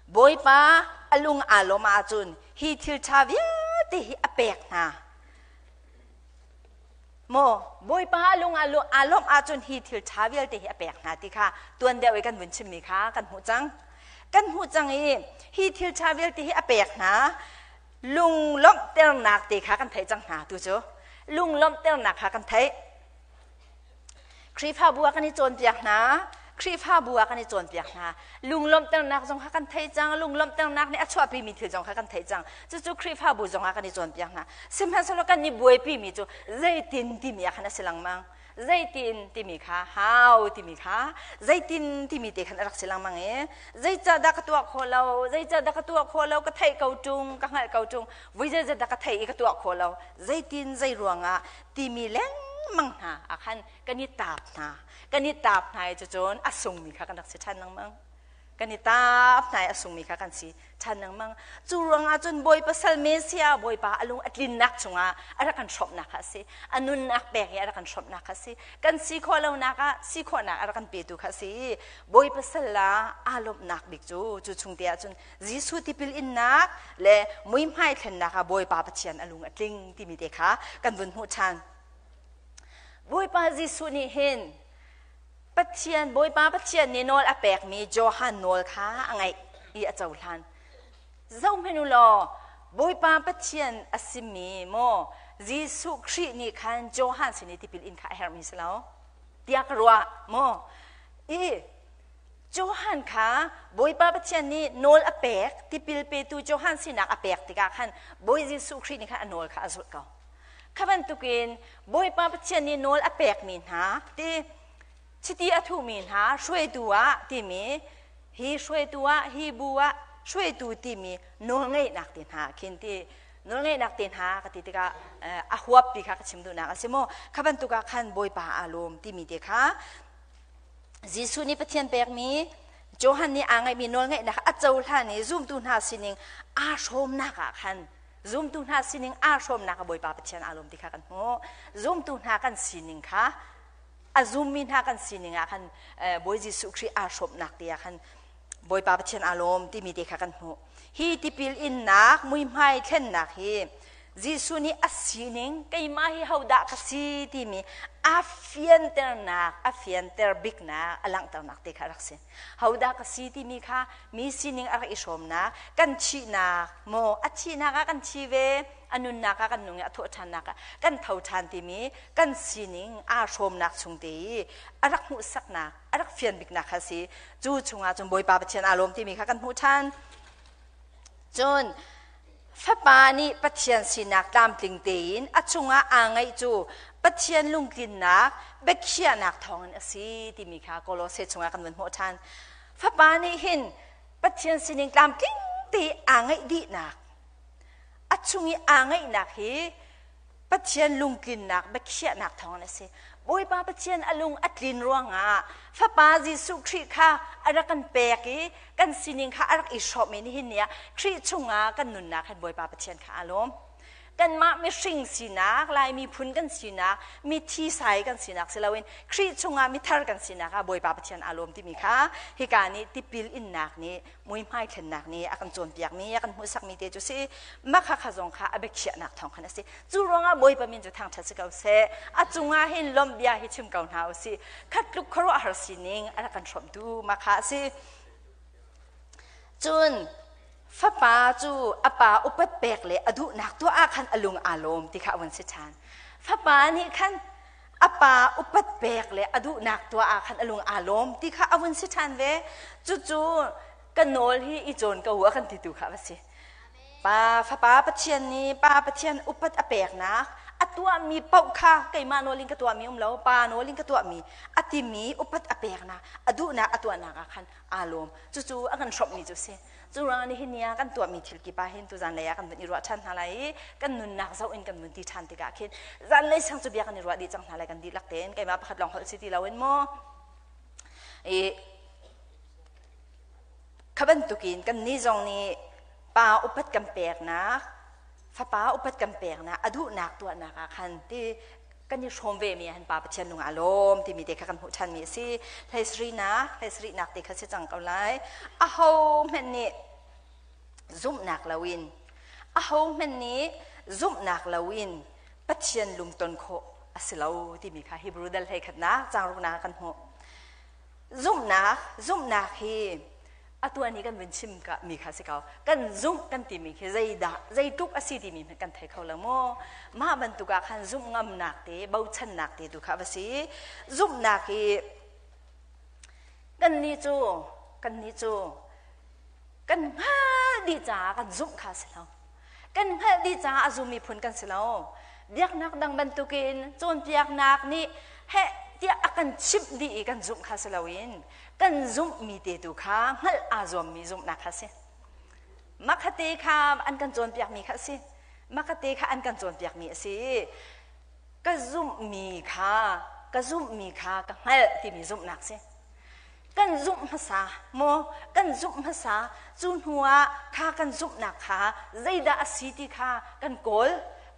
Bawipa a lung aa lawm ahcun hi thil ṭha vialte hi a pek hna maw? Bawipa a lung aa lawmh ahcun hi thil ṭha vialte hi a pek hna ti kha tuan deuh i kan vun chimmi kha kan hmuh cang, kan hmuh cang i hi thil ṭha vialte hi a pek hna. Lunglawmhternak te kha kan theih cang hna. Tu cu lunglawmhternak kha kan theih. Khrihfabu ah kan i cawnpiak hna, Khrihfabu ah kan i cawnpiak hna. Lunglawmhternak zong kha kan thei cang, lunglawmhternak nih a chuahpimi thil zong kha kan thei cang. Cucu Khrihfabu zong ah kan i cawnpiak hna. Sihmanhsehlaw kan i buaipimi cu zeitin timi ah khan a si lengmang. Zeitin timi kha, how timi kha, zeitin timi te khan a rak si lengmang i zeicahdah ka tuah khawh lo, zeicahdah ka tuah khawh lo, ka theih ko ṭung, ka hngalh ko ṭung, vui zeizat dah ka theih i ka tuah khawh lo, zeitin, zei ruangah timi lengmang hna ah khan kan i taap hna, kan i taap hna i cucun a sungmi kha kan rak si ṭhan lengmang. Kan i taap hna i a sungmi kha kan si ṭhan lengmang. Cu ruangah cun Bawipa sal Messiah, Bawipa a lung a tlinnak chungah a rak kan hrawmhnak kha a si. A nunnak pek i a rak kan hrawmhnak kha a si. Kan si khawh lonak ah si khawhnak a rak kan petu kha a si i Bawipa sal ah aa lawmhnak bik cu, cu chung te ahcun Jesuh tipil innak le muihmai thlennak ah Bawipa Pathian a lung a tling timi te kha kan vun hmuh ṭhan. Bawipa Jesuh nih hin Pathian, Bawipa Pathian nih nawl a pekmi Johan nawl kha a ngaih i a cohlan. Zohhmanh u law, Bawipa Pathian a simi maw Jesuh Khrih nih khan Johan sin i tipil in kha a herhmi si lo tiah ka ruah maw? I Johan kha Bawipa Pathian nih nawl a pek, tipil petu Johan sinak a pek tikah khan Bawi Jesuh Khrih nih khan a nawl kha a zulh ko. Kha bantukin Bawipa Pathian nih nawl a pekmi hna ti chiti a thuhmi hna hruaitu ah timi hi, hruaitu ah, hi bu ah hruaitu timi nawlngeihnak te hna khin ti, nawlngeihnak te hna ka ti tikah a huap ti kha ka chim duhnak a si maw? Kha bantuk ah khan Bawipa aa lawm timi te kha Jesuh nih Pathian pekmi Johan nih aa ngeihmi nawlngeihnak a cohlan i zumtu hna sining aa hrawmnak ah khan, zumtu hna sining aa hrawmnak ah Bawipa Pathian aa lawm ti kha kan hmuh. Zumtu hna kan sining kha, a zummi hna kan sining ah khan Bawi Jesuh Khrih aa hrawmnak te ah khan. Bawipa Pathian aa lawm timi te kha kan hmuh. Hi tipil innak muihmai thlennak hi Jesuh nih a sining keimah hi hodah ka si timi a fianternak, a fianter biknak, a langhternak te kha a rak si. Hodah ka si timi kha mi sining a rak i hrawmnak, kan thihnak maw a thihnak ah kan thi ve, a nunnak ah kan nung i a thawh ṭhannak ah kan tho ṭhan timi kan sining aa hrawmnak chung te i a rak hmuhsaknak, a rak fian biknak kha a si. Cu chungah cun Bawipa Pathian aa lawm timi kha kan hmuh ṭhan. Cun Fapa nih Pathian sinak tlamtling tein a chungah aa ngeih cu Pathian lungtlinnak biakhiahnak thawngin a si timi kha Kolose chungah kan vun hmuh ṭhan. Fapa nih hin Pathian sining tlamtling te aa ngeih dihnak, a chung i aa ngeihnak hi Pathian lungtlinnak biakhiahnak thawngin a si. Bawipa Pathian a lung a tlin ruangah Fapa Jesuh Khrih kha a rak kan pek i kan sining kha a rak i hrawm i nihin ni ah Khrih chungah kan nunnak hin Bawipa Pathian kha aa lawm. Kanmah mihring sinak, Lai miphun kan sinak, mithi sai kan sinak si loin Khrih chungah mithar kan sinak ah Bawipa Pathian aa lawm timi kha hika nih tipil innak nih muihmai thlennak nih a kan cawnpiakmi a kan hmuhsakmi te cu si mah kha kha zong kha a biakhiahnak thawng khan a si cu ruangah Bawipa min cu thangṭhat si ko seh a cungah hin lawmh bia hi chim ko hna u sih khat tluk khuaruahhar sining a rak kan hrawmtu mah kha a si cun fapa cu a pa upat pek le a duhnak tuah ah khan a lung aa lawm ti kha a vun si ṭhan fapa nih khan a pa upat pek le a duhnak tuah ah khan a lung aa lawm ti kha a vun si ṭhan ve. Cucu ka nawl hi i cawn ko u a kan titu kha a si. Pa fapa Pathian nih Pa Pathian upat a peknak a tuahmi paoh kha keimah nawl in ka tuahmi um lo pa nawl in ka tuahmi a timi upat a peknak a duhnak a tuahnak ah khan aa lawm. Cucu a kan hrawmhmi cu a si. Cu ruangah nihin ni ah kan tuahmi thil kip ah hin tuzan lei ah kan vun i ruah ṭhan hna lai i kan nunnak zoh in kan vun ti ṭhan tikah khin zanlei sang cu bia kan i ruah dih cang hna lai kan dihlak tein keimah pakhat lawng holh si ti loin maw i kha bantukin kan nih zong nih pa upat kan peknak fapa upat kan peknak a duhnak tuahnak ah khan ti kan i hrawm ve mi han pa Pathian lung ah lawm timi te kha kan hmuh ṭhan mi a si hleisrinak te kha si cang ko lai aho hmanh nih zumhnak loin aho hmanh nih zumhnak loin Pathian lungton khawh a si lo timi kha Hebrew dal hlei khatnak caangruknak kan hmuh zumhnak zumhnak hi atu ni kan vun chim ka mi kha si ko kan zumh kan timi khi zeidah zeitluk a si timi hmanh kan thei kho lo maw mah bantuk ah khan zumh ngamnak te bochannak te tu kha va si zumhnak hi kan nih cu kan nih cu kan hngalh dih caah kan zumh kha si lo kan hngalh dih caah a zum miphun kan si lo biaknak dang bantukin cawnpiaknak nih heh tiah a kan chimh dih i kan zumh kha si loin kan zumhmi te tu kha hngalh aa zuammi zumhnak kha si makhate kha an kan cawnpiakmi kha a si makhate kha an kan cawnpiakmi a si ka zumhmi kha ka zumhmi kha ka hngalh timi zumhnak si kan zumh hmasa maw kan zumh hmasa cu hnuah kha kan zumhnak kha zeidah a si ti kha kan kawl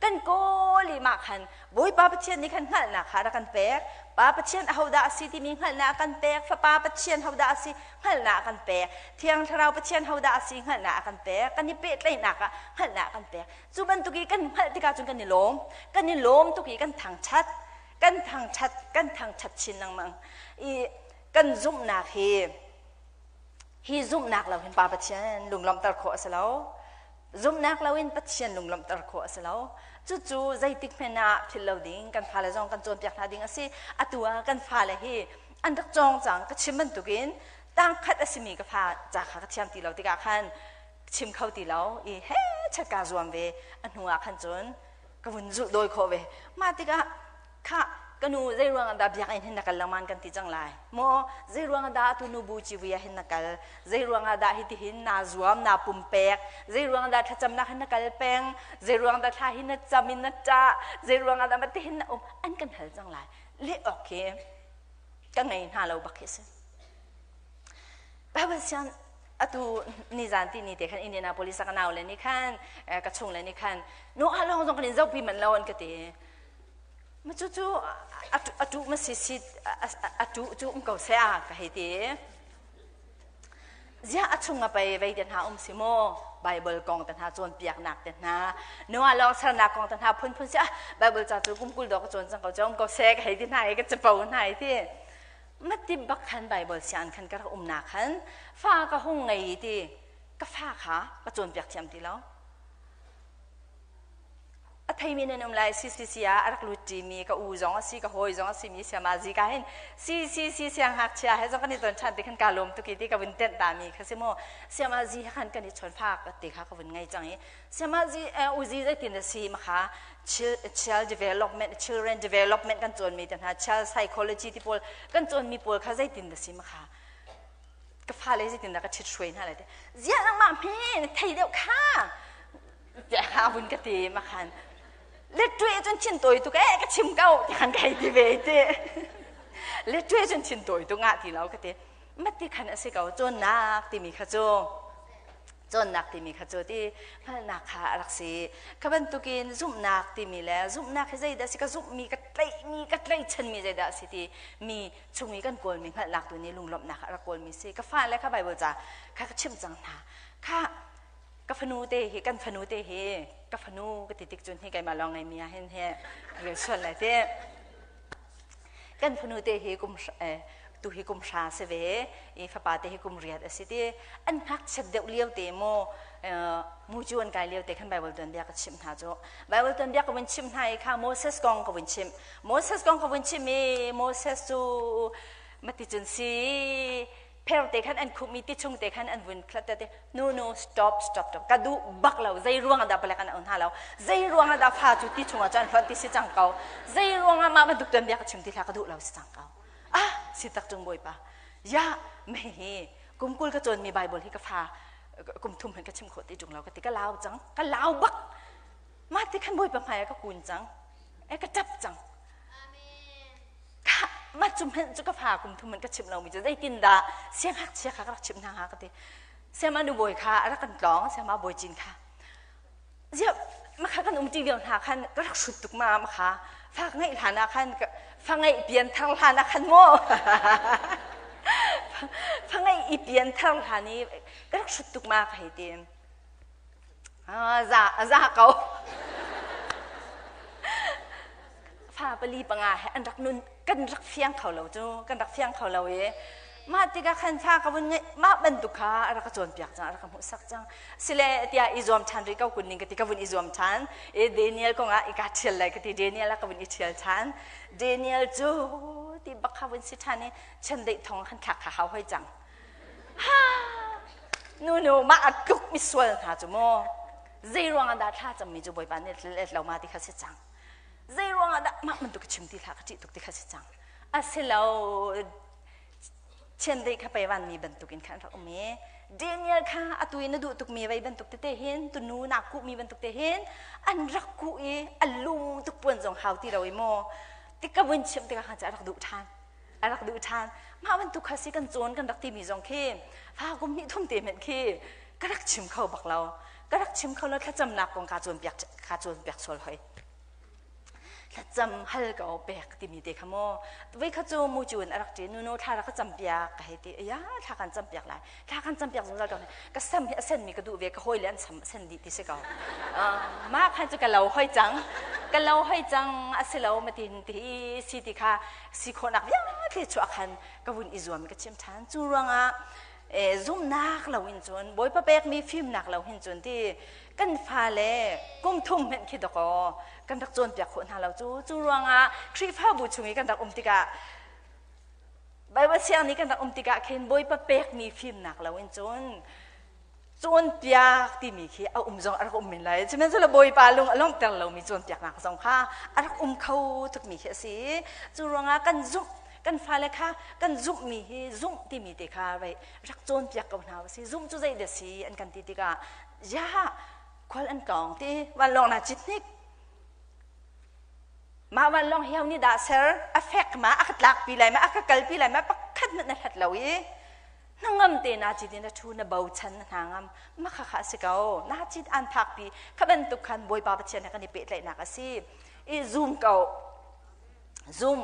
kan kawl i mah khan Bawipa Pathian nih khan hngalhnak kha a kan pek Pa Pathian ahodah a si timi hngalhnak a kan pek Fapa Pathian hodah a si hngalhnak a kan pek Thiang Thlarau Pathian hodah a si hngalhnak a kan pek kan i pehtlaihnak ah hngalhnak a kan pek cu bantuk i kan hngalh tikah cun kan i lawm kan i lawm tuk i kan thangṭhat kan thangṭhat kan thangṭhat chin lengmang i kan zumhnak hi hi zumhnak lo hin Pa Pathian lunglawmhter khawh a si lo zumhnak lo in Pathian lunglawmhter khawh a si lo cucu zeitik hmanh ah philh lo ding kan fale zong kan cawnpiak hna ding a si atu ah kan fale hi an rak cawng cang ka chim bantukin tangkhat a simi ka fa ca kha ka thiam ti lo tikah khan chim kho ti lo i he chat ka zuam ve a hnu ah khan cun ka vun zulh dawi khawh ve mah tikah kha ka nu zei ruang ah dah biakinn hin na kal lengmang kan ti cang lai maw zei ruang ah dah atu nu bu civi ah hin na kal zei ruang ah dah hitihin naa zuam naa pumpek zei ruang ah dah thlacamnak hin na kal peng zei ruang dah thla hi na cam in na ṭah zei ruang ah dah matihin na um an kan hal cang lai leh awk khi ka ngei hna lo bak hi si Bible sian atu nizan ti ni te khan Indianapolis ka nau le nih khan ka chung le nih khan no a lawng zong kan in zohpi man lo an ka ti ma cu cu atu ma si si atu cu um ko se a ka hei ti. Ziah a chung a pei vei te hna um si maw? Bible kong te hna cawnpiaknak te hna, Noah lawng sernak kong te hna phunphun si ah Bible ca cu kum 20 dawh ka cawn cang ko cu um ko seh ka hei ti hna i ka capo hna i ti. Mati bak khan Bible sianginn khan ka rak umnak khan fa ka hung ngei ti ka fa kha ka cawnpiak thiam ti lo. A theimi nan um lai. CCC ah a rak lut ṭimi ka u zong a si, ka hawi zong a simi siama zi ka hin CCC siangngakchia he zong kan i ton ṭhan ti khan kaa lawm tuk i ti ka vun tenh tami kha si mu. Siama zi he khan kan i chawn fak ti kha ka vun ngei cang i siama zi u zi zeitin a si ma kha child development, children development kan cawnmi te hna, child psychology ti pawl kan cawnmi pawl kha zeitin da si ma kha ka fale zeitin dah ka ṭhit hruai hna lai ti ziah nangmah hme thei deuh kha tiah vun ka ti ma khan le ṭue cun thin tawi tuk eh ka chim ko ti khan ka hei ti ve ti le ṭue cun thin tawi tuk ngah ti lo ka ti mati khan a si ko. Cawnnak timi kha cu, cawnnak timi kha cu ti hngalhnak kha a rak si. Kha bantukin zumhnak timi le zumhnak hi zeidah si, ka zumhmi, ka tlaihmi, ka tlaihchanmi zeidah a si ti mi chung i kan kawlmi hngalhnak tu nih lunglawmhnak a rak kawlmi si. Ka fale kha Bible ca kha ka chimh cang hna kha. Ka fanu te hi, kan fanu te hi, ka fanu ka ti tik cun hi keimah lawng ngeimi ah hin hi rel sual lai ti. Kan fanu te hi kum tu hi kum 3 si ve i fapa te hi kum 8 a si ti. An ngakchiat deuh lio te mu, mucu an kai lio te khan Bible tuanbia ka chimh hna cu. Bible tuanbia ka vun chimh hna i kha Moses kong ka vun chimh. Moses kong ka vun chimh i Moses cu mati cun si pher te khan an khumh i ti chung te khan an vun khlat te. No, no, stop, stop, stop, ka duh bak lo. Zei ruang ah dah palek an on hna lo? Zei ruang ah dah fa cu ti chung ah cun hlonh ti si cang ko? Zei ruang ah mah bantuk tuan bia ka chim ti hlah, ka duh lo si cang ko. Ah, si tak cung Bawipa ya me hi kum 20 ka cawn mi Bible hi ka fa kum 3 hen ka chim khawh ti tung lo ka ti. Ka lau cang, ka lau bak. Mah ti khan Bawipa hmai ah ka kun cang e, ka tap cang. Mah cu hmanh cu ka fa kum 3 in ka chimh lomi cu zeitindah siangngakchia kha ka rak chimh hna hnga ka ti. Siama nu bawi kha a rak kan tlawng, siama bawi cin kha. Ziah makha kan um ṭi lio hna khan ka rak hrut tuk ma makha fa ngeih hlan ah khan, fa ngeih pian thar hlan ah khan maw, fa ngeih i pian thar hlan i ka rak hrut tuk ma ka hei ti. Za za ko. Fa pali panga he an rak nun kan rak fiang kho lo cu, kan rak fiang kho lo i mah tikah khan fa ka vun ngeih mah bantuk kha a rak ka cawnpiak cang, a rak ka hmuhsak cang. Sile tiah i zuam ṭhan rih ko kun ning ka ti. Ka vun i zuam ṭhan i Daniel kong ah i ka ṭhial lai ka ti. Daniel ah ka vun i ṭhial ṭhan. Daniel cu ti bak kha vun si ṭhan i chiandeih thong khan thlak kha hau hoi cang. Ha, nu nu, mah a tluk misual hna cu maw, zei ruang ah dah thla cammi cu Bawipa nih let lo ma ti kha si cang. Zei ruang ah dah mah bantuk chim ti hlah, ka ṭih tuk ti kha si cang. Asilo chiandeih kha pei vanmi bantuk in khan rak um i Daniel kha atu i na duh tukmi vei bantuk tete hin tunu na kuhmi bantuk te hin an rak kuh i a lung tuk puan zong hau ti lo i maw ti ka vun chimh tikah khan a rak duh ṭhan, a rak duh ṭhan. Mah bantuk kha si kan cawn kan rak timi zong khi fa kum hnih thum te hmenh khi ka rak chim kho bak lo, ka rak chim kho lo. Thlacamnak kong ka cawnpiak, ka cawnpiak sual hoi. Thlacam hal ko pek timi te kha maw voi kha cu mu cun a rak ṭi. Nu nu, thla rak ka campiak ka hei ti. Ya, thla kan campiak lai, thla kan campiak zungzal ko. Ka sam hi a senmi ka duh ve, ka hawi le an sam a sen dih ti si ko. Mah khan cu ka lo hoi cang, ka lo hoi cang. A si lo matin ti si ti kha si khawhnak vialte chuah khan ka vun i zuam, ka chim ṭhan. Cu ruangah zumnak lo in cun, Bawipa pekmi fimnak lo hin cun ti kan fale kum 3 hmenh khi dakaw kan rak cawnpiak khawh hna lo cu. Cu ruangah Khrihfabu chung i kan rak um tikah, Baibal siang nih kan rak um tikah khin Bawipa pekmi fimnak lo in cun cawnpiak timi khi a um zong a rak um men lai. Sihmanhsehlaw Bawipa lung a lawmhter lomi cawnpiaknak zong kha a rak um kho tukmi khi a si. Cu ruangah kan zumh, kan fale kha kan zumhmi hi, zumh timi te kha vei rak cawnpiak ko hna usih. Zumh cu zei dah si an kan ti tikah, ya khual an tlawng ti vanlawng na cit hnik, mah vanlawng hiau nih dah ser a fek ma, a ka tlakpi lai ma, a ka kalpi lai ma, pakhat hmanh na hlat lo i hnangam te na cit in na thu, na bochan, na hna ngam ma kha kha a si ko. Na cit an phakpi kha bantuk khan Bawipa Pathian he kan i pehtlaihnak a si i zoom ko, zoom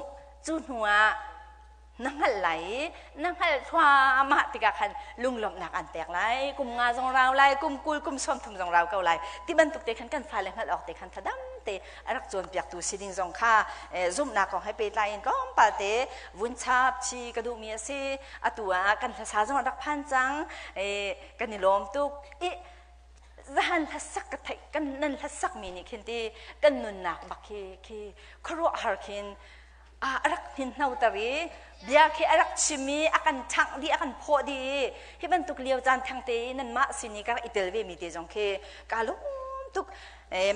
cu hnu ah. Na hngalh lai i na hngalh thluahmah tikah khan lunglawmhnak an pek lai. Kum nga zong rau lai, kum 20, kum 30 zong rau ko lai. Ti bantuk te khan kan fale hngalh awk te khan thadam te a rak cawnpiaktu si ding zong kha zumhnak kong he pehtlai in tlawmpal te vun chap chi ka duhmi a si. Atu ah kan hlasa zong a rak phan cang. Kan i lawm tuk. I zahan hlasak ka theih kan nan hlasak mi nih khin ti kan nunnak bak khi khi khuaruahhar khin a rak hninhno ter i bia khi a rak chim i a kan ṭhangh dih, a kan phawh dih i hi bantuk lio caan thengte i nanmah sin i ka rak i tel ve mi te zong khi kaa lung tuk.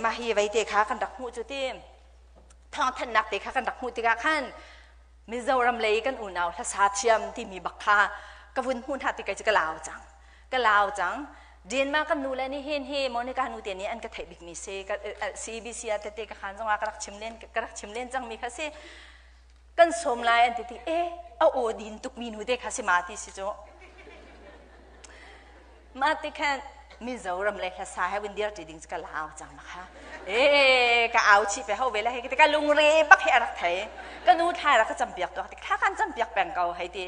Mah hi vei te kha kan rak hmuh cu ti thawngthanhnak te kha kan rak hmuh tikah khan Mizoram lei kan unau hlasa thiam timi bak kha ka vun hmuh hna ti kai cu ka lau cang, ka lau cang. Denmark kan nu le nih hin hi Monica nu te nih an ka theih bikmi si. CBC ah tete ka khan zongah ka rak chim len cangmi kha si. Kan sawm lai an ti ti e a aw din tukmi nu te kha si ma ti si cu. Ma ti khan Mizoram le hlasa he vun dir ti ding ka lau cang ma kha. E ka au chi pe ho ve la he ka lungre bak he a rak thei. Ka nu thla rak ka campiak tu thla kan campiak peng ko hei ti.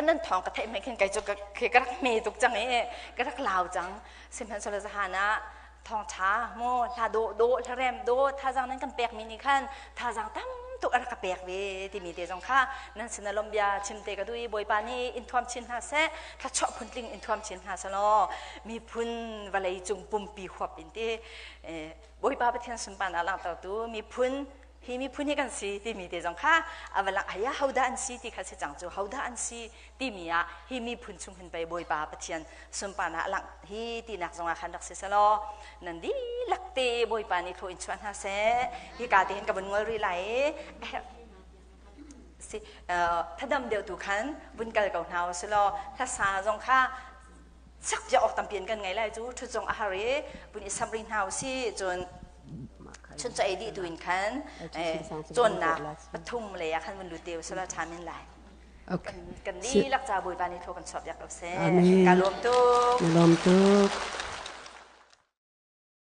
Nan thawng ka theih mei khin kei cu ka rak hme tuk cang i ka rak lau cang. Sihmanhsehlaw zahan ah thawngṭha mu hla dawh dawh, hla rem dawh thazaang nan kan pek mi nih khan thazaang tam tuk a rak ka pek ve timi te zong kha nan sin ah lawmhbia chim te ka duh i Bawipa nih in thuam chin hna seh, thluachuah phuntling in thuam chin hna seh law miphun vawlei cung pumpi huap in ti Bawipa Pathian sunparnak langhtertu miphun hi miphun hi kan si timi te zong kha a va lang aya hodah an si ti kha si cang cu, hodah an si timi ah hi miphun chung hin pei Bawipa Pathian sunparnak lang hi tinak zong ah khan rak si selaw nan dihlak te Bawipa nih thaw in chuah hna seh. Hi ka te hin ka vun ngol rih lai i si thadam deuh tu khan vun kal ko hna u silaw hlasa zong kha sak bia awk tampi in kan ngei lai cu ṭhut zong a har i vun i samri hna u si. Cun chun ca ei dih tu in khan cawnnak pathum le ah khan vun lut te u sila ṭha min lai. Kan dihlak ca Bawipa nih thaw kan chuah piak ko seh. Ka lawm tuk. Lawm tuk.